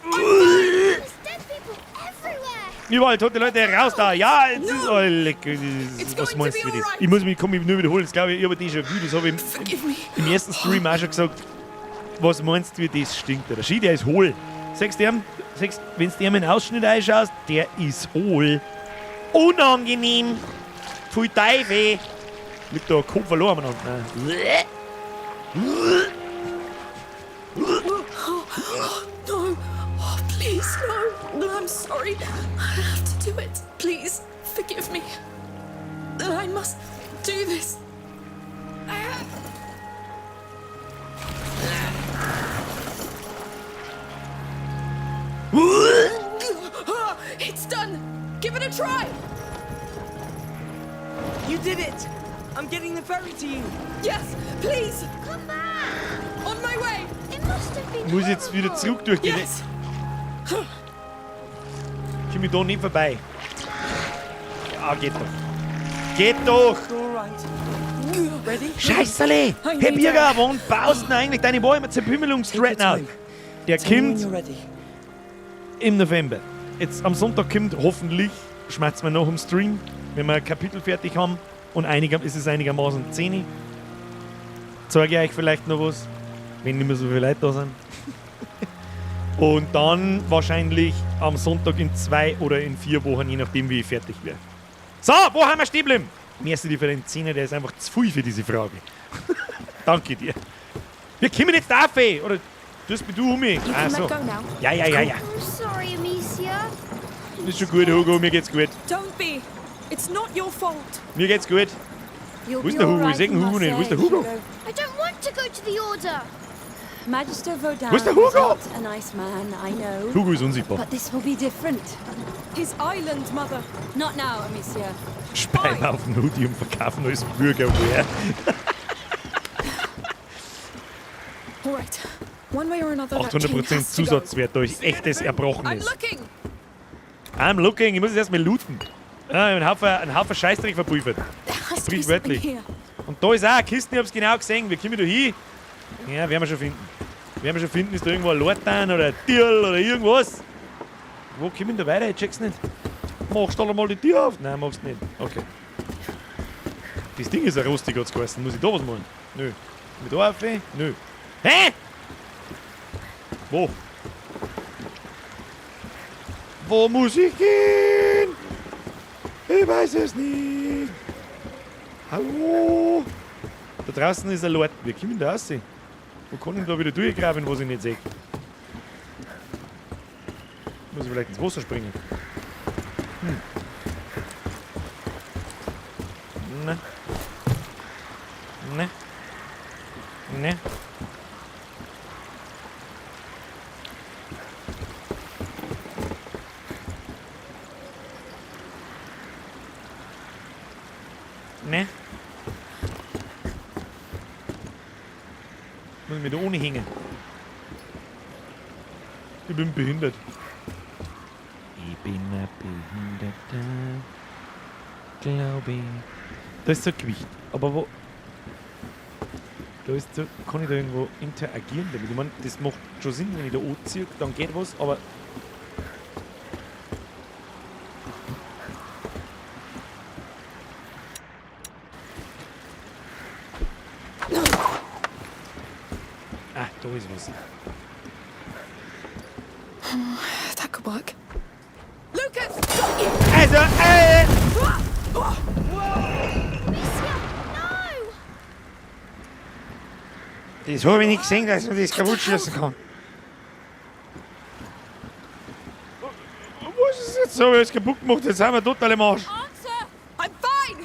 There's dead people everywhere. Überall tote Leute, raus da! Ja, jetzt ist. Oh, leck, It's was going meinst to du be wie das? alright. Ich muss mich, komm, mich nur wiederholen. Das glaube ich, ich habe déjà vu, das habe ich Forgive me. im ersten Stream auch schon gesagt. Was meinst du, wie das stinkt? Der Ski, der ist hohl. Sagst du ihm, sagst, wenn du ihm einen Ausschnitt einschaust, der ist hohl. Unangenehm. Pfui Teufel. Liegt da ein Kopf verloren umeinander. Nein. Oh, no. Oh, please, no. No, I'm sorry. I have to do it. Please, forgive me. I must do this. It's done. Give it a try. You did it! I'm getting the ferry to you. Yes, please. Come back. On my way. It must have been Muss jetzt wieder horrible. zurück durch die. Yes. Komm ich da nicht vorbei. Ja, geht doch. Geht doch! All right. Ready? Scheißerle! Hey Birger, wann baust du denn eigentlich deine Bäume zur Pimmelungsdreadnought? Der Tell me when kommt you're ready. im November. Jetzt am Sonntag kommt hoffentlich, schmerzen wir noch im Stream, wenn wir ein Kapitel fertig haben und ist es einigermaßen 10. Zeige ich euch vielleicht noch was, wenn nicht mehr so viele Leute da sind. Und dann wahrscheinlich am Sonntag in 2 oder in 4 Wochen, je nachdem wie ich fertig werde. So, wo haben wir stehen geblieben? Merci dir für den Zehner, der ist einfach zu viel für diese Frage. Danke dir. Wir kommen jetzt auf, ey. Oder tust mich du um mich? You Ah, can so. let go now. Ja, ja, ja, ja. I'm sorry, Amicia. Ist schon gut, Hugo, mir geht's gut. Don't be. It's not your fault. Mir geht's gut. You'll Wo ist be der Hugo? all Ich seh right den in Hugo nicht. Wo ist der Marseille, Hugo? I don't want to go to the Order. Magister Vaudin Wo ist der is Hugo? not a nice man, I know. Hugo ist unsichtbar. But this will be different. His island, Mother. Not now, Amicia. Speien auf den Hoodie und verkaufen als Bürgerwehr. All right. One way or another, that chain 800% has to go. Zusatzwert durch echtes I'm Erbrochenes. looking. I'm looking. Ich muss jetzt erstmal looten. Ah, einen Haufen Scheißdreck verpulvert. There has to be something Sprichwörtlich. here. Und da ist auch eine Kiste, ich hab's genau gesehen. Wir kommen da hin. Ja, werden wir schon finden. Werden wir schon finden, ist da irgendwo ein Lortan oder ein Tierl oder irgendwas. Wo kommen wir da weiter? Ich check's nicht. Machst du mal die Tür auf? Nein, machst nicht. Okay. Das Ding ist ja rostig, hat's geheißen. Muss ich da was machen? Nö. Komm ich da auf? Nö. Hä? Wo? Wo muss ich gehen? Ich weiß es nicht. Hallo? Da draußen ist ein Lord. Wir kommen da raus. Wo kann ich da wieder durchgraben, was ich nicht sehe? Muss ich vielleicht ins Wasser springen? Hm. Ne. Ne. Ne. Ne. Muss ich mir da ohne hängen. Ich bin behindert. Ich bin ein Behinderter. Glaube ich. Da ist so ein Gewicht. Aber wo. Da ist so. Kann ich da irgendwo interagieren damit? Ich meine, das macht schon Sinn, wenn ich da anziehe, dann geht was, aber. Ah, da ist was. That could work. Lucas! Also. Amicia, no! Das habe ich nicht gesehen, dass man das kaputt schießen kann. Was ist jetzt so? Ich hab's kaputt gemacht, jetzt sind wir total im Arsch. Answer! I'm fine!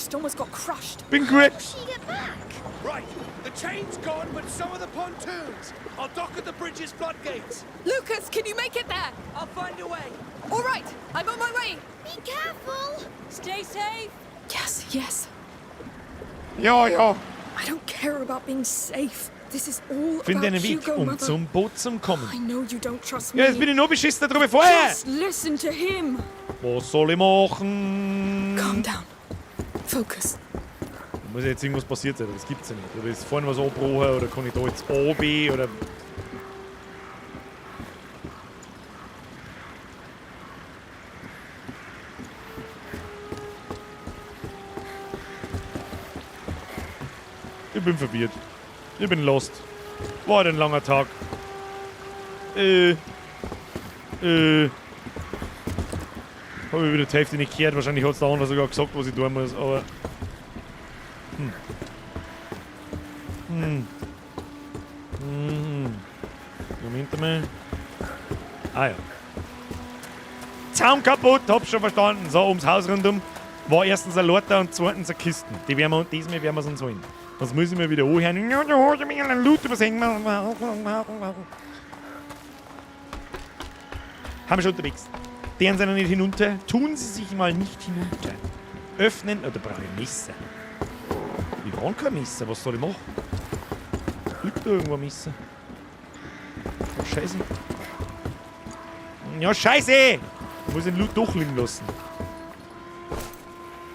beast almost got crushed. Bin gut. She get back? Right, the chain's gone, but so are the pontoons. I'll dock at the bridge's floodgates. Lucas, can you make it there? I'll find a way. All right, I'm on my way. Be careful. Stay safe. Yes, yes. Ja, ja. I don't care about being safe. This is all Finde about einen Weg, Hugo, mother. zum Boot zu kommen. I know you don't trust me. Ja, jetzt bin ich noch beschissener drüber vorher. Just listen to him. Was soll ich machen? Calm down. Focus. Da muss ja jetzt irgendwas passiert sein, das gibt's ja nicht. Oder ist vorne was angebrochen oder kann ich da jetzt oben oder. Ich bin verwirrt. Ich bin lost. War ein langer Tag. Hab ich wieder die Hälfte nicht gehört. Wahrscheinlich hat's der andere sogar gesagt, was ich tun muss, aber. Moment einmal. Ah ja. Zaun kaputt, hab's schon verstanden. So, ums Haus rundum war erstens ein Lothar und zweitens eine Kisten. Die werden wir, diesmal werden wir uns holen. Sonst muss ich mir wieder anhören. Ja, da hab ich mir einen Loot übersehen. Haben wir schon unterwegs. Deren sind noch nicht hinunter. Tun Sie sich mal nicht hinunter. Öffnen. Oh, da brauche ich ein Messer. Ich habe kein Messer. Was soll ich machen? Liegt da irgendwo ein Messer? Oh, Scheiße. Ja, Scheiße! Ich muss den Loot doch liegen lassen.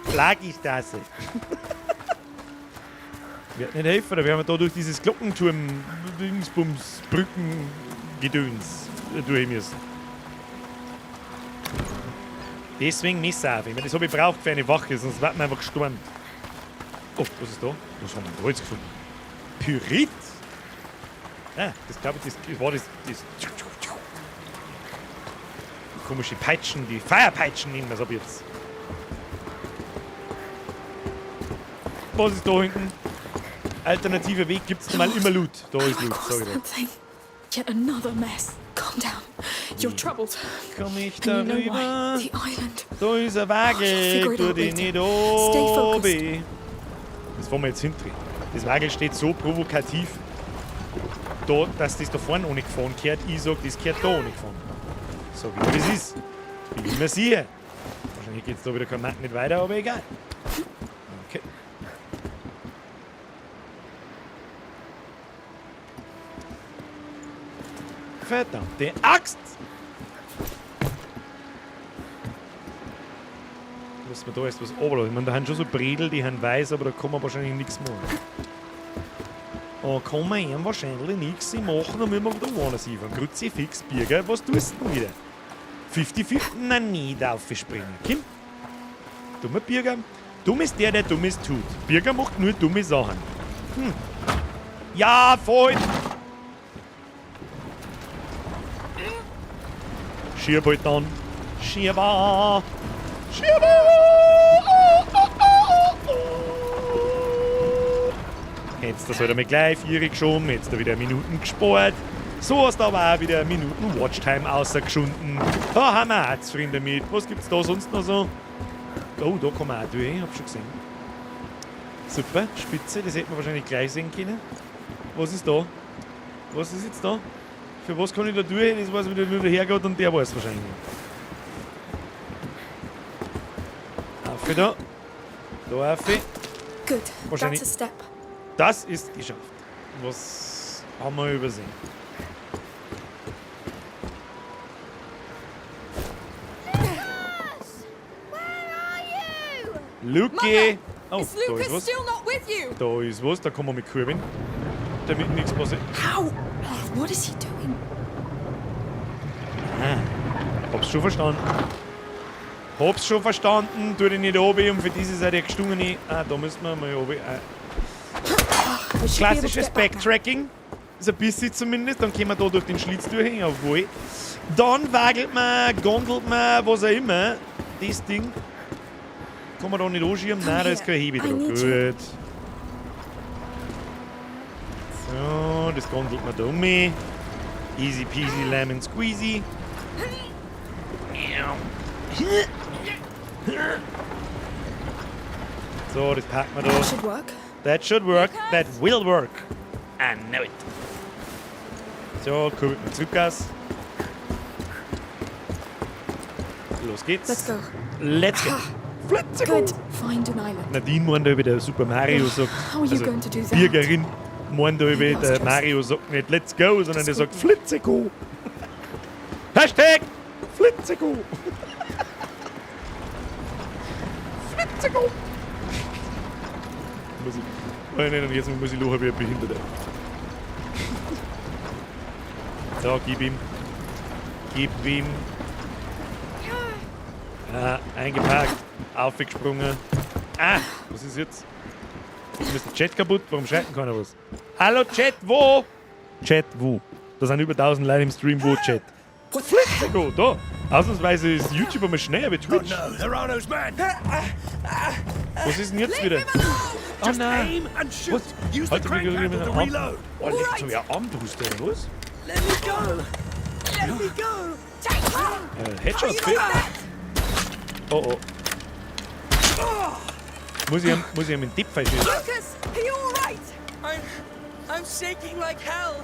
Plag ich das? Wird nicht helfen, da werden wir da durch dieses Glockenturm, Dingsbums, Brücken, Gedöns durch müssen. Deswegen Messer auf. Ich meine, das habe ich gebraucht für eine Wache, sonst wird man einfach gestorben. Oh, was ist da? Was haben wir da jetzt gefunden? Pyrit? Ah, das glaube ich, das war das. Die komische Peitschen, die Feierpeitschen nehmen wir es ab jetzt. Was ist da hinten? Alternativer Weg gibt's mal immer Loot. Da ist Loot, sag ich dir. Yet another mess. Calm down. You're troubled. Komm ich And you know why. darüber? The island. Da ist ein Oh, Wagen, figure it tu out dich later. nicht Stay focused. oben. Das fahren wir jetzt hindrehen. Das Wagel steht so provokativ da, dass das da vorne ohne gefahren gehört. Ich sag, das gehört da ohne gefahren. So wie das ist. Wie ich mir sehe. Wahrscheinlich geht's da wieder kein Markt nicht weiter, aber egal. Okay. Verdammte Axt! Muss man da erst was runterlassen. Ich meine, da haben schon so Bredel, die haben weiß, aber da kann man wahrscheinlich nichts machen. Da kann man ihm wahrscheinlich nichts machen, dann müssen wir wieder woanders hinfahren. Kruzifix, Birger, was tust du denn wieder? 50-50? Nein, nicht aufspringen. Komm. Dummer Birger. Dumm ist der, der Dummes tut. Birger macht nur dumme Sachen. Ja, voll! Schieb halt dann. Schieber! Schieber! Jetzt das halt einmal gleich vierig geschoben, jetzt da wieder Minuten gespart. So hast du aber auch wieder Minuten Watchtime ausgeschunden. Da haben wir auch zufrieden damit. Was gibt's da sonst noch so? Oh, da kann man auch durch, hab schon gesehen. Super, spitze, das hätte man wahrscheinlich gleich sehen können. Was ist da? Was ist jetzt da? Für was kann ich da durch? Das weiß wieder nur der Herrgott und der weiß wahrscheinlich nicht. Auf da. Da auf. Good. Wahrscheinlich. That's a step. Das ist geschafft. Was haben wir übersehen? Lucas! Where are you? Luki! Oh, Is da ist Lucas was. still not with you? Da ist was, da kann man mit kurbeln. Damit nichts passiert. How? Oh, what is he doing? Ah, hab's schon verstanden. Hab's schon verstanden. Tu dich nicht oben und für diese Seite gestungene. Ah, da müssen wir mal oben. Ah. We should be able to Klassisches get back now. Backtracking. Ist ein bisschen zumindest. Dann können wir da durch den Schlitz durch. Jawohl. Dann wagelt man, gondelt man, was auch immer. Das Ding. Kann man da nicht anschieben? Nein, da ist kein Hebel I dran. need you. Gut. So, das gondelt man da um. Easy peasy lemon squeezy. So, das packen wir da. That should work. That should work. That will work. I know it. So, kurbelt mal zurück, Gas. Los geht's. Let's go. Let's go. Flitze Good. Find an island. Nadine meint da, wie der Super Mario sagt. How are you going to do that? Birgerin meint da, wie der Mario sagt nicht Let's go, sondern der sagt Flitzeko. Hashtag Flitzeko. Flitzeko. Muss ich, oh nein, und jetzt muss ich lachen wie ein Behinderter. So, gib ihm. Gib ihm. Ah, eingepackt. Aufgesprungen. Ah, was ist jetzt? Ist der Chat kaputt? Warum schreibt denn keiner was? Hallo Chat, wo? Chat, wo? Da sind über 1000 Leute im Stream, wo Chat? Flitzeko, da. Ausnahmsweise ist YouTube einmal schneller wie Twitch. Oh no, there are those men! Was ist denn jetzt wieder? Oh Just nein. aim and shoot. Was? Use the Halt, crank ich handle to Arm. reload. Oh, leck, jetzt hab ich einen Armbrust, oder was? Let me go! Let me go! Headshot, fit. Oh oh. Muss ich ihm einen Tipp schießen? Lucas, are you all right? I'm shaking like hell.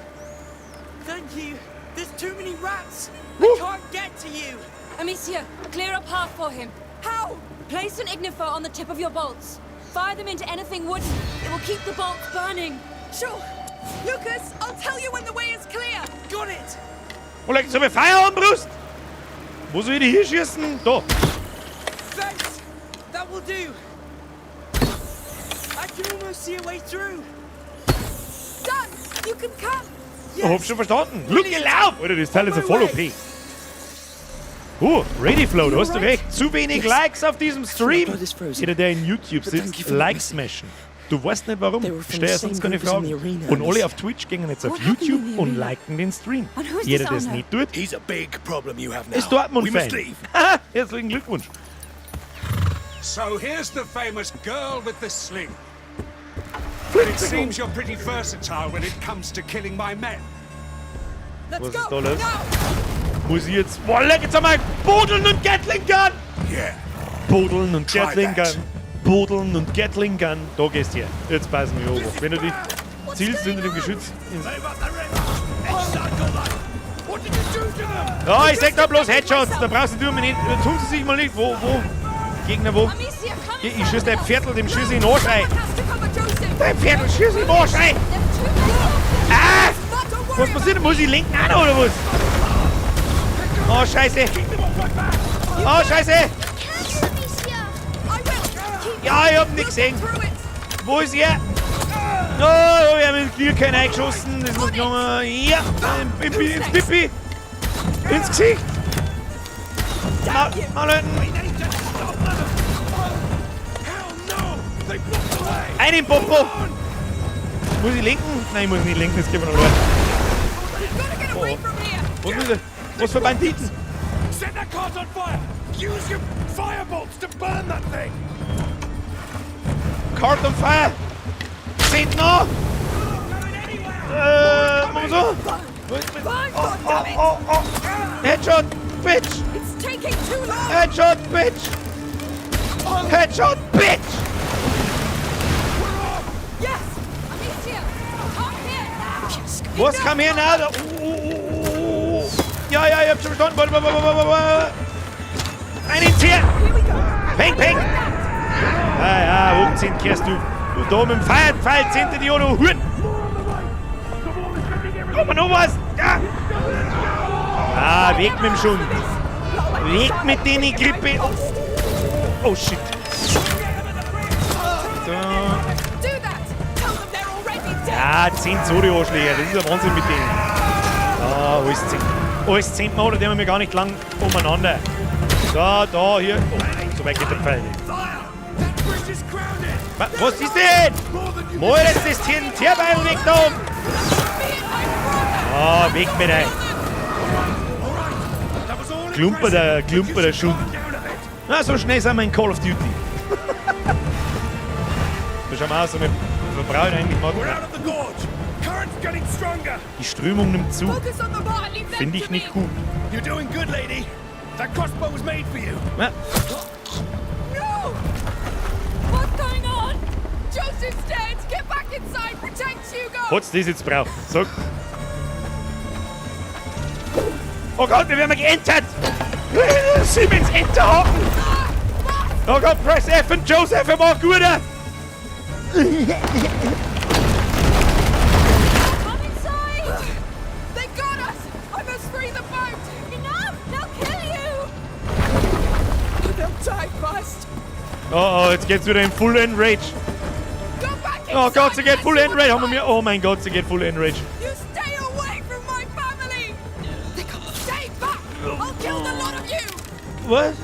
Thank you. There's too many rats. I can't get to you. Amicia, clear a path for him. How? Place an ignifer on the tip of your bolts. Fire them into anything wooden. It will keep the bolts burning. Sure. Lucas, I'll tell you when the way is clear. Got it. Oh, leck, jetzt hab ich Feierarmbrust! Wo soll ich die hier schießen? Da. Thanks. That will do. I can almost see a way through. Done. You can come. Ich hab schon verstanden. Luke, lauf! Alter, das Teil ist ja voll OP. Oh, Ready Flow, da hast du recht. Zu wenig Likes auf diesem Stream. Jeder, der in YouTube sitzt, Like smashen. Du weißt nicht warum. Stell dir sonst keine Fragen. Und alle auf Twitch gehen jetzt auf YouTube und liken den Stream. Jeder, der es nicht tut, He's a big problem you have now. ist We must Dortmund-Fan. leave. Herzlichen Glückwunsch. So here's the famous girl with the sling. It seems you're pretty versatile when it comes to killing my men. Let's Was ist go. da los? Now. Muss ich jetzt. Boah, leck, jetzt einmal Bodeln und Gatling Gun! Yeah. Bodeln und Try Gatling that. Gun. Bodeln und Gatling Gun. Da gehst du her. Jetzt passen wir auf. Wenn du dich zielst hinter dem Geschütz. Ins Move up the river. Encircle them. What did you do to them? Oh, ich sag da bloß Headshots. Da brauchst du mir nicht. Tun sie sich mal nicht. Wo, wo? Gegner wo? Amicia, come Ich schieß dein Viertel, dem schieß ich in den Arsch rein. Someone has to cover Joseph. Dein Viertel schieß ich in den Arsch rein. There's too many of them. Ah! Not don't worry Was passiert? Muss ich lenken auch noch, oder was? Oh, Scheiße. Oh, Scheiße. Careful, Amicia! I will. Keep Ja, ich hab ihn nicht gesehen. through it. Wo ist er? Oh, wir haben den Glühkein eingeschossen. Das muss gegangen. Ja, ins Pipi. Ins Gesicht. Mal, mal Leuten. Hell no! They blocked the way! Ein im Popo. Muss ich lenken? Nein, ich muss nicht lenken, das geht mir noch leid. We've got to get away from here. Was, muss ich, was für Banditen? Set that cart on fire! Use your firebolts to burn that thing! Cart on fire! Seht noch! Machen wir so? Burn, Oh, God damn it. oh, oh! Headshot, bitch! It's taking too long. Headshot, bitch! Headshot, bitch! Yes. Amicia, come here now. Was kam her now? Da- Oh, oh, oh, oh. Ja, ja, ich hab schon verstanden. Warte, warte, warte, warte, warte. Ein ins Hirn! Here we go. Peng, peng! Ah ja, 15 kehrst du. Du da mit dem Feuerpfeil sind die auch noch Huren! Komm mal noch was! Ja. Ah, weg mit dem Schund! Weg mit den Grippe! Oh, oh, oh shit! So. Do that. Tell them they're already dead. Ja, 10 so die Arschlöcher, das ist ja Wahnsinn mit denen. Ah, alles 10. Alles 10 Mal, da haben wir gar nicht lang umeinander. Da, da, hier. Oh, so weit geht der Pfeil nicht. Fire! That bridge is crowded! Was ist denn? Mal jetzt das TNT-Beil weg da oben! Ah, weg mit euch! That was all Klumper der, Klumper der Schund. Calm down a bit. Na, so schnell sind wir in Call of Duty. Da schauen wir aus, wir verbrauchen eigentlich mal. We're out of the gorge. Current's getting stronger. Die Strömung nimmt zu. Focus on the bar. Leave them Finde ich to nicht me. gut. You're doing good, lady. That crossbow was made for you. Ja. No. What's going on? Joseph's dead! Get back inside! Protect Hugo! Hat's das jetzt braucht? Sag. Oh Gott, wir werden geentert! Siemens Enterhaken! Oh Gott, press F and Joseph, er macht gut! Come inside! They got us! I must free the boat! Enough! They'll kill you! They'll die first. Oh, oh, jetzt geht's wieder in Full Enrage. Go back inside! Oh Gott, sie geht Full Let's see Enrage. what Haben wir mir. Oh mein Gott, sie geht Full Enrage. You stay away from my family! They can't stay back! I'll kill the lot of you! Was?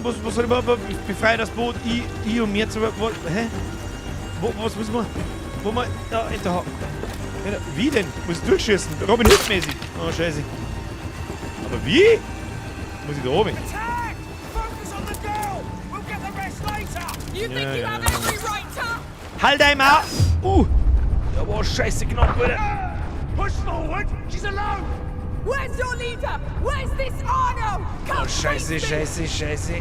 Was, was soll ich machen? Befreie das Boot, ich und mir zu. Was, hä? Wo, was muss man. Wo man. Da, Enterhaken. Ja, wie denn? Muss ich durchschießen? Robin Hood mäßig. Oh, scheiße. Aber wie? Muss ich da oben? Attack! Focus on the girl! We'll get the rest later! You think Ja, you ja. have every right to? Halt einmal! Der war scheiße knapp, Alter. Push forward! She's alone! Where's your leader? Where's this Arno? Come Oh, scheiße, face me! scheiße, scheiße.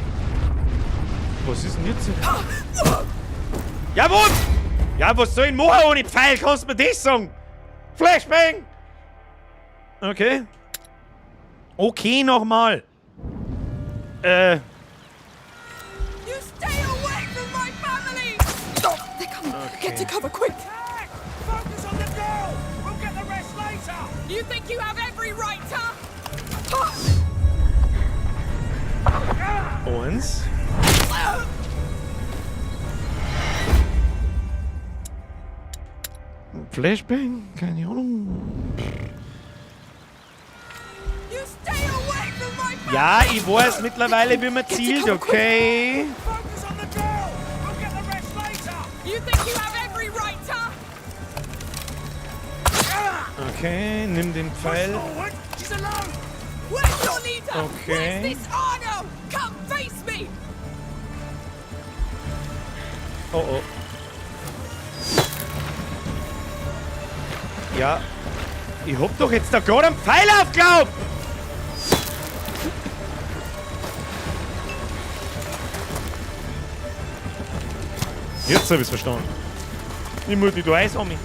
Was ist denn jetzt? Jawohl! Ja, was soll ich machen ohne Pfeil? Kannst du mir das sagen? Flashbang! Okay. Okay, nochmal. You stay away from my family! They're coming! Get to cover, quick! Attack! Focus on the girl! We'll get the rest later! You think you have every right to? Eins. Flashbang? Keine Ahnung. You stay away from my family! Ja, ich weiß mittlerweile, wie man zielt, okay? Focus on the girl! We'll get the rest later! You think you have every right to? Okay, nimm den Push Pfeil. forward! She's alone! Where's your leader? Okay. Where's this Arno? Come face me! Oh oh. Ja. Ich hab doch jetzt da gerade einen Pfeil aufgeglaubt! Jetzt hab ich's verstanden. Ich muss die da einsammeln.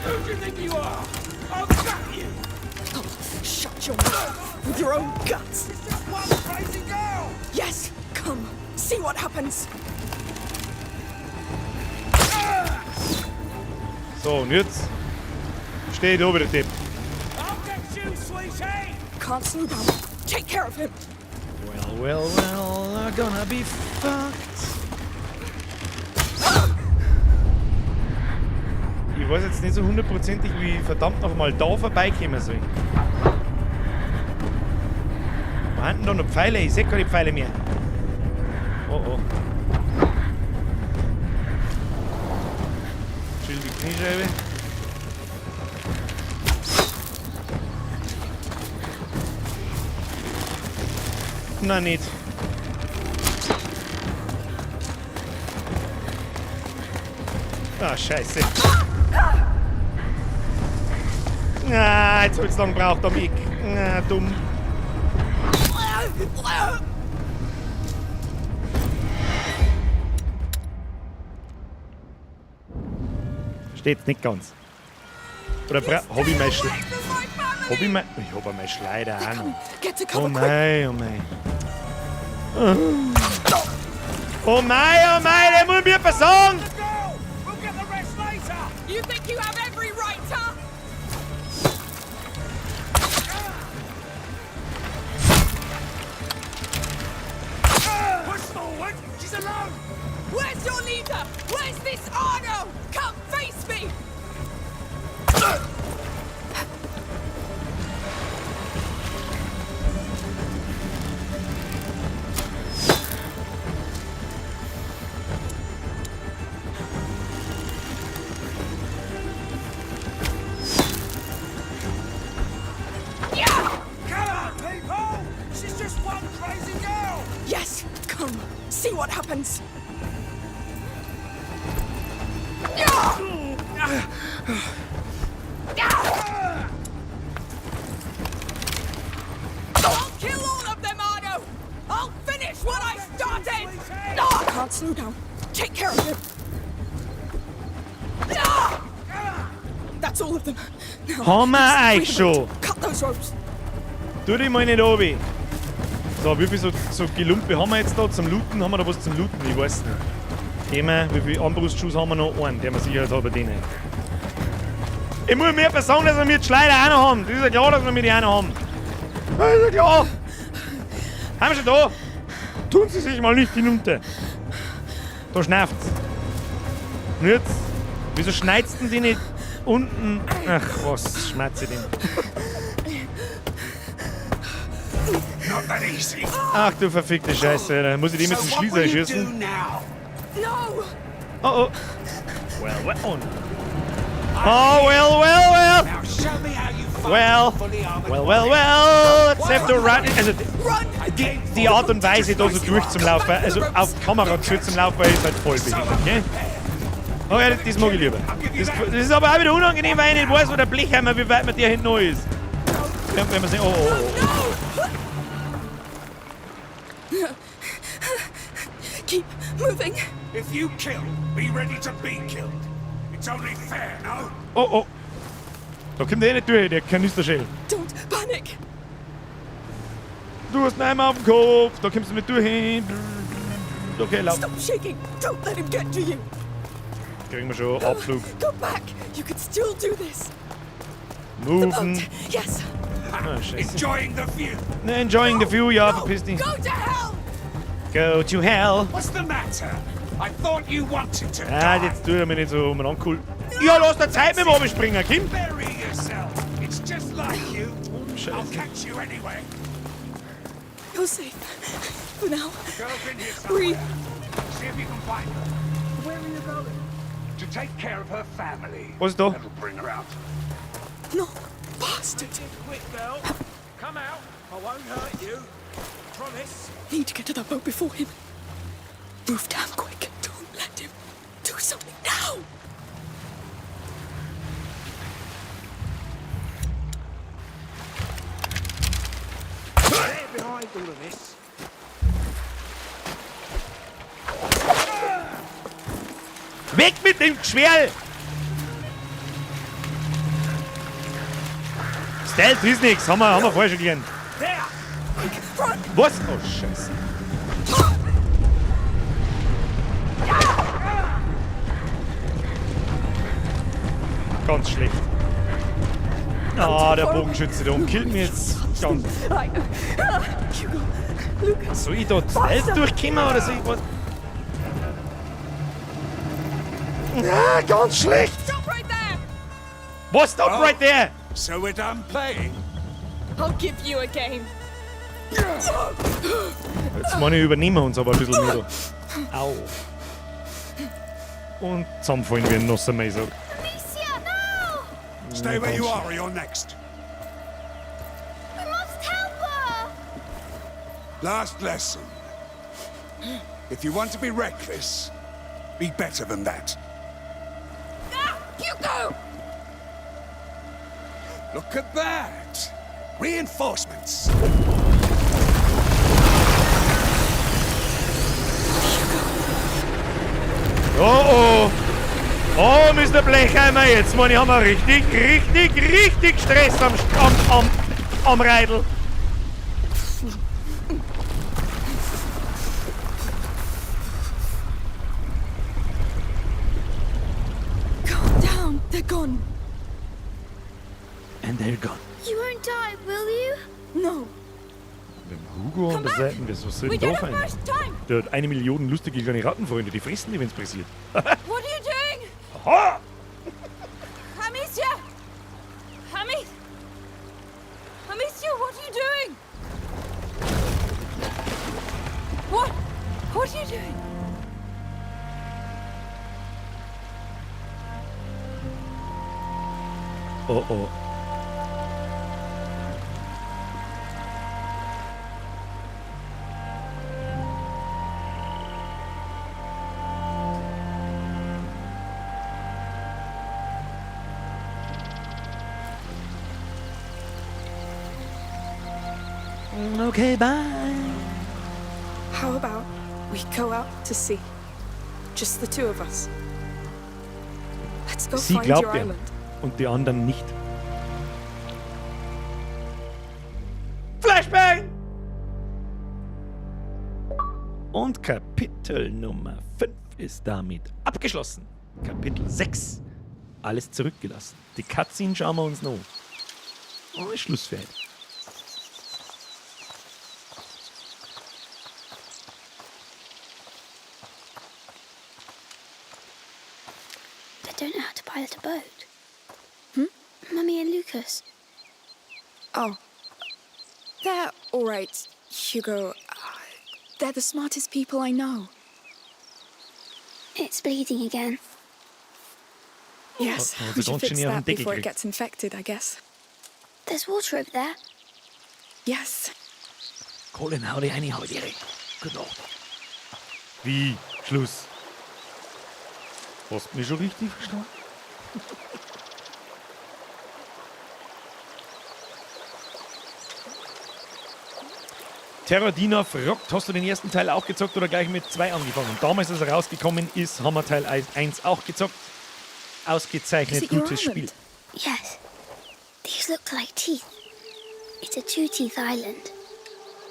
Who do you think you are? I'll gut you! Oh, shut your mouth with your own guts! It's just one crazy girl! Yes, come. See what happens. So, und jetzt stehe ich da wieder, Depp. I'll get you, sweetie! Can't slow down. Take care of him. Well, well, well, I'm gonna be fucked. Ich weiß jetzt nicht so hundertprozentig, wie ich verdammt nochmal da vorbeikommen soll. Wo haben denn da noch Pfeile? Ich sehe keine Pfeile mehr. Oh oh. Chill die Kniescheibe. Na nicht. Ah, scheiße. Ah, jetzt hab ich's lang gebraucht am Eck. Ah, dumm. Steht's nicht ganz. Oder hab ich mein Schle Hab ich mein. Ich hab mein Schleider auch noch. Get to cover, Oh quick. mei, oh mei. Oh mei, oh mei, der muss mir versagen! The girl! We'll get the rest later! You think you have every right to? Push forward! She's alone! Where's your leader? Where's this Arno? Come face me! Come on, people! She's just one crazy girl! Yes, come. See what happens. I'll kill all of them, Arno! I'll finish what I started! Can't slow down. Take care of him. Ah! That's all of them. Now, Haben wir free euch the schon? boat. Cut those ropes. Tu dich mal nicht runter. So, wie viel so Gelumpe haben wir jetzt da zum Looten? Haben wir da was zum Looten? Ich weiß nicht. Gehen wir, wie viel Armbrustschuss haben wir noch? Einen, der wir sicherheitshalber den. Ich muss mir sagen, dass wir mit Schleider auch noch haben. Das ist ja klar, dass wir mit die auch noch haben. Das ist ja klar. Haben wir schon da? Tun Sie sich mal nicht hinunter. Da schnauft's. Und jetzt? Wieso schneidest denn die nicht unten? Ach was, schmerze ich denn? Not that easy. Ach du verfickte Scheiße, Alter. Muss ich die mit dem So what Schließer will you schießen? do now? No! Oh oh. Well, well. Oh, no. Oh well, well, well. Now show me how you fight Well, fully armored well, well, well. Let's have to run. Also die Art und Weise, da so durchzulaufen, also auf Kamera zuzulaufen, ist halt voll behindert, okay? Okay, das mag ich lieber. Das ist aber auch wieder unangenehm, weil ich nicht weiß, wo der Blechhammer, wie weit man der hinten noch ist. Wenn man sehen, oh, oh, oh. Keep moving. If you kill, be ready to be killed. It's only fair, no? Oh, oh. Da kommt der eh nicht durch, der Kanisterschädel. Don't panic. Du hast einen Eimer auf dem Kopf, da kommst du mit durch. Okay, lauf. Stop shaking. Don't let him get to you. Kriegen wir schon Abflug. Go back. You can still do this. Moven. Boat. Yes. Ah, scheiße. Enjoying the view. Ne, enjoying the view, ja, verpiss dich. Go to hell. Go to hell. What's the matter? I thought you wanted to Ah, die. jetzt tut er mich nicht so umeinander cool. Ja, lass der Zeit mit dem springen, Kim. Bury yourself. It's just like you. I'll Scheiße. catch you anyway. You're safe. For now. Girl's in here somewhere. Breathe. See if you can find her. Where are you going? To take care of her family. Was ist da? That'll bring her out. No. Bastard. Quick, girl. Come out. I won't hurt you. Promise. Need to get to that boat before him. Move damn quick. Don't let him do something now. They're behind all of this. Weg mit dem Geschwerl! Stealth ist nix, haben wir vorher schon gelernt. Was? Oh, Scheiße. Ganz schlecht. Ah, der Bogenschütze da oben killt mich jetzt. Ganz. Soll ich da Stealth durchkommen oder soll ich was? Ah, ganz schlecht. Stop right there. Was? Stop right there? So we're done playing? I'll give you a game. Jetzt meine ich, übernehmen wir uns aber ein bisschen mehr da. Au. Und zusammenfallen wie ein nasser Maisack. Amicia, no! Stay where you are or you're next. We must help her! Last lesson. If you want to be reckless, be better than that. Ah, Hugo! Look at that! Reinforcements! Oh oh. Oh, Mr. Blechheimer, jetzt meine ich, haben wir richtig, richtig, richtig Stress am Reidl. Calm down. They're gone. And they're gone. You won't die, will you? No. Mit dem Hugo an der Seite, was soll We denn da get a fein? first time! Der hat 1 Million lustige kleine Rattenfreunde, die fressen die, wenn's pressiert. What are you doing? Aha! Amicia! Amicia, what are you doing? What? What are you doing? Oh oh. Okay, bye. How about We go out to sea. Just the two of us. Let's go Sie find your glaubt ihm island. und die anderen nicht. Flashbang! Und Kapitel Nummer 5 ist damit abgeschlossen. Kapitel 6. Alles zurückgelassen. Die Cutscene schauen wir uns noch an. Oh, ist Schluss für heute. I don't know how to pilot a boat. Hmm? Mummy and Lucas. Oh. They're all right, Hugo. They're the smartest people I know. It's bleeding again. Yes, Oh, we the should don't fix you have that a before it dick? gets infected, I guess. There's water over there. Yes. Colin, hau dich rein, hau dich rein. Gute Nacht. Wie? Schluss. Hast du mich schon richtig verstanden? Terradina fragt, hast du den ersten Teil auch gezockt oder gleich mit 2 angefangen? Damals, als er rausgekommen ist, haben wir Teil 1 auch gezockt. Ausgezeichnet Is it your gutes Spiel. island? Yes. These look like teeth. It's a two teeth island.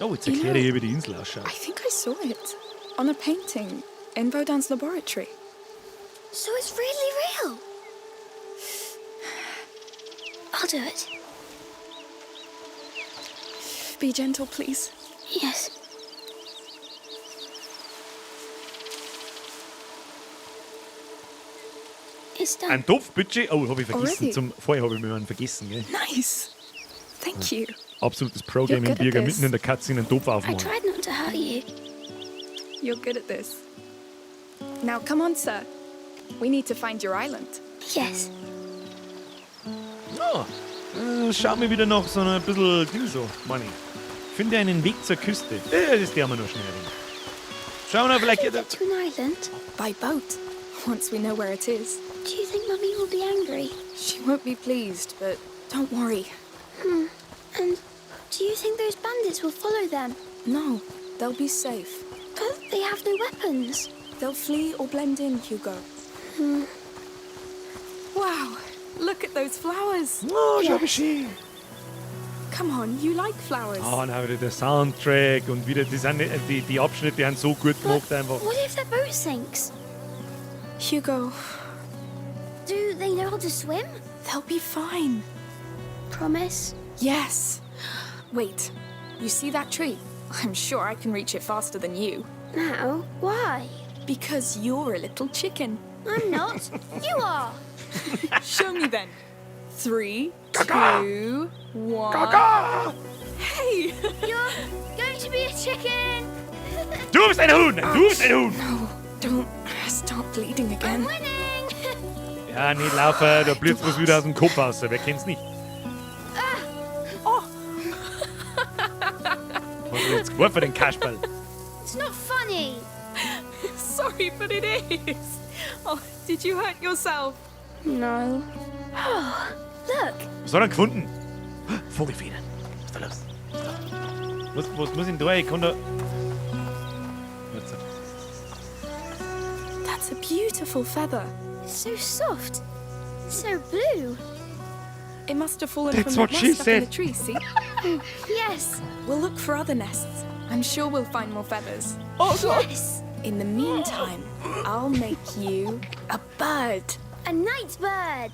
Oh, jetzt You erkläre ich, know, wie die Insel ausschaut. I think I saw it on a painting in Vaudin's laboratory. So it's really real. I'll do it. Be gentle, please. Yes. It's done. Ein Topfbudget? Oh, habe ich vergessen. Already? Zum, vorher habe ich mir einen vergessen. Gell? Nice. Thank you. Absolutes Pro-Gaming-Birger You're good at this. mitten in der Cutscene einen Topf I aufmachen. tried not to hurt you. You're good at this. Now, come on, sir. We need to find your island. Yes. Oh, schau mir wieder noch so ein bisschen Ding so, meine ich. Finde einen Weg zur Küste. Das werden wir noch schnell hin. Schauen wir noch, vielleicht How geht do we get to an island? By boat, once we know where it is. Do you think Mummy will be angry? She won't be pleased, but don't worry. And do you think those bandits will follow them? No, they'll be safe. But they have no weapons. They'll flee or blend in, Hugo. Wow, look at those flowers. Oh, schau wie schön. Come on, you like flowers. Oh, na, wieder der Soundtrack und wieder, die, sind, die Abschnitte, die sind so gut gemacht einfach. What if their boat sinks? Hugo, Do they know how to swim? they'll be fine. Promise? Yes. Wait, you see that tree? I'm sure I can reach it faster than you. Now? Why? Because you're a little chicken. I'm not. You are. Show me then. 3, 2, 1. Hey! You're going to be a chicken. Du bist ein Huhn! Du bist ein Huhn! No, don't start bleeding I'm again. winning. Ja, nicht laufen, da blitzt was wieder aus dem Kopf raus. Wer kennt's nicht? Oh. Hast du jetzt geworfen, den Kasperl? It's not funny. Sorry, but it is. Oh, did you hurt yourself? No. Oh, look. Was hat er gefunden? Vogelfedern. Was ist da los? Was ist da? Was muss ich denn da? Ich kann da. Warte. That's a beautiful feather. It's so soft. So blue. It must have fallen That's from what the she nest up in said. the tree, see? Yes. We'll look for other nests. I'm sure we'll find more feathers. Oh, yes. In the meantime, I'll make you a bird. A night bird.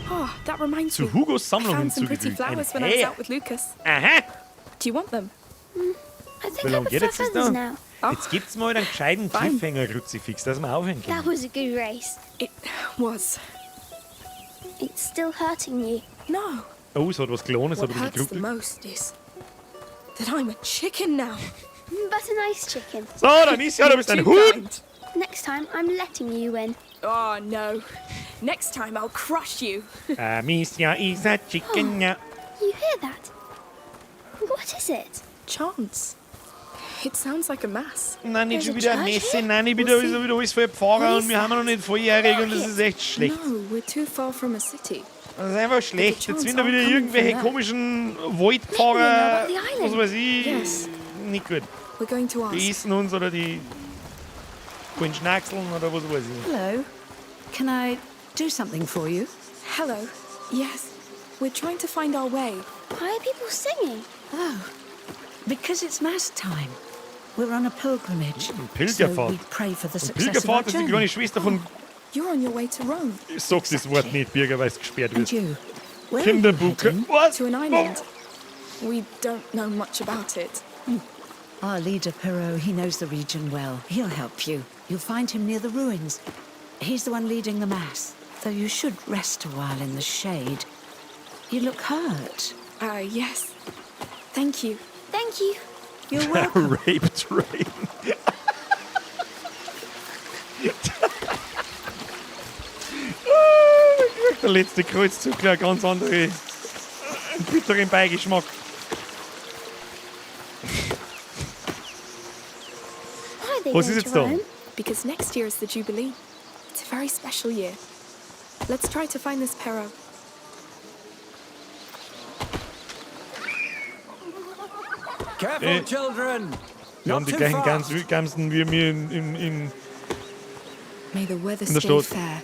Oh, that reminds Zu me. Hugos I Sammlung found some pretty hinzugefügt. Ein flowers when I was Häher. out with Lucas. Aha! Do you want them? I think Wie I lange geht prefer jetzt das feathers noch? now. Jetzt gibt's mal einen gescheiten Fine. Cliffhanger-Kruzifix, dass wir aufhören können. That was a good race. It was. It's still hurting you. No. Oh, es hat was gelohnt, es hat What ein bisschen hurts the geruckelt. most is that I'm a chicken now. But a nice chicken. So, dann ist ja, du bist ein Too Huhn! kind. Next time, I'm letting you win. Oh no. Next time I'll crush you. Amicia is a chicken. ja. You hear that? What is it? Chants. It sounds like a mass. Nein, nicht schon There's a wieder eine church Messe, here? nein, nicht wieder, We'll ist see. wieder alles voll Pfarrer What und wir haben noch nicht volljährig und das ist echt schlecht. No, we're too far from a city. Das ist einfach schlecht. Jetzt sind da wieder But the chants irgendwelche aren't komischen Waldpfarrer, Maybe they know about the was weiß ich. Yes. nicht gut. We're going to ask. Die essen uns oder die wollen schnackseln oder was weiß ich. Hello. Can I do something for you? Hello. Yes. We're trying to find our way. Why are people singing? Oh, because it's mass time. We're on a pilgrimage. Pilgerfahrt. So we pray for the Und success of our Pilgerfahrt ist die journey. kleine Schwester von. You're on your way to Rome. Ich sag das Wort nicht, Birger, weil es gesperrt And wird. you? Where are you Kinderbuch. heading? Was? To an island. We don't know much about it. Our leader, Perot, he knows the region well. He'll help you. You'll find him near the ruins. He's the one leading the mass. Though you should rest a while in the shade. You look hurt. Yes. Thank you. Thank you. You're welcome. Rape Train. Ah, Der letzte Kreuzzug gleich ganz andere, einen bitteren Beigeschmack. Why are they Was going ist jetzt to da? Rome? Because next year is the Jubilee. It's a very special year. Let's try to find this Perot. Careful, Eh. children! Wir haben Not die too gleichen fast. Gans, Gamsen wie wir in May the weather In der stay Stadt. fair.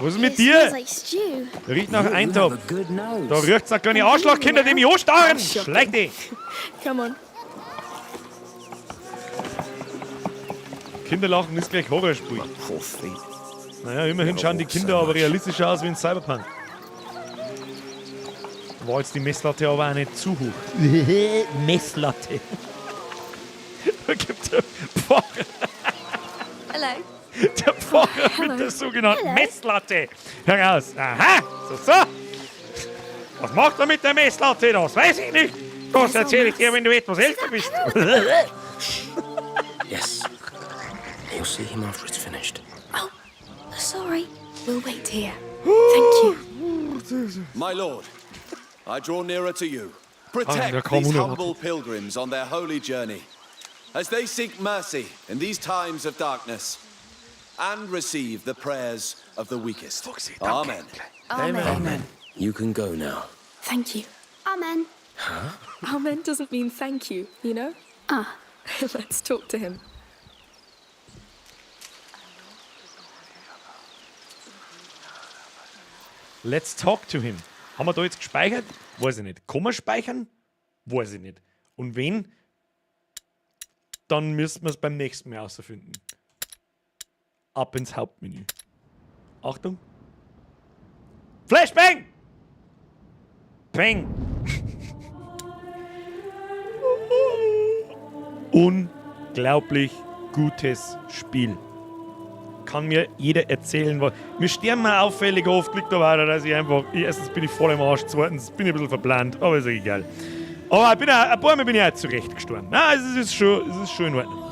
Was ist mit It dir? smells like stew. Riecht nach You have Eintopf. a good nose. Da riecht's nach kleine Arschlochkinder, die mich anstarren. Schleich dich. Come on. Kinderlachen ist gleich Horrorspiel. Poor feet. Naja, immerhin schauen die Kinder aber realistischer aus wie in Cyberpunk. War jetzt die Messlatte aber auch nicht zu hoch. Messlatte. Da gibt der Pfarrer, Hello. der Pfarrer Hello. mit der sogenannten Hello. Messlatte heraus. Aha, so, so. Was macht er mit der Messlatte? Das weiß ich nicht. Das erzähle ich dir, wenn du etwas älter bist. Yes. You'll see him after it's finished. Oh, sorry. We'll wait here. Thank you. My lord, I draw nearer to you. Ah, der Protect kam these unerwartet. humble pilgrims on their holy journey as they seek mercy in these times of darkness and receive the prayers of the weakest. Amen. Amen. You can go now. Thank you. Amen. Amen doesn't mean thank you, you know? Ah. Let's talk to him. Let's talk to him. Haben wir da jetzt gespeichert? Weiß ich nicht. Kann man speichern? Weiß ich nicht. Und wenn, dann müssen wir es beim nächsten Mal herausfinden. Ab ins Hauptmenü. Achtung. Flashbang! Bang! Unglaublich gutes Spiel. Kann mir jeder erzählen, was. Mir sterben mir auffällig oft, liegt aber auch daran, dass ich einfach. Erstens bin ich voll im Arsch, zweitens bin ich ein bisschen verplant, aber ist egal. Aber ich bin auch, ein paar Mal bin ich auch zurecht gestorben. Na, es ist schon in Ordnung.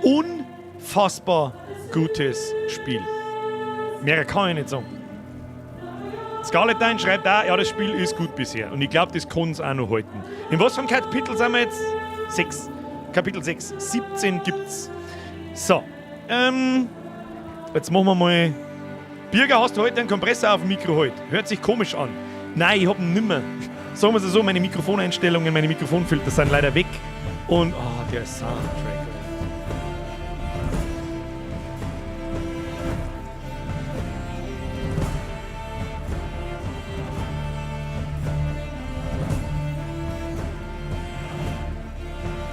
Unfassbar gutes Spiel. Mehr kann ich nicht sagen. Scarlet schreibt auch, ja, das Spiel ist gut bisher. Und ich glaube, das kann es auch noch halten. In was für einem Kapitel sind wir jetzt? 6. Kapitel 6. 17 gibt's. So. Jetzt machen wir mal. Birger, hast du heute einen Kompressor auf dem Mikro heute? Hört sich komisch an. Nein, ich hab ihn nimmer. Sagen wir es so, meine Mikrofoneinstellungen, meine Mikrofonfilter sind leider weg. Und, oh, der Soundtrack.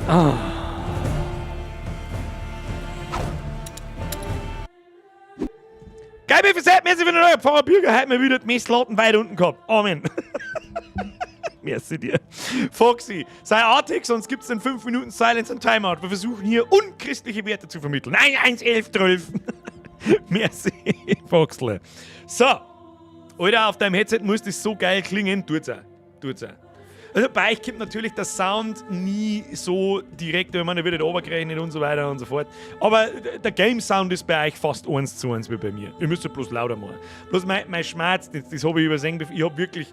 Ah. Geil, wie viel Seid, merci für den neuen Pfarrer Bürger. Heute mal wieder die Messlatten weit unten gehabt. Amen. Merci dir. Foxy, sei artig, sonst gibt's in 5 Minuten Silence und Timeout. Wir versuchen hier unchristliche Werte zu vermitteln. Nein, 1, 11, 12. Merci, Foxle. So. Alter, auf deinem Headset muss das so geil klingen. Tut's auch. Tut's auch. Also bei euch kommt natürlich der Sound nie so direkt, wenn man wird nicht runtergerechnet und so weiter und so fort. Aber der Game Sound ist bei euch fast 1:1 wie bei mir. Ihr müsst ja bloß lauter machen. Bloß mein Schmerz, das habe ich übersehen. Ich habe wirklich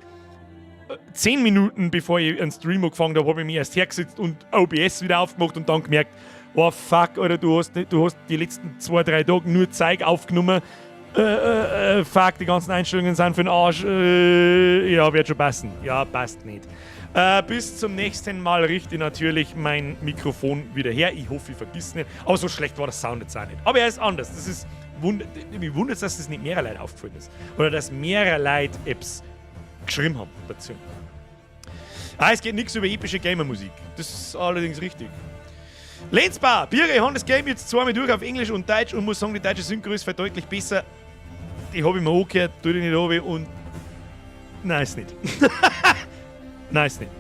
10 Minuten, bevor ich einen Stream angefangen habe, habe ich mich erst hergesetzt und OBS wieder aufgemacht und dann gemerkt, oh fuck, Alter, du hast die letzten 2, 3 Tage nur Zeug aufgenommen. Fuck, die ganzen Einstellungen sind für den Arsch. Ja, wird schon passen. Ja, passt nicht. Bis zum nächsten Mal richte ich natürlich mein Mikrofon wieder her. Ich hoffe, ich vergiss nicht. Aber so schlecht war der Sound jetzt auch nicht. Aber er ist anders. Das ist wund mich wundert, dass das nicht mehrere Leute aufgefallen ist. Oder dass mehrere Leute Apps geschrieben haben dazu. Ah, es geht nichts über epische Gamer-Musik. Das ist allerdings richtig. Lensbar, Biere, ich habe das Game jetzt zweimal durch auf Englisch und Deutsch und muss sagen, die deutsche Synchro ist deutlich besser. Die habe ich mir angehört, tue ich nicht runter und. Nein, ist nicht. Nein, ist nicht.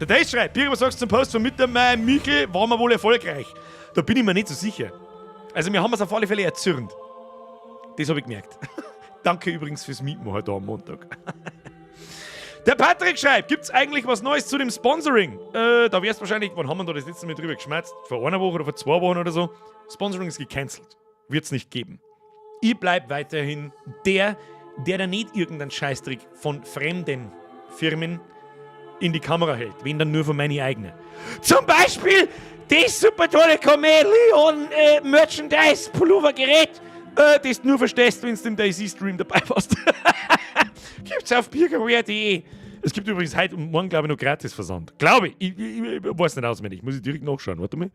Der Dave schreibt, Biere, was sagst du zum Post von Mittermeier Michel? Waren wir wohl erfolgreich? Da bin ich mir nicht so sicher. Also, wir haben es auf alle Fälle erzürnt. Das habe ich gemerkt. Danke übrigens fürs Mitmachen da am Montag. Der Patrick schreibt, gibt es eigentlich was Neues zu dem Sponsoring? Da wär's wahrscheinlich, wann haben wir da das letzte Mal drüber geschwätzt? Vor einer Woche oder vor 2 Wochen oder so? Sponsoring ist gecancelt. Wird's nicht geben. Ich bleib weiterhin der, der da nicht irgendeinen Scheißdreck von fremden Firmen in die Kamera hält, wenn dann nur von meinen eigenen. Zum Beispiel das super tolle Chameleon Merchandise Pullover Gerät, das du nur verstehst, wenn du im DayZ Stream dabei warst. Gibt's auf birgerwear.de. Es gibt übrigens heute und morgen, glaube ich, noch gratis Versand. Glaube ich. Ich weiß nicht auswendig. Muss ich direkt nachschauen. Warte mal.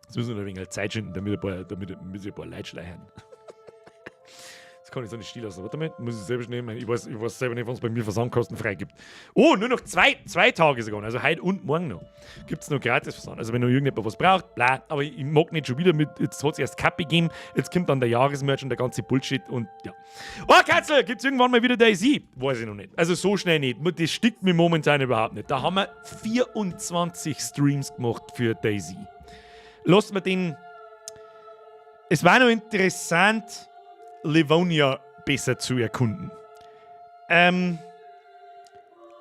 Jetzt müssen wir noch ein wenig Zeit schinden, damit sich ein paar Leute schleichen. Das kann ich so nicht stehen lassen. Warte mal, muss ich selber schnell. Ich weiß selber nicht, was es bei mir Versandkosten frei gibt. Oh, nur noch 2 Tage sogar. Also heute und morgen noch. Gibt es noch gratis Versand. Also wenn noch irgendjemand was braucht, bla. Aber ich mag nicht schon wieder mit, jetzt hat es erst Kappe gegeben, jetzt kommt dann der Jahresmerch und der ganze Bullshit und ja. Oh, Katzel, gibt es irgendwann mal wieder DayZ? Weiß ich noch nicht. Also so schnell nicht. Das stickt mir momentan überhaupt nicht. Da haben wir 24 Streams gemacht für DayZ. Lasst mir den. Es war noch interessant, Livonia besser zu erkunden.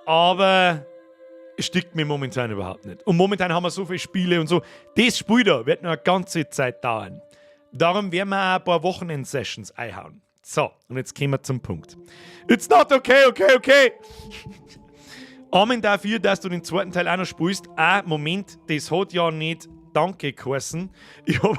Aber es stickt mir momentan überhaupt nicht. Und momentan haben wir so viele Spiele und so. Das Spiel da wird noch eine ganze Zeit dauern. Darum werden wir auch ein paar Wochenend-Sessions einhauen. So, und jetzt kommen wir zum Punkt. It's not okay, okay. Amen dafür, dass du den zweiten Teil auch noch spielst. Ah, Moment, das hat ja nicht Danke geheißen. Ich habe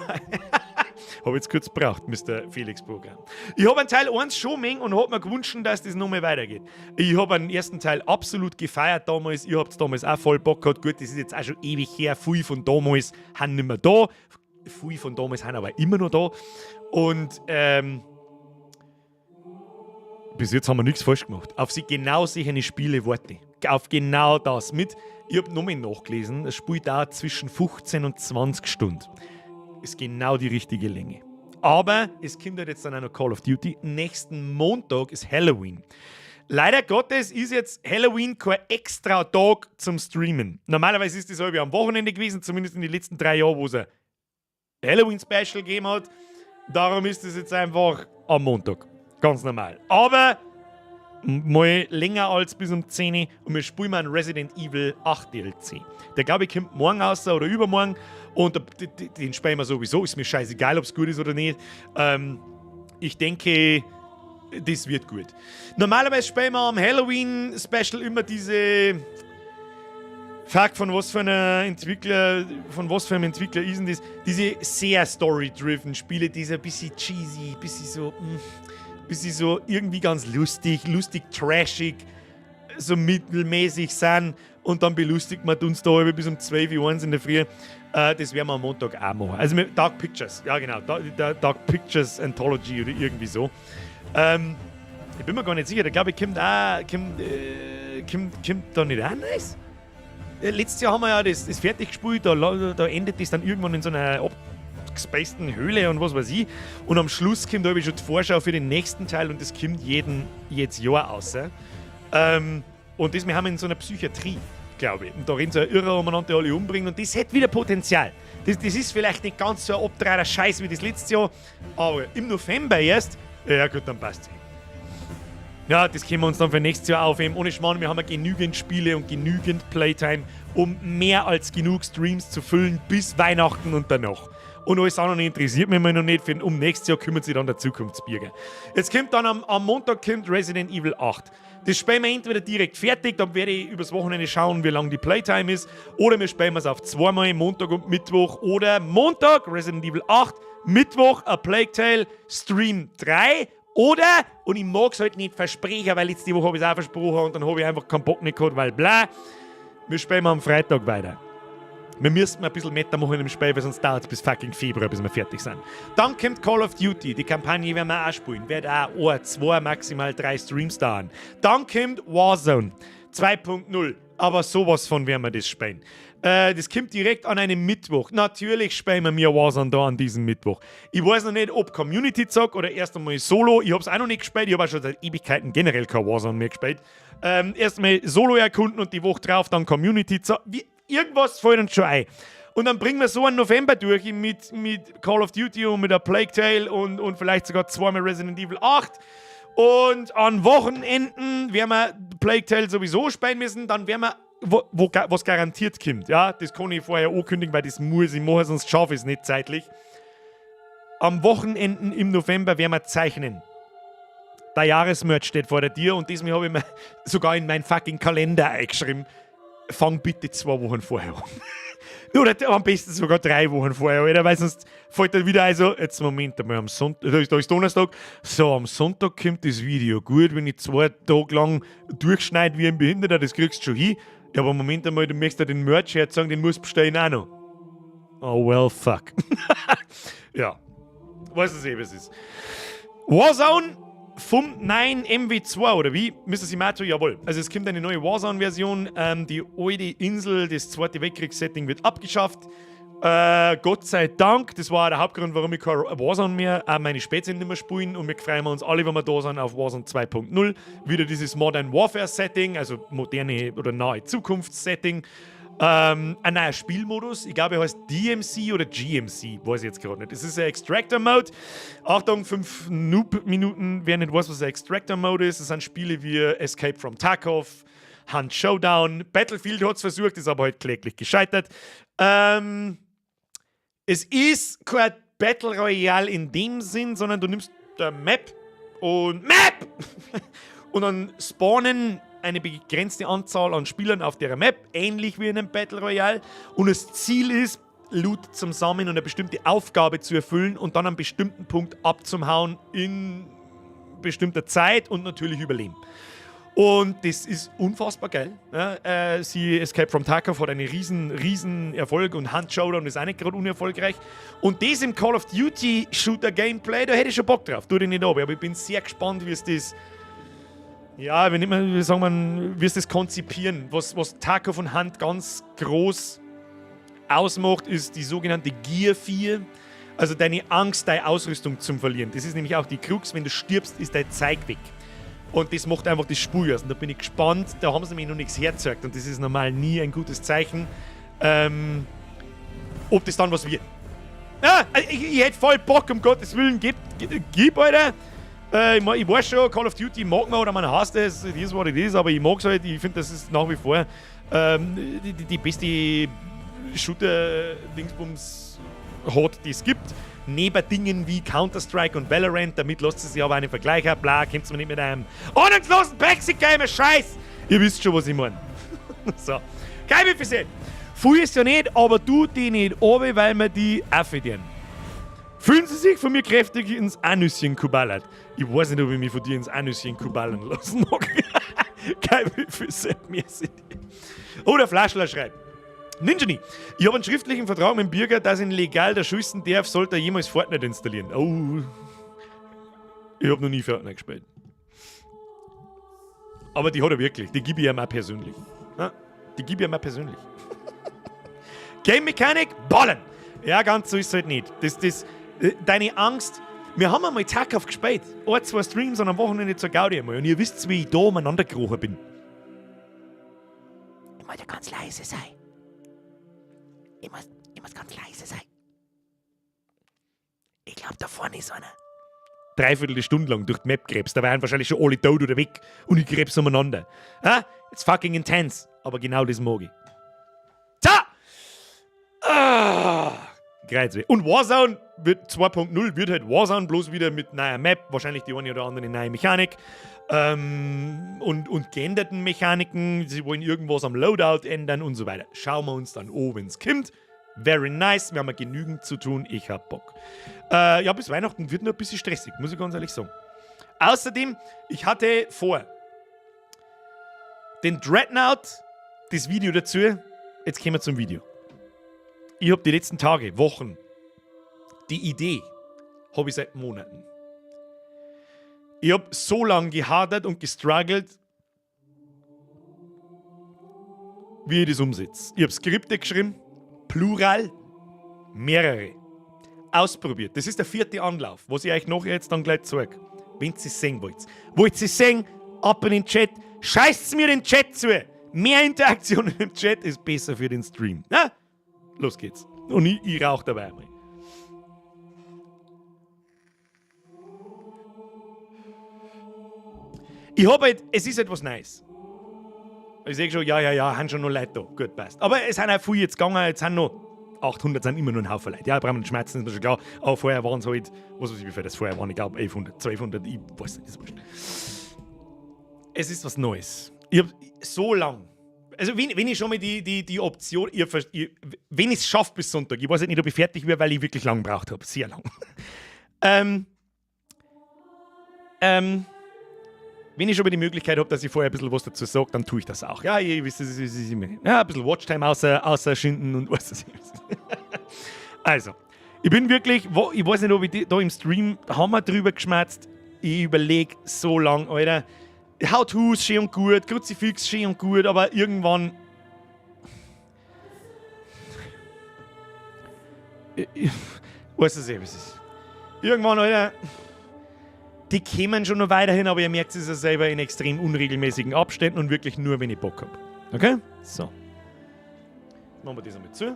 hab jetzt kurz gebraucht, Mr. Felix Programm. Ich habe einen Teil 1 schon mögen und habe mir gewünscht, dass das nochmal weitergeht. Ich habe den ersten Teil absolut gefeiert damals. Ihr habt damals auch voll Bock gehabt. Gut, das ist jetzt auch schon ewig her. Viel von damals sind nicht mehr da. Viel von damals sind aber immer noch da. Und bis jetzt haben wir nichts falsch gemacht. Auf sie genau solche Spiele warte ich. Auf genau das. Mit, ich habe nochmal nachgelesen, das Spiel dauert zwischen 15 und 20 Stunden. Ist genau die richtige Länge. Aber es kommt halt jetzt dann auch noch Call of Duty. Nächsten Montag ist Halloween. Leider Gottes ist jetzt Halloween kein extra Tag zum Streamen. Normalerweise ist das halb am Wochenende gewesen, zumindest in den letzten 3 Jahren, wo es ein Halloween-Special gegeben hat. Darum ist es jetzt einfach am Montag. Ganz normal. Aber mal länger als bis um 10 Uhr und wir spielen mal ein Resident Evil 8 DLC. Der, glaube ich, kommt morgen raus oder übermorgen und den spielen wir sowieso. Ist mir scheißegal, ob es gut ist oder nicht. Ich denke, das wird gut. Normalerweise spielen wir am Halloween-Special immer diese. Fuck, von was für einem Entwickler ist denn das? Diese sehr story-driven Spiele, die so ein bisschen cheesy, bisschen so, bisschen so irgendwie ganz lustig, lustig trashig, so mittelmäßig sind und dann belustigt man uns da bis um 12 Uhr in der Früh. Das werden wir am Montag auch machen. Also mit Dark Pictures, ja genau, Dark Pictures Anthology oder irgendwie so. Ich bin mir gar nicht sicher, da glaube ich, kommt auch, kommt da nicht auch nice? Letztes Jahr haben wir ja das fertig gespielt, da endet das dann irgendwann in so einer abgespaceden Höhle und was weiß ich. Und am Schluss kommt da schon die Vorschau für den nächsten Teil und das kommt jedes Jahr raus. Und das, wir haben in so einer Psychiatrie, glaube ich. Und da rennt so ein Irrer umeinander, der alle umbringt und das hätte wieder Potenzial. Das ist vielleicht nicht ganz so ein abgedrehter Scheiß wie das letzte Jahr, aber im November erst, ja gut, dann passt es. Ja, das können wir uns dann für nächstes Jahr aufheben. Ohne Schmarrn, wir haben ja genügend Spiele und genügend Playtime, um mehr als genug Streams zu füllen bis Weihnachten und danach. Und alles andere interessiert mich mal noch nicht. Für, um nächstes Jahr kümmert sich dann der Zukunftsbürger. Jetzt kommt dann am Montag kommt Resident Evil 8. Das spielen wir entweder direkt fertig, dann werde ich übers Wochenende schauen, wie lang die Playtime ist, oder wir spielen es auf zweimal, Montag und Mittwoch, oder Montag Resident Evil 8, Mittwoch A Plague Tale Stream 3. Oder, und ich mag es halt nicht versprechen, weil letzte Woche habe ich es auch versprochen und dann habe ich einfach keinen Bock nicht gehabt, weil bla. Wir spielen am Freitag weiter. Wir müssten ein bisschen Meta machen im Spiel, weil sonst dauert es bis fucking Februar, bis wir fertig sind. Dann kommt Call of Duty, die Kampagne werden wir auch spielen. Wird auch ein, zwei, maximal drei Streams dauern. Dann kommt Warzone 2.0. Aber sowas von werden wir das spielen. Das kommt direkt an einem Mittwoch. Natürlich spielen wir mir Warzone da an diesem Mittwoch. Ich weiß noch nicht, ob Community zock oder erst einmal Solo. Ich habe es auch noch nicht gespielt. Ich habe auch schon seit Ewigkeiten generell kein Warzone mehr gespielt. Erst mal Solo erkunden und die Woche drauf dann Community zock. Irgendwas fällt uns schon ein. Und dann bringen wir so einen November durch mit Call of Duty und mit der Plague Tale und vielleicht sogar zweimal Resident Evil 8. Und an Wochenenden werden wir Plague Tale sowieso spielen müssen. Dann werden wir, was garantiert kommt, ja, das kann ich vorher ankündigen, weil das muss ich machen, sonst schaffe ich es nicht zeitlich. Am Wochenenden im November werden wir zeichnen. Der Jahresmerch steht vor der Tür und diesmal habe ich mir sogar in meinen fucking Kalender eingeschrieben: Fang bitte 2 Wochen vorher an. Oder am besten sogar 3 Wochen vorher, oder? Weil sonst fällt dann wieder also, jetzt Moment einmal, am Sonntag, da ist Donnerstag, so, am Sonntag kommt das Video. Gut, wenn ich 2 Tage lang durchschneide wie ein Behinderter, das kriegst du schon hin. Ja, aber Moment einmal, du möchtest ja den Merch herzeigen, den musst du bestellen auch noch. Oh well, fuck. Ja. Weiß es eh, was es ist. Warzone vom 9 MW2 oder wie? Mr. Simato, jawohl. Also es kommt eine neue Warzone-Version. Die alte Insel des Zweiten Weltkriegs-Setting wird abgeschafft. Gott sei Dank, das war der Hauptgrund, warum ich kein Warzone mehr, auch meine Spätzle nicht mehr spielen, und wir freuen uns alle, wenn wir da sind, auf Warzone 2.0. Wieder dieses Modern Warfare Setting, also moderne oder nahe Zukunftssetting. Ein neuer Spielmodus, ich glaube, er heißt DMC oder GMC, weiß ich jetzt gerade nicht. Es ist ein Extractor Mode. Achtung, 5 Noob-Minuten, wer nicht weiß, was ein Extractor Mode ist. Das sind Spiele wie Escape from Tarkov, Hunt Showdown, Battlefield hat es versucht, ist aber halt kläglich gescheitert. Es ist kein Battle Royale in dem Sinn, sondern du nimmst der Map und dann spawnen eine begrenzte Anzahl an Spielern auf der Map, ähnlich wie in einem Battle Royale. Und das Ziel ist, Loot zum Sammeln und eine bestimmte Aufgabe zu erfüllen und dann an einem bestimmten Punkt abzuhauen in bestimmter Zeit und natürlich überleben. Und das ist unfassbar geil. Ja, sie Escape from Tarkov hat einen riesen, riesen Erfolg und Hunt Showdown ist auch nicht gerade unerfolgreich. Und das im Call of Duty Shooter Gameplay, da hätte ich schon Bock drauf. Tu dich nicht ab. Aber ich bin sehr gespannt, wie es das, ja, wie, nicht wie sagen wir, wie es das konzipieren. Was Tarkov und Hunt ganz groß ausmacht, ist die sogenannte Gear Fear. Also deine Angst, deine Ausrüstung zu verlieren. Das ist nämlich auch die Krux: Wenn du stirbst, ist dein Zeug weg. Und das macht einfach das Spiel aus. Und da bin ich gespannt, da haben sie nämlich noch nichts hergezeigt. Und das ist normal nie ein gutes Zeichen, ob das dann was wird. Ja, ich hätte voll Bock, um Gottes Willen, gib, Alter. Ich weiß schon, Call of Duty mag man oder man hasst es, it is what it is, aber ich mag es halt, ich finde, das ist nach wie vor die beste Shooter-Dingsbums hat, die es gibt. Neben Dingen wie Counter-Strike und Valorant, damit lässt sie sich aber einen Vergleich haben, bla, kommt's mir nicht mit einem ahnungslosen Pexi-Gamer-Scheiß! Ihr wisst schon, was ich meine. So. Geil, wie Viel ist ja nicht, aber du die nicht oben, weil wir die aufdienen. Fühlen Sie sich von mir kräftig ins Anüschen kuballert? Ich weiß nicht, ob ich mich von dir ins Anüschen kuballern lassen mag. Geil, wie merci. Oder Flaschler schreibt: Ninjani, ich habe einen schriftlichen Vertrag mit dem Bürger, dass ich ihn legal da schießen darf, sollte er jemals Fortnite installieren. Oh. Ich habe noch nie Fortnite gespielt. Aber die hat er wirklich. Die gebe ich ihm auch persönlich. Ja, die gebe ich ihm auch persönlich. Game Mechanic, Ballen! Ja, ganz so ist es halt nicht. Deine Angst. Wir haben einmal Tarkov gespielt. Ein, zwei Streams und am Wochenende zur Gaudi einmal. Und ihr wisst, wie ich da umeinander gekrochen bin. Ich muss ja ganz leise sein. Ich muss ganz leise sein. Ich glaube, da vorne ist einer. Dreiviertel Stunde lang durch die Map krebst. Da waren wahrscheinlich schon alle tot oder weg. Und ich krebs umeinander. Ah, it's fucking intense. Aber genau das mag ich. Ta! Ah, Kreuzweh. Und Warzone wird 2.0 wird halt Warzone, bloß wieder mit neuer Map, wahrscheinlich die eine oder andere neue Mechanik und geänderten Mechaniken. Sie wollen irgendwas am Loadout ändern und so weiter. Schauen wir uns dann an, wenn es kommt. Very nice, wir haben genügend zu tun, ich hab Bock. Ja, bis Weihnachten wird nur ein bisschen stressig, muss ich ganz ehrlich sagen. Außerdem, ich hatte vor, den Dreadnought, das Video dazu, jetzt kommen wir zum Video. Ich habe die letzten Tage, Wochen, die Idee habe ich seit Monaten. Ich habe so lange gehadert und gestruggelt, wie ich das umsetze. Ich habe Skripte geschrieben, plural, mehrere. Ausprobiert. Das ist der vierte Anlauf, was ich euch nachher jetzt dann gleich zeige. Wenn ihr es sehen wollt. Wollt ihr es sehen? Ab in den Chat. Scheißt mir den Chat zu! Mehr Interaktion im Chat ist besser für den Stream. Na? Los geht's. Und ich rauche dabei einmal. Ich hab halt, es ist etwas Neues. Ich sehe schon, ja, ja, ja, haben schon noch Leute da. Gut, passt. Aber es sind auch viele jetzt gegangen, jetzt sind noch 800, sind immer nur ein Haufen Leute. Ja, brauchen wir nicht schmerzen, ist mir schon klar. Aber vorher waren es halt, was weiß ich, wie viel das vorher waren, ich glaube 1100, 1200, ich weiß nicht, ist wurscht. Es ist was Neues. Ich hab so lang, also wenn ich schon mal die Option, ich, wenn ich es schaffe bis Sonntag, ich weiß nicht, ob ich fertig werde, weil ich wirklich lang gebraucht hab, sehr lang. Wenn ich schon mal die Möglichkeit hab, dass ich vorher ein bisschen was dazu sag, dann tue ich das auch. Ja, ihr wisst, es ist immer, ja, ein bisschen Watchtime außer schinden und was das ist. Also, ich bin wirklich, wo, ich weiß nicht, ob ich die, da im Stream haben wir drüber geschmerzt. Ich überleg so lang, Alter. How-Tos, schön und gut, Kruzifix, schön und gut, aber irgendwann. Ich weiß es eh, wie es ist. Irgendwann, Alter. Die kämen schon noch weiterhin, aber ihr merkt es ja selber in extrem unregelmäßigen Abständen und wirklich nur, wenn ich Bock hab. Okay? So. Machen wir das einmal zu.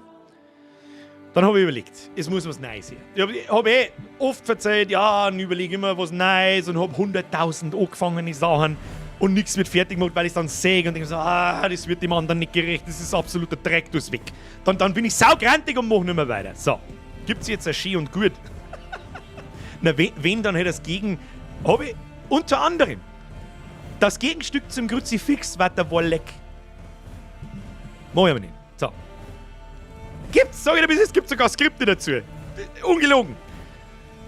Dann hab ich überlegt, es muss was Neues her. Ich hab eh oft erzählt, ja, und überlege immer was Neues und hab 100.000 angefangene Sachen und nichts wird fertig gemacht, weil ich es dann sehe und denke so, ah, das wird dem anderen nicht gerecht, das ist absoluter Dreck, du ist weg. Dann bin ich saugrantig und mach nicht mehr weiter. So, gibt's jetzt ein Schön und Gut? Na, wen dann hätte das Gegen... Hab ich unter anderem das Gegenstück zum Kruzifix war der Wolleck. Mach ich aber nicht. So. Gibt's, sag ich dir, es gibt sogar Skripte dazu. Ungelogen.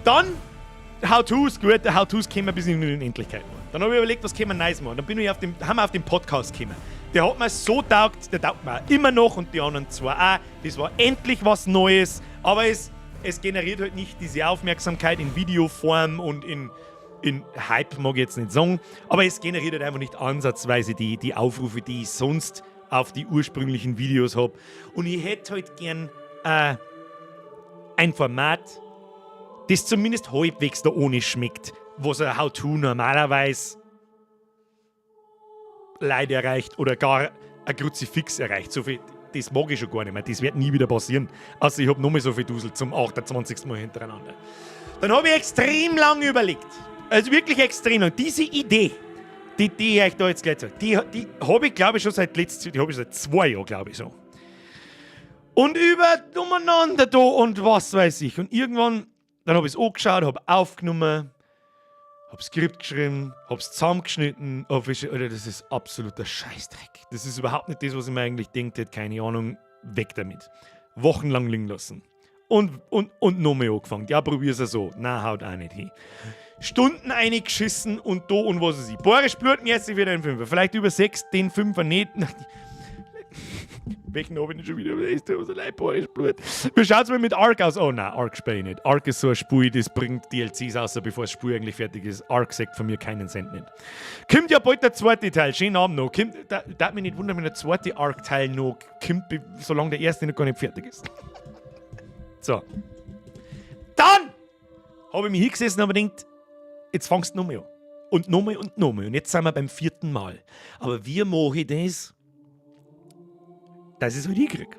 Dann How-Tos, gut, der How-Tos kämen bis in die Unendlichkeit. Dann hab ich überlegt, was können wir Neues machen. Dann bin ich auf dem, haben wir auf den Podcast gekommen. Der hat mir so taugt, der taugt mir immer noch und die anderen zwei auch. Das war endlich was Neues, aber es generiert halt nicht diese Aufmerksamkeit in Videoform und in Hype, mag ich jetzt nicht sagen, aber es generiert halt einfach nicht ansatzweise die Aufrufe, die ich sonst auf die ursprünglichen Videos hab. Und ich hätte halt gern ein Format, das zumindest halbwegs da ohne schmeckt, was ein How-To normalerweise Leute erreicht oder gar ein Kruzifix erreicht. So viel, das mag ich schon gar nicht mehr. Das wird nie wieder passieren. Also ich hab noch mal so viel Dusel zum 28. Mal hintereinander. Dann hab ich extrem lange überlegt. Also wirklich extrem lang. Diese Idee, die ich euch da jetzt gleich zeige, die hab ich, glaub ich, schon seit letztes, die hab ich seit 2 Jahren, glaub ich, so. Und über umeinander da und was weiß ich. Und irgendwann, dann hab ich's angeschaut, hab aufgenommen, hab Skript geschrieben, hab's zusammengeschnitten. Hab ich, Alter, das ist absoluter Scheißdreck. Das ist überhaupt nicht das, was ich mir eigentlich denkt hätte. Keine Ahnung, weg damit. Wochenlang liegen lassen. Und noch mehr angefangen. Ja, probier's ja so. Na, haut auch nicht hin. Stunden eingeschissen und da und was weiß ich. Boris Blut, mir jetzt wieder ein Fünfer. Vielleicht über 6, den Fünfer nicht. Welchen hab ich denn schon wieder? Ist der so leid, Boris Blut. Wie schaut's mal mit Ark aus? Oh nein, Ark spiel ich nicht. Ark ist so ein Spiel, das bringt D L Cs raus, bevor das Spiel eigentlich fertig ist. Ark sagt von mir keinen Cent nicht. Kommt ja bald der zweite Teil. Schönen Abend noch. Kommt, da, da mich nicht wundern, wenn der zweite Ark-Teil noch kommt, solange der erste noch gar nicht fertig ist. So. Dann hab ich mich hingesessen und hab mir gedacht, jetzt fangst du nochmal an. Und nochmal und nochmal. Und jetzt sind wir beim 4. Mal. Aber wie mache ich das, dass ich es halt hinkriege?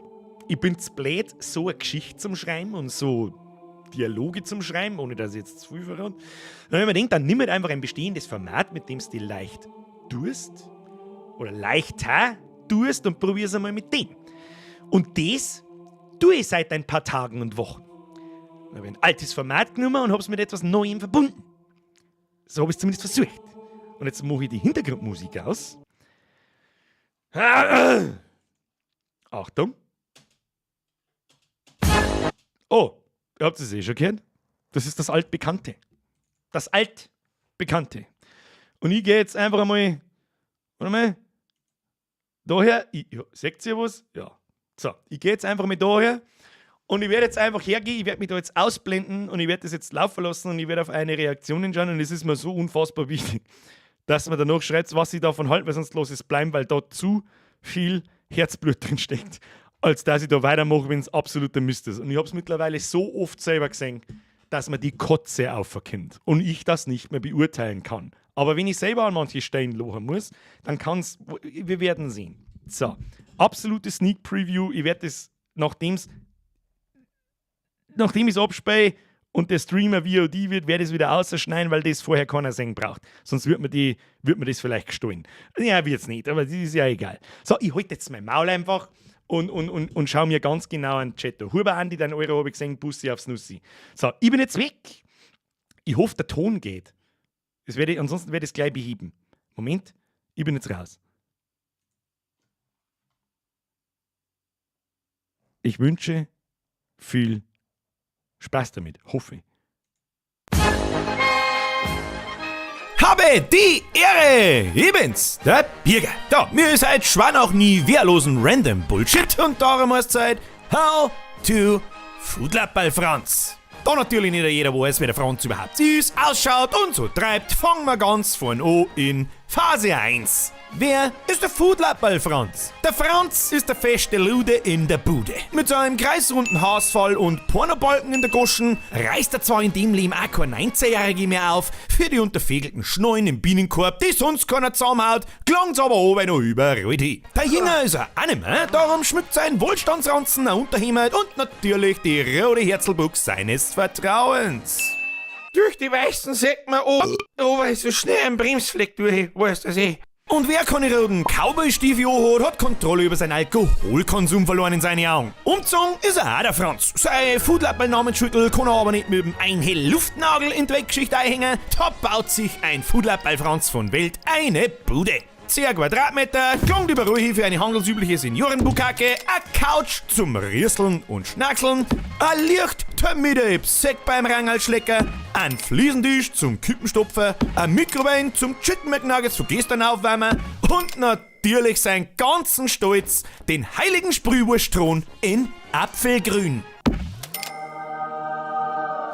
Ich bin zu blöd, so eine Geschichte zum Schreiben und so Dialoge zum Schreiben, ohne dass ich jetzt zu viel verrate. Dann hab ich mir gedacht, dann nimm halt einfach ein bestehendes Format, mit dem du dich leicht tust oder leichter tust und probier's einmal mit dem. Und das tue ich seit ein paar Tagen und Wochen. Dann hab ich ein altes Format genommen und hab's mit etwas Neuem verbunden. So hab ich's zumindest versucht. Und jetzt mache ich die Hintergrundmusik aus. Achtung. Oh, ihr habt es eh schon gehört? Das ist das Altbekannte. Das Altbekannte. Und ich gehe jetzt einfach einmal, warte mal, daher, ich, ja, seht ihr was? Ja. So, ich gehe jetzt einfach mal daher und ich werde jetzt einfach hergehen, ich werde mich da jetzt ausblenden und ich werde das jetzt laufen lassen und ich werde auf eine Reaktion schauen und es ist mir so unfassbar wichtig, dass man danach schreibt, was ich davon halte, weil sonst lass ich es bleiben, weil da zu viel Herzblut drin steckt, als dass ich da weitermache, wenn es absoluter Mist ist. Und ich habe es mittlerweile so oft selber gesehen, dass mir die Kotze auferkommt und ich das nicht mehr beurteilen kann. Aber wenn ich selber an manche Stellen lachen muss, dann kann's, wir werden sehen. So, absolute Sneak Preview. Ich werde das, nachdem ich es abspeie und der Streamer VOD wird, werde ich es wieder ausschneiden, weil das vorher keiner sehen braucht. Sonst wird mir das vielleicht gestohlen. Ja, wird's nicht, aber das ist ja egal. So, ich halte jetzt mein Maul einfach und schau mir ganz genau an den Chat an. Huber Andi, dein Euro habe ich gesehen, Bussi aufs Nussi. So, ich bin jetzt weg. Ich hoffe, der Ton geht. Das werde ich, ansonsten werde ich es gleich beheben. Moment, ich bin jetzt raus. Ich wünsche viel Spaß damit, hoffe ich. Habe die Ehre! Ich bin's, der Birger. Da, mir ist halt Schwan auch nie wehrlosen Random Bullshit und darum heißt's halt How to Foodlappal Franz. Da natürlich nicht jeder weiß, wer der Franz überhaupt ist, ausschaut und so treibt, fangen wir ganz vorn an in Phase 1. Wer ist der Foodlappal Franz? Der Franz ist der feste Lude in der Bude. Mit seinem kreisrunden Haarausfall und Pornobalken in der Goschen reißt er zwar in dem Leben auch kein 19-Jährige mehr auf, für die unterfegelten Schnallen im Bienenkorb, die sonst keiner zusammenhaut, gelangt's aber oben noch überall hin. Der Jünger ist er auch nicht mehr, darum schmückt sein Wohlstandsranzen ein Unterhemd und natürlich die rote Herzelbuchs seines Vertrauens. Durch die Weißen sieht man oh, oh, so schnell ein Bremsfleck durch, weißt du eh. Und wer keine roten Cowboy-Stiefel hat, hat Kontrolle über seinen Alkoholkonsum verloren in seinen Augen. Umzogen ist er auch der Franz. Sein Foodlappal-Namensschüttel kann er aber nicht mit dem Einhell Luftnagel in die Weltgeschichte einhängen. Da baut sich ein Foodlappal-Franz von Welt eine Bude. 10 Quadratmeter, klingt überall für eine handelsübliche Seniorenbukake, eine Couch zum Rieseln und Schnackseln, ein Licht, damit er Sekt beim Rangelschlecker, ein Fliesentisch zum Kippenstopfen, ein Mikrowellen zum Chicken McNuggets von gestern aufwärmen und natürlich seinen ganzen Stolz, den heiligen Sprühwurstthron in Apfelgrün.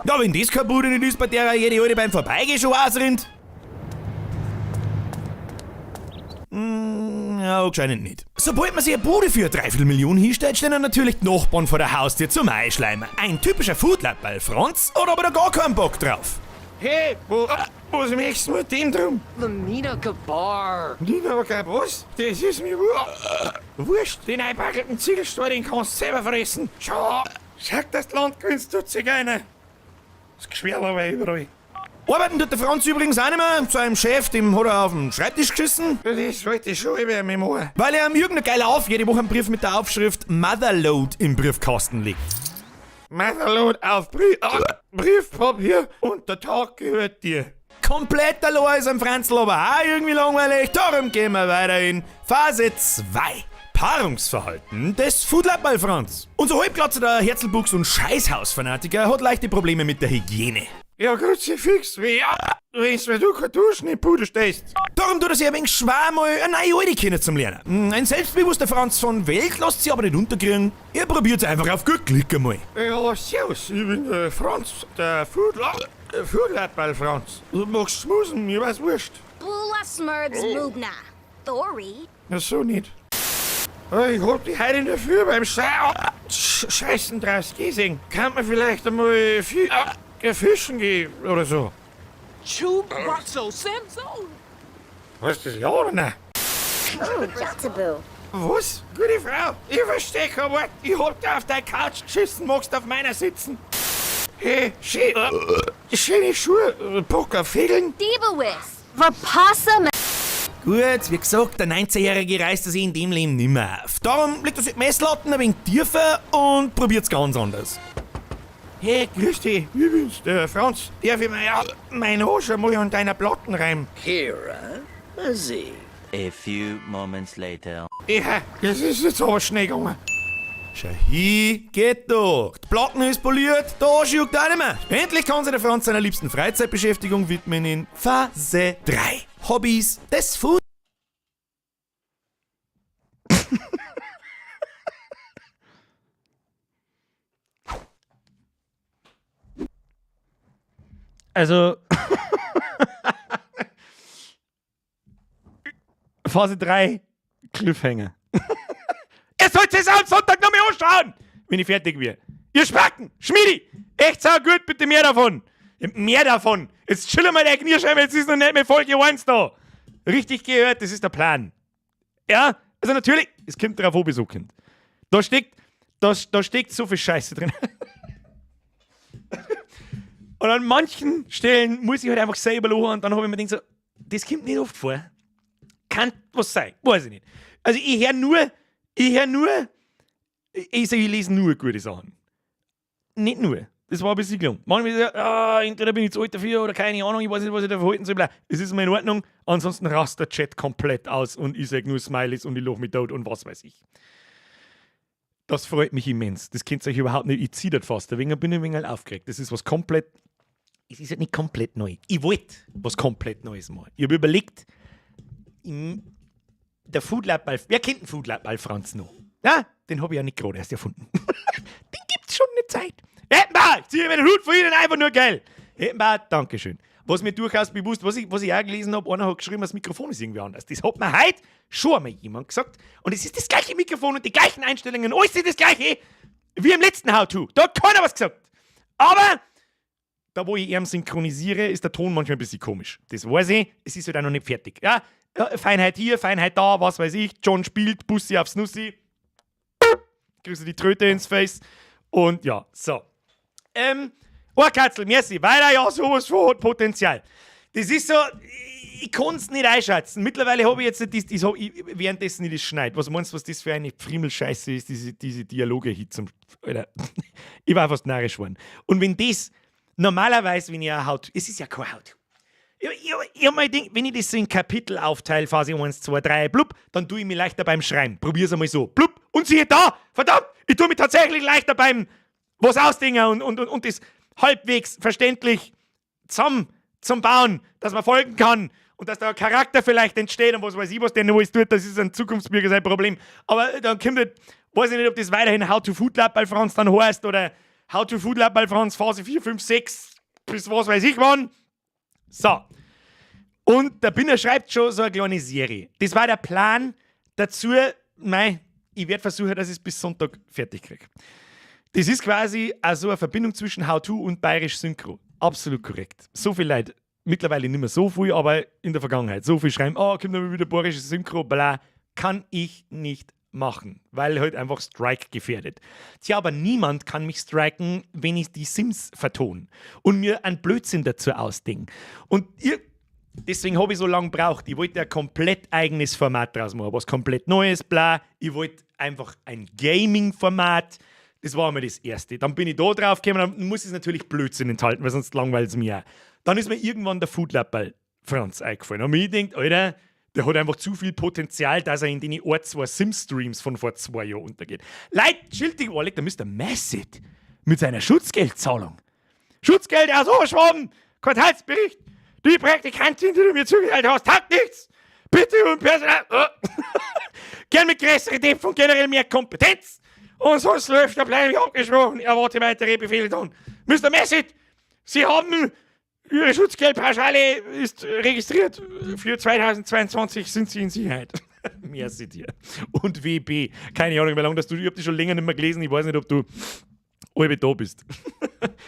Ja, wenn das keine Bude nicht ist, bei der jede Alte beim Vorbeigehen schon ausrinnt. Ja, anscheinend nicht. Sobald man sich eine Bude für 3,75 Millionen hinstellt, stehen dann natürlich die Nachbarn vor der Haustür zum Einschleimen. Ein typischer Foodlappal Franz hat aber da gar keinen Bock drauf. Hey, was möchtest du mit dem drum? Lamina Gabar. Nina Gabar, was? Das ist mir wurscht. Den einpackelten Ziegelstein, den kannst du selber fressen. Schau, sag, das Land gewinnst du Zigeuner. Das Geschwärl aber überall. Arbeiten tut der Franz übrigens auch nicht mehr. Seinem Chef, dem hat er auf den Schreibtisch geschissen. Das wollte ich schon immer mit mir. Weil er am Jürgen geil auf jede Woche einen Brief mit der Aufschrift Motherload im Briefkasten liegt. Motherload auf Briefpapier und der Tag gehört dir. Komplett allein ist am Franzl aber auch irgendwie langweilig. Darum gehen wir weiter in Phase 2. Paarungsverhalten des Foodlappal Franz. Unser halbglatzer Herzelbuchs und Scheißhausfanatiker hat leichte Probleme mit der Hygiene. Ja, Kruzifix, wie wenn's du kein Duschen in die Bude stehst. Darum tut er sich ein wenig schwer, mal eine neue Alte kennen zum Lernen. Ein selbstbewusster Franz von Welt lässt sich aber nicht unterkriegen. Er probiert's einfach auf gut Glück einmal. Ja, servus, ich bin der Franz, der Foodlappal Franz. Du magst schmusen, mir war's wurscht. Bula Smurbs Mubna. Thori. Ja, so nicht. Ich hab die heute in der Früh beim Scheißen draus gesehen. Kann man vielleicht einmal fischen gehen oder so? Chub Russell Samson. Was ist das, ja oder nein? Oh, Jatabu. Was? Gute Frau, ich versteh kein Wort. Ich hab da auf deiner Couch geschissen, magst auf meiner sitzen. Hey, schöne Schuhe, Bock auf Fegeln. Dibawis. Verpassa. Gut, wie gesagt, der 19-Jährige reißt sich in dem Leben nimmer auf. Darum legt er sich die Messlatten ein wenig tiefer und probiert's ganz anders. Hey, grüß dich, ich bin's, der Franz. Darf ich mir meinen Arsch einmal an deiner Platten reimen? Kira, Lizzie. A few moments later. Ja, das ist jetzt aber schnell gegangen. Schau hi, geht doch. Die Platten ist poliert, der Arsch juckt auch nicht mehr. Endlich kann sich der Franz seiner liebsten Freizeitbeschäftigung widmen in Phase 3. Hobbys des Food. Also. Phase 3, Cliffhanger. Ihr sollt es am Sonntag noch mal anschauen, wenn ich fertig werde. Ihr Spacken, Schmiedi, echt sau gut, bitte mehr davon. Mehr davon. Jetzt chillen wir der Knirscheibe, jetzt ist noch nicht mehr Folge 1 da. Richtig gehört, das ist der Plan. Ja, also natürlich, es kommt drauf an, wie es so kommt. Da steckt, da, da steckt so viel Scheiße drin. Und an manchen Stellen muss ich halt einfach selber lachen und dann habe ich mir gedacht, so, das kommt nicht oft vor. Kann was sein, weiß ich nicht. Also ich höre nur, ich höre nur, ich sage, ich lese nur gute Sachen. Nicht nur. Das war ein bisschen gelungen. Manchmal ist ja, ah, entweder bin ich zu alt dafür oder keine Ahnung, ich weiß nicht, was ich da verhalten soll. Es ist mir in Ordnung. Ansonsten rast der Chat komplett aus und ich sage nur Smileys und ich lache mich tot und was weiß ich. Das freut mich immens. Das kennt ihr euch überhaupt nicht. Ich ziehe das fast. Deswegen bin ich ein wenig aufgeregt. Das ist was komplett. Es ist halt nicht komplett neu. Ich wollte was komplett Neues machen. Ich habe überlegt, im, der Food Lab bei, wer kennt den Food Lab bei Franz noch? Ja, den habe ich ja nicht gerade erst erfunden. Den gibt's schon eine Zeit. Ettenbauer, ich ziehe mir den Hut vor Ihnen einfach nur geil. Ettenbauer, Dankeschön. Was mir durchaus bewusst, was ich, was ich auch gelesen habe, einer hat geschrieben, das Mikrofon ist irgendwie anders. Das hat mir heute schon einmal jemand gesagt. Und es ist das gleiche Mikrofon und die gleichen Einstellungen, alles ist das gleiche wie im letzten How-To. Da hat keiner was gesagt. Aber da, wo ich ihn synchronisiere, ist der Ton manchmal ein bisschen komisch. Das weiß ich, es ist halt auch noch nicht fertig. Ja, Feinheit hier, Feinheit da, was weiß ich. John spielt, Bussi aufs Nussi. Kriegst du die Tröte ins Face. Und ja, so. Ohrkatzel, merci, weil er ja sowas von hat Potenzial. Das ist so, ich kann es nicht einschätzen. Mittlerweile habe ich jetzt das, das hab ich, währenddessen ich das schneide. Was meinst du, was das für eine Friemel-Scheiße ist, diese, diese Dialoge hier zum. Alter, ich war fast narrisch geworden. Und wenn das normalerweise, wenn ich ein How-To, es ist ja kein How-To. Ich, ich, ich hab mir gedacht, wenn ich das so in Kapitel aufteile, Phase 1, 2, 3, blub, dann tue ich mich leichter beim Schreiben. Probier's einmal so. Blub, und siehe da, verdammt, ich tue mich tatsächlich leichter beim was ausdenken und das halbwegs verständlich zusammen zum Bauen, dass man folgen kann und dass da ein Charakter vielleicht entsteht und was weiß ich, was der noch alles tut, das ist ein Zukunftsbürger sein Problem. Aber dann kommt halt, weiß ich nicht, ob das weiterhin How to Food Lab bei Franz dann heißt oder How to Food Lab bei Franz Phase 4, 5, 6 bis was weiß ich wann. So. Und der Binner schreibt schon so eine kleine Serie. Das war der Plan dazu. Mei, ich werde versuchen, dass ich es bis Sonntag fertig kriege. Das ist quasi also eine Verbindung zwischen How To und Bayerisch Synchro. Absolut korrekt. So viel Leute, mittlerweile nicht mehr so viel, aber in der Vergangenheit, so viel schreiben, oh, kommt noch wieder bayerische Synchro, bla, kann ich nicht machen, weil halt einfach Strike gefährdet. Tja, aber niemand kann mich striken, wenn ich die Sims vertone und mir einen Blödsinn dazu ausdenke. Und ihr, deswegen habe ich so lange gebraucht. Ich wollte ein komplett eigenes Format draus machen, was komplett Neues, bla. Ich wollte einfach ein Gaming-Format. Das war einmal das Erste. Dann bin ich da drauf gekommen, dann muss ich es natürlich Blödsinn enthalten, weil sonst langweilt es mir auch. Dann ist mir irgendwann der Food Lab bei Franz eingefallen. Und mir gedacht, Alter, der hat einfach zu viel Potenzial, dass er in den Ort zwei Sims-Streams von vor 2 Jahren untergeht. Leute, chillt dich, der Mr. Massit mit seiner Schutzgeldzahlung. Schutzgeld aus Oberschwaben, Quartalsbericht. Die Praktikantin, die du mir zugeteilt hast, hat nichts. Bitte um Personal. Gern mit größerer Depth und generell mehr Kompetenz. Und sonst läuft der Plan wie abgesprochen. Erwarte weitere Befehle dann. Mr. Messit, Sie haben Ihre Schutzgeldpauschale ist registriert. Für 2022 sind Sie in Sicherheit. Merci dir. Und WB. Keine Ahnung, wie lange das du. Ich hab dich schon länger nicht mehr gelesen. Ich weiß nicht, ob du halb da bist.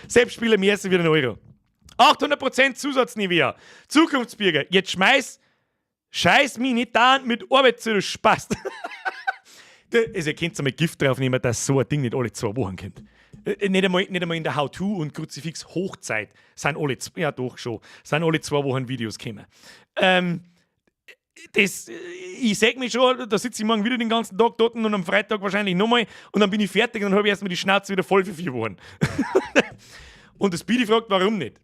Selbst Spieler merci wieder einen Euro. 800% Zusatz-Nivea. Zukunftsbürger. Jetzt schmeiß, scheiß mich nicht da mit Arbeit zu, du Spast. Also, ihr könnt einmal Gift drauf nehmen, dass so ein Ding nicht alle 2 Wochen kommt. Nicht einmal in der How-To und Kruzifix Hochzeit sind alle, ja doch schon, sind alle 2 Wochen Videos gekommen. Das, ich sag mich schon, da sitze ich morgen wieder den ganzen Tag dort und am Freitag wahrscheinlich nochmal und dann bin ich fertig und dann habe ich erstmal die Schnauze wieder voll für 4 Wochen. Und das Speedy fragt, warum nicht?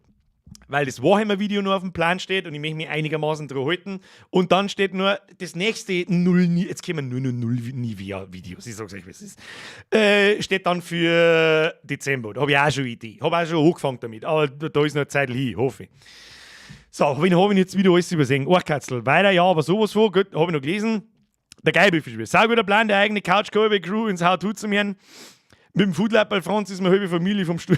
Weil das Warhammer-Video nur auf dem Plan steht und ich möchte mich einigermaßen dran halten. Und dann steht nur das nächste Null, jetzt kommen nur noch Null Nivea-Videos, ich sag's euch, wie es ist. Steht dann für Dezember. Da habe ich auch schon eine Idee. Habe auch schon angefangen damit. Aber da ist noch eine Zeit hin, hoffe ich. So, wen habe ich jetzt wieder alles übersehen? Ohrkatzel. Weiter, ja, aber sowas von. Gut, habe ich noch gelesen. Der Geilbüffel. Sauguter Plan, der eigene Couch Crew ins How-To zu machen. Mit dem Foodlab Franz ist meine halbe Familie vom Stuhl.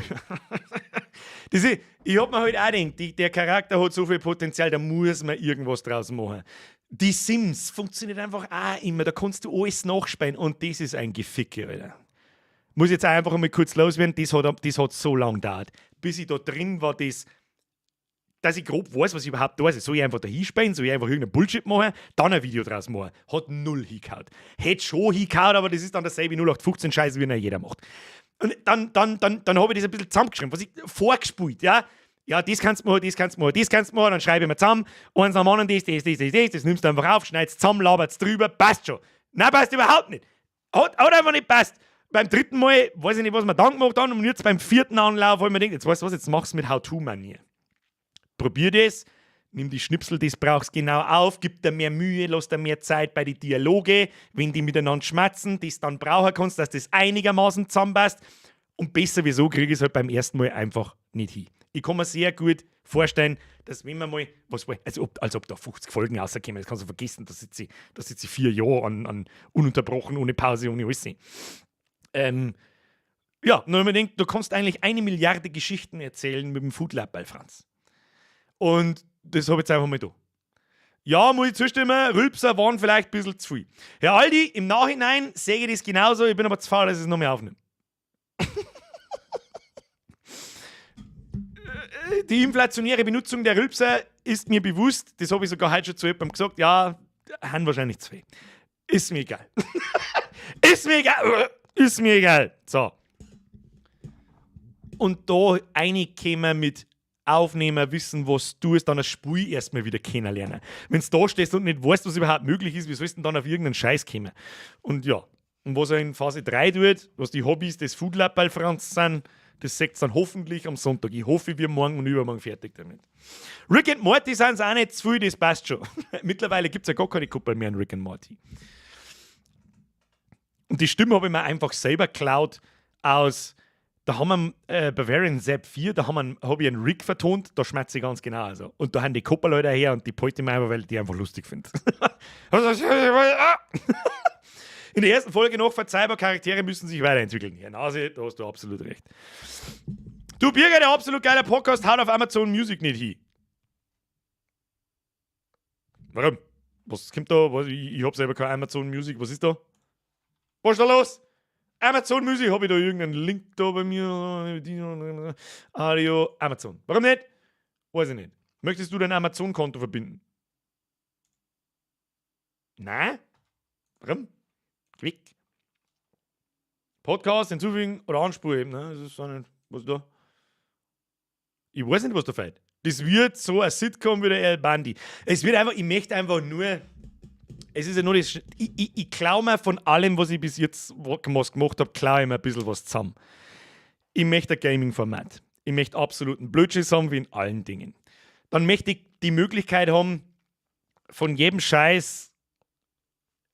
Das ist, ich hab mir halt auch gedacht, der Charakter hat so viel Potenzial, da muss man irgendwas draus machen. Die Sims funktioniert einfach auch immer, da kannst du alles nachspielen und das ist ein Geficke, Alter. Muss jetzt auch einfach einmal kurz loswerden, das hat so lange gedauert. Bis ich da drin war, dass ich grob weiß, was ich überhaupt da ist. Soll ich einfach da hinspielen, soll ich einfach irgendeinen Bullshit machen, dann ein Video draus machen. Hat null hingehauen. Hätte schon hingehauen, aber das ist dann derselbe 0815 Scheiß, wie ihn jeder macht. Und dann habe ich das ein bisschen zusammengeschrieben, was ich vorgespult, ja. Ja, das kannst du machen, das kannst du machen, das kannst du machen, dann schreibe ich mir zusammen, eins nach dem anderen, das, das, das, das, das, das nimmst du einfach auf, schneidest zusammen, laberst drüber, passt schon. Nein, passt überhaupt nicht. Hat einfach nicht passt. Beim dritten Mal, weiß ich nicht, was wir dann gemacht haben, und jetzt beim vierten Anlauf habe ich mir gedacht, jetzt weißt du was, jetzt machst du mit How-To-Manier. Probier das, nimm die Schnipsel, die du brauchst, genau auf, gib dir mehr Mühe, lass dir mehr Zeit bei den Dialoge, wenn die miteinander schmatzen, die du dann brauchen kannst, dass das einigermaßen zusammenpasst. Und besser wie so kriege ich es halt beim ersten Mal einfach nicht hin. Ich kann mir sehr gut vorstellen, dass wenn man mal, was, als ob da 50 Folgen rauskommen, das kannst du vergessen, da sitze ich 4 Jahre an ununterbrochen, ohne Pause, ohne alles. Ja, nur wenn man denkt, du kannst eigentlich 1 Milliarde Geschichten erzählen mit dem Foodlab bei Franz. Und das habe ich jetzt einfach mal da. Ja, muss ich zustimmen, Rülpser waren vielleicht ein bisschen zu viel. Herr Aldi, im Nachhinein sehe ich das genauso, ich bin aber zu faul, dass ich es noch mehr aufnehme. Die inflationäre Benutzung der Rülpser ist mir bewusst, das habe ich sogar heute schon zu jemandem gesagt, ja, haben wahrscheinlich zwei. Ist mir egal. Ist mir egal. Ist mir egal. So. Und da reinkommen mit Aufnehmen, wissen, was du tust, dann das Spiel erstmal wieder kennenlernen. Wenn du da stehst und nicht weißt, was überhaupt möglich ist, wie sollst du denn dann auf irgendeinen Scheiß kommen? Und ja, und was er in Phase 3 tut, was die Hobbys des Foodlab bei Franz sind, das seht ihr dann hoffentlich am Sonntag. Ich hoffe, wir morgen und übermorgen fertig damit. Rick and Morty sind es auch nicht zu viel, das passt schon. Mittlerweile gibt es ja gar keine Koppel mehr in Rick and Morty. Und die Stimme habe ich mir einfach selber geklaut aus, da haben wir Bavarian Zap 4, da hab ich einen Rick vertont, da schmatze ich ganz genau. Also. Und da haben die Koppel-Leute her und die behalte ich mir einfach, weil ich die einfach lustig finde. In der ersten Folge noch verzeihbar, Charaktere müssen sich weiterentwickeln. Ja, Nase, da hast du absolut recht. Du Birger, der absolut geile Podcast, haut auf Amazon Music nicht hin. Warum? Was kommt da? Was, ich hab selber kein Amazon Music. Was ist da? Was ist da los? Amazon Music, habe ich da irgendeinen Link da bei mir? Audio, Amazon. Warum nicht? Weiß ich nicht. Möchtest du dein Amazon-Konto verbinden? Nein? Warum? Quick. Podcast hinzufügen oder anspulen. Ne? Das ist auch nicht. Was ist da? Ich weiß nicht, was da fehlt. Das wird so ein Sitcom wie der Al Bundy. Es wird einfach, ich möchte einfach nur. Es ist ja nur das. Ich klaue mir von allem, was ich bis jetzt was gemacht habe, klaue ich mir ein bisschen was zusammen. Ich möchte ein Gaming-Format. Ich möchte absoluten Blödschiss haben, wie in allen Dingen. Dann möchte ich die Möglichkeit haben, von jedem Scheiß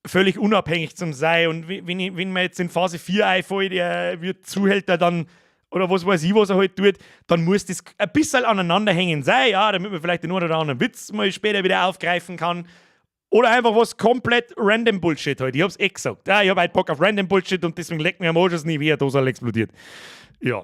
völlig unabhängig zu sein. Und wenn mir jetzt in Phase 4 einfällt, der wird Zuhälter dann oder was weiß ich, was er halt tut, dann muss das ein bisschen aneinanderhängen sein, ja, damit man vielleicht den einen oder anderen Witz mal später wieder aufgreifen kann. Oder einfach was komplett random Bullshit halt. Ich hab's eh gesagt. Ja, ich hab halt Bock auf random Bullshit und deswegen leckt mir am Arsch nie, wie er da explodiert. Ja.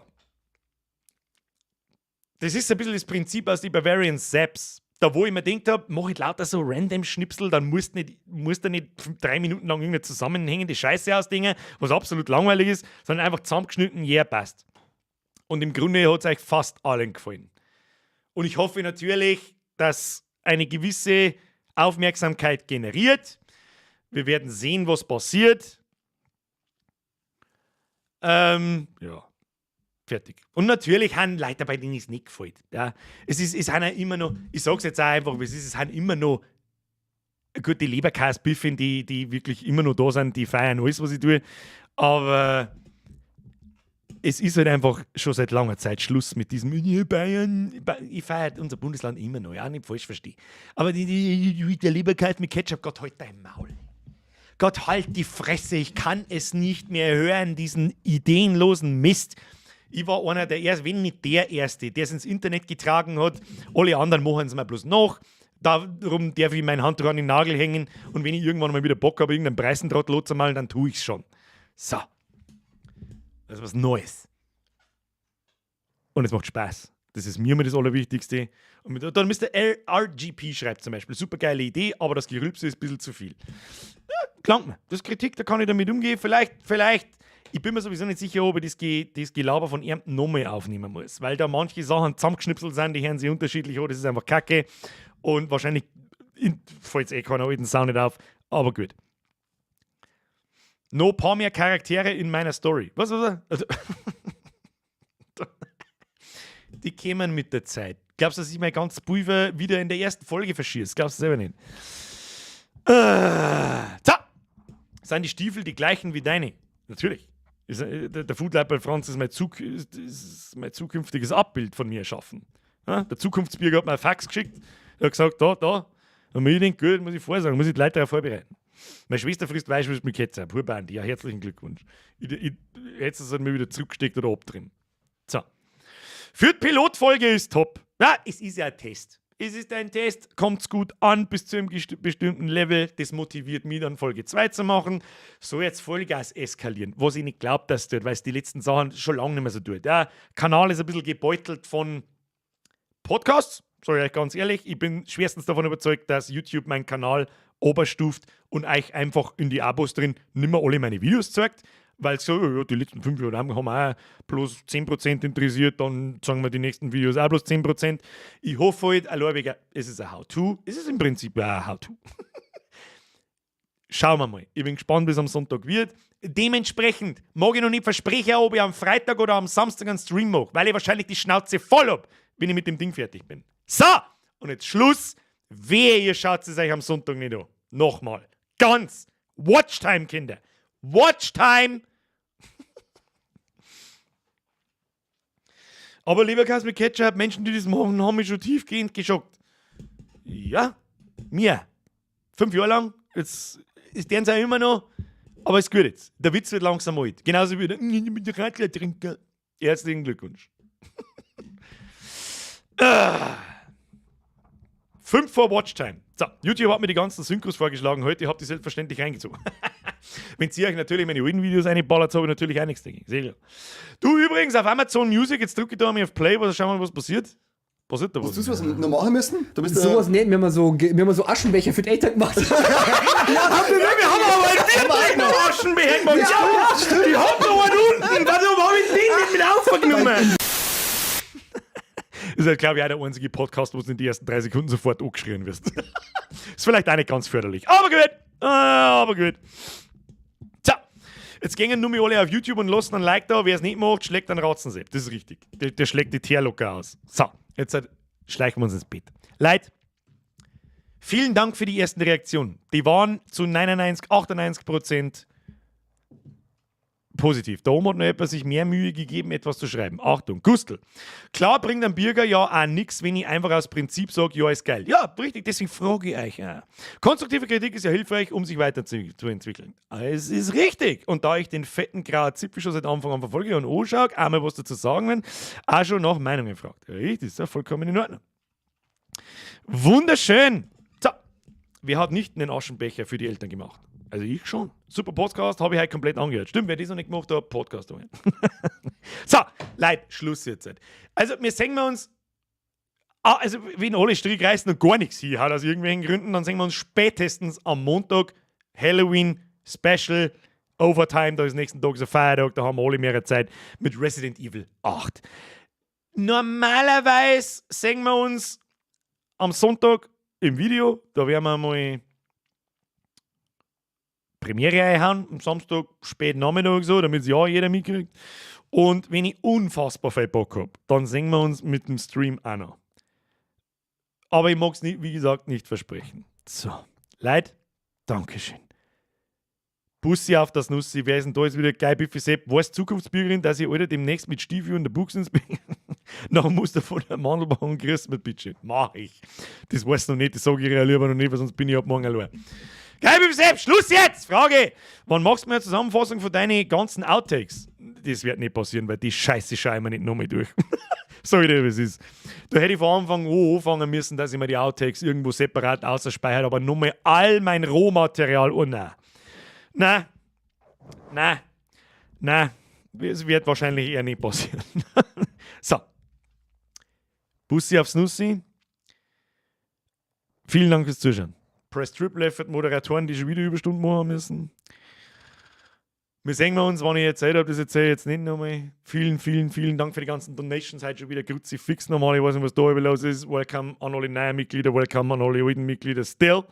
Das ist ein bisschen das Prinzip aus die Bavarian Zaps. Da, wo ich mir gedacht habe, mach ich lauter so random Schnipsel, dann musst du nicht 3 Minuten lang irgendeine zusammenhängende Scheiße ausdenken, was absolut langweilig ist, sondern einfach zusammengeschnitten, yeah, passt. Und im Grunde hat es euch fast allen gefallen. Und ich hoffe natürlich, dass eine gewisse Aufmerksamkeit generiert. Wir werden sehen, was passiert. Ja, fertig. Und natürlich haben Leute, bei denen es nicht gefällt. Ja, es sind ja immer noch, ich sag's jetzt auch einfach, wie es ist, es sind immer noch, gut, die Leberkäse-Biffen, die wirklich immer noch da sind, die feiern alles, was ich tue. Aber Es ist halt einfach schon seit langer Zeit Schluss mit diesem Bayern. Ich feiere unser Bundesland immer noch, ja, nicht falsch verstehe. Aber der Leberkäse mit Ketchup, Gott, halt dein Maul. Gott, halt die Fresse, ich kann es nicht mehr hören, diesen ideenlosen Mist. Ich war einer der Ersten, wenn nicht der Erste, der es ins Internet getragen hat. Alle anderen machen es mir bloß nach. Darum darf ich mein Handtuch an den Nagel hängen und wenn ich irgendwann mal wieder Bock habe, irgendeinen Preisentrottel loszumalen, dann tue ich's schon. So. Das ist was Neues. Und es macht Spaß. Das ist mir immer das Allerwichtigste. Und dann Mr. LRGP schreibt zum Beispiel, super geile Idee, aber das Gerülpse ist ein bisschen zu viel. Ja, klangt mir. Das ist Kritik, da kann ich damit umgehen. Vielleicht, ich bin mir sowieso nicht sicher, ob ich das Gelaber von ihm nochmal aufnehmen muss, weil da manche Sachen zusammengeschnipselt sind, die hören sich unterschiedlich an, das ist einfach Kacke. Und wahrscheinlich fällt eh keiner alten Sound nicht auf, aber gut. Noch ein paar mehr Charaktere in meiner Story. Was, was, was? Also, die kämen mit der Zeit. Glaubst du, dass ich mein ganzes Pulver wieder in der ersten Folge verschieße? Glaubst du selber nicht? So. Sind die Stiefel die gleichen wie deine? Natürlich. Der Foodleiperl Franz ist mein zukünftiges Abbild von mir erschaffen. Ja? Der Zukunftsbürger hat mir ein Fax geschickt. Er hat gesagt, da, da. Und mir denkt, gut, muss ich vorsagen, muss ich die Leute darauf vorbereiten. Meine Schwester frisst Weißwurst mit Ketchup. Hurbandi, ja, herzlichen Glückwunsch. Ich hätte es halt mir wieder zurückgesteckt oder abdrehen. So. Für die Pilotfolge ist top. Ja, es ist ja ein Test. Es ist ein Test, kommt's gut an bis zu einem bestimmten Level. Das motiviert mich dann, Folge 2 zu machen. So jetzt Vollgas eskalieren, was ich nicht glaub, dass es tut, weil es die letzten Sachen schon lange nicht mehr so tut. Der Kanal ist ein bisschen gebeutelt von Podcasts, sag ich euch ganz ehrlich. Ich bin schwerstens davon überzeugt, dass YouTube meinen Kanal oberstuft und euch einfach in die Abos drin nimmer alle meine Videos zeigt, weil so, ja, die letzten 5 Jahre haben wir auch bloß 10% interessiert, dann sagen wir die nächsten Videos auch bloß 10%. Ich hoffe halt, allein wegen, es ist ein How-To, es ist im Prinzip auch ein How-To. Schauen wir mal. Ich bin gespannt, wie es am Sonntag wird. Dementsprechend mag ich noch nicht versprechen, ob ich am Freitag oder am Samstag einen Stream mache, weil ich wahrscheinlich die Schnauze voll hab, wenn ich mit dem Ding fertig bin. So, und jetzt Schluss. Wehe, ihr schaut es euch am Sonntag nicht an. Nochmal. Ganz. Watchtime, Kinder. Watchtime. Aber Leberkäse mit Ketchup, Menschen, die das machen, haben mich schon tiefgehend geschockt. Ja, mir. 5 Jahre lang. Jetzt ist deren auch immer noch. Aber ist gut jetzt. Der Witz wird langsam alt. Genauso wie der mit der Radler trinken. Herzlichen Glückwunsch. 5 vor Watchtime. So, YouTube hat mir die ganzen Synchros vorgeschlagen heute. Ich hab die selbstverständlich reingezogen. Wenn ihr euch natürlich meine alten Videos reinballert, habe ich natürlich auch nichts dagegen. Sehr klar. Du übrigens auf Amazon Music, jetzt drücke ich da mal auf Play, was, schauen wir mal, was passiert. Passiert da was? Hast du was noch machen müssen? Du bist sowas nicht, wir haben so Aschenbecher für die Eltern gemacht. Ja, haben wir wirklich, haben wir aber einen wirklich Aschenbecher gemacht. Ja, stimmt. Ich hab noch einen unten. Warum hab ich den nicht mit aufgenommen? Das ist, glaub ich, auch der einzige Podcast, wo du in die ersten 3 Sekunden sofort angeschrien wirst. Ist vielleicht auch nicht ganz förderlich. Aber gut. Aber gut. So. Jetzt gehen nur mehr alle auf YouTube und lassen ein Like da. Wer es nicht macht, schlägt einen Ratzensepp. Das ist richtig. Der schlägt die Teer locker aus. So. Jetzt halt schleichen wir uns ins Bett. Leute, vielen Dank für die ersten Reaktionen. Die waren zu 99, 98% positiv. Da oben hat noch jemand sich mehr Mühe gegeben, etwas zu schreiben. Achtung, Gustl. Klar bringt ein Bürger ja auch nix, wenn ich einfach aus Prinzip sag, ja, ist geil. Ja, richtig, deswegen frage ich euch auch. Konstruktive Kritik ist ja hilfreich, um sich weiterzuentwickeln. Es ist richtig. Und da ich den fetten grauen Zipfel schon seit Anfang an verfolge und anschaue, auch mal was dazu sagen will, auch schon nach Meinungen fragt. Richtig, ist ja vollkommen in Ordnung. Wunderschön. So, wer hat nicht einen Aschenbecher für die Eltern gemacht? Also ich schon. Super Podcast, habe ich heute komplett angehört. Stimmt, wer das noch nicht gemacht hat, Podcast anhören. So, Leute, Schluss jetzt. Also, wir sehen wir uns, also wenn alle Stricke reißen und gar nichts hier hat, aus irgendwelchen Gründen, dann sehen wir uns spätestens am Montag, Halloween Special, Overtime, da ist nächsten Tag so Feiertag, da haben wir alle mehrere Zeit mit Resident Evil 8. Normalerweise sehen wir uns am Sonntag im Video, da werden wir mal Premiere einhauen, am Samstag, spät Nachmittag so, damit es ja jeder mitkriegt. Und wenn ich unfassbar viel Bock hab, dann sehen wir uns mit dem Stream auch noch. Aber ich mag's nicht, wie gesagt, nicht versprechen. So, Leute, Dankeschön. Bussi auf das Nussi, wer ist denn da jetzt wieder geil, Biffy Sepp? Weiß Zukunftsbürgerin, dass ich Alter demnächst mit Stiefel und der Buchs ins bin? Nach Muster von der Mandelbaum grüßt mit bitte. Mach ich. Das weiß noch nicht, das sage ich ja lieber noch nicht, weil sonst bin ich ab morgen allein. Geil, Biffy Sepp, Schluss jetzt! Frage! Wann machst du mir eine Zusammenfassung von deinen ganzen Outtakes? Das wird nicht passieren, weil die Scheiße schaue ich mir nicht nochmal durch. Sag ich dir, wie es ist. Da hätte ich von Anfang an anfangen müssen, dass ich mir die Outtakes irgendwo separat außerspeichere, aber nochmal all mein Rohmaterial, oh nein. Nein. Nein. Nein. Es wird wahrscheinlich eher nicht passieren. So. Bussi aufs Nussi. Vielen Dank fürs Zuschauen. Press Triple F für die Moderatoren, die schon wieder Überstunden machen müssen. Wir sehen uns, wann ich erzählt habe, das erzähle ich jetzt nicht nochmal. Vielen, vielen, vielen Dank für die ganzen Donations. Heute schon wieder Kruzifix nochmal. Ich weiß nicht, was da los ist. Welcome an alle neuen Mitglieder, welcome an alle alten Mitglieder. Still.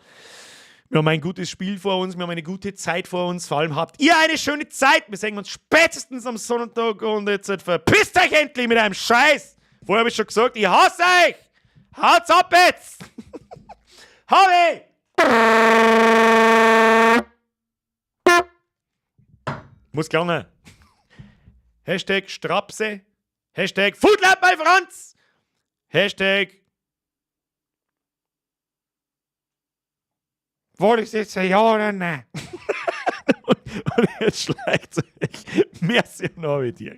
Wir haben ein gutes Spiel vor uns, wir haben eine gute Zeit vor uns. Vor allem habt ihr eine schöne Zeit. Wir sehen uns spätestens am Sonntag und jetzt verpisst euch endlich mit einem Scheiß. Vorher habe ich schon gesagt, ich hasse euch. Haut's ab jetzt. Habe! Muss gelangen. Hashtag Strapse. Hashtag Foodlab bei Franz. Hashtag War das jetzt ein Ja oder nein? Und jetzt schleicht euch. Merci und Tiere.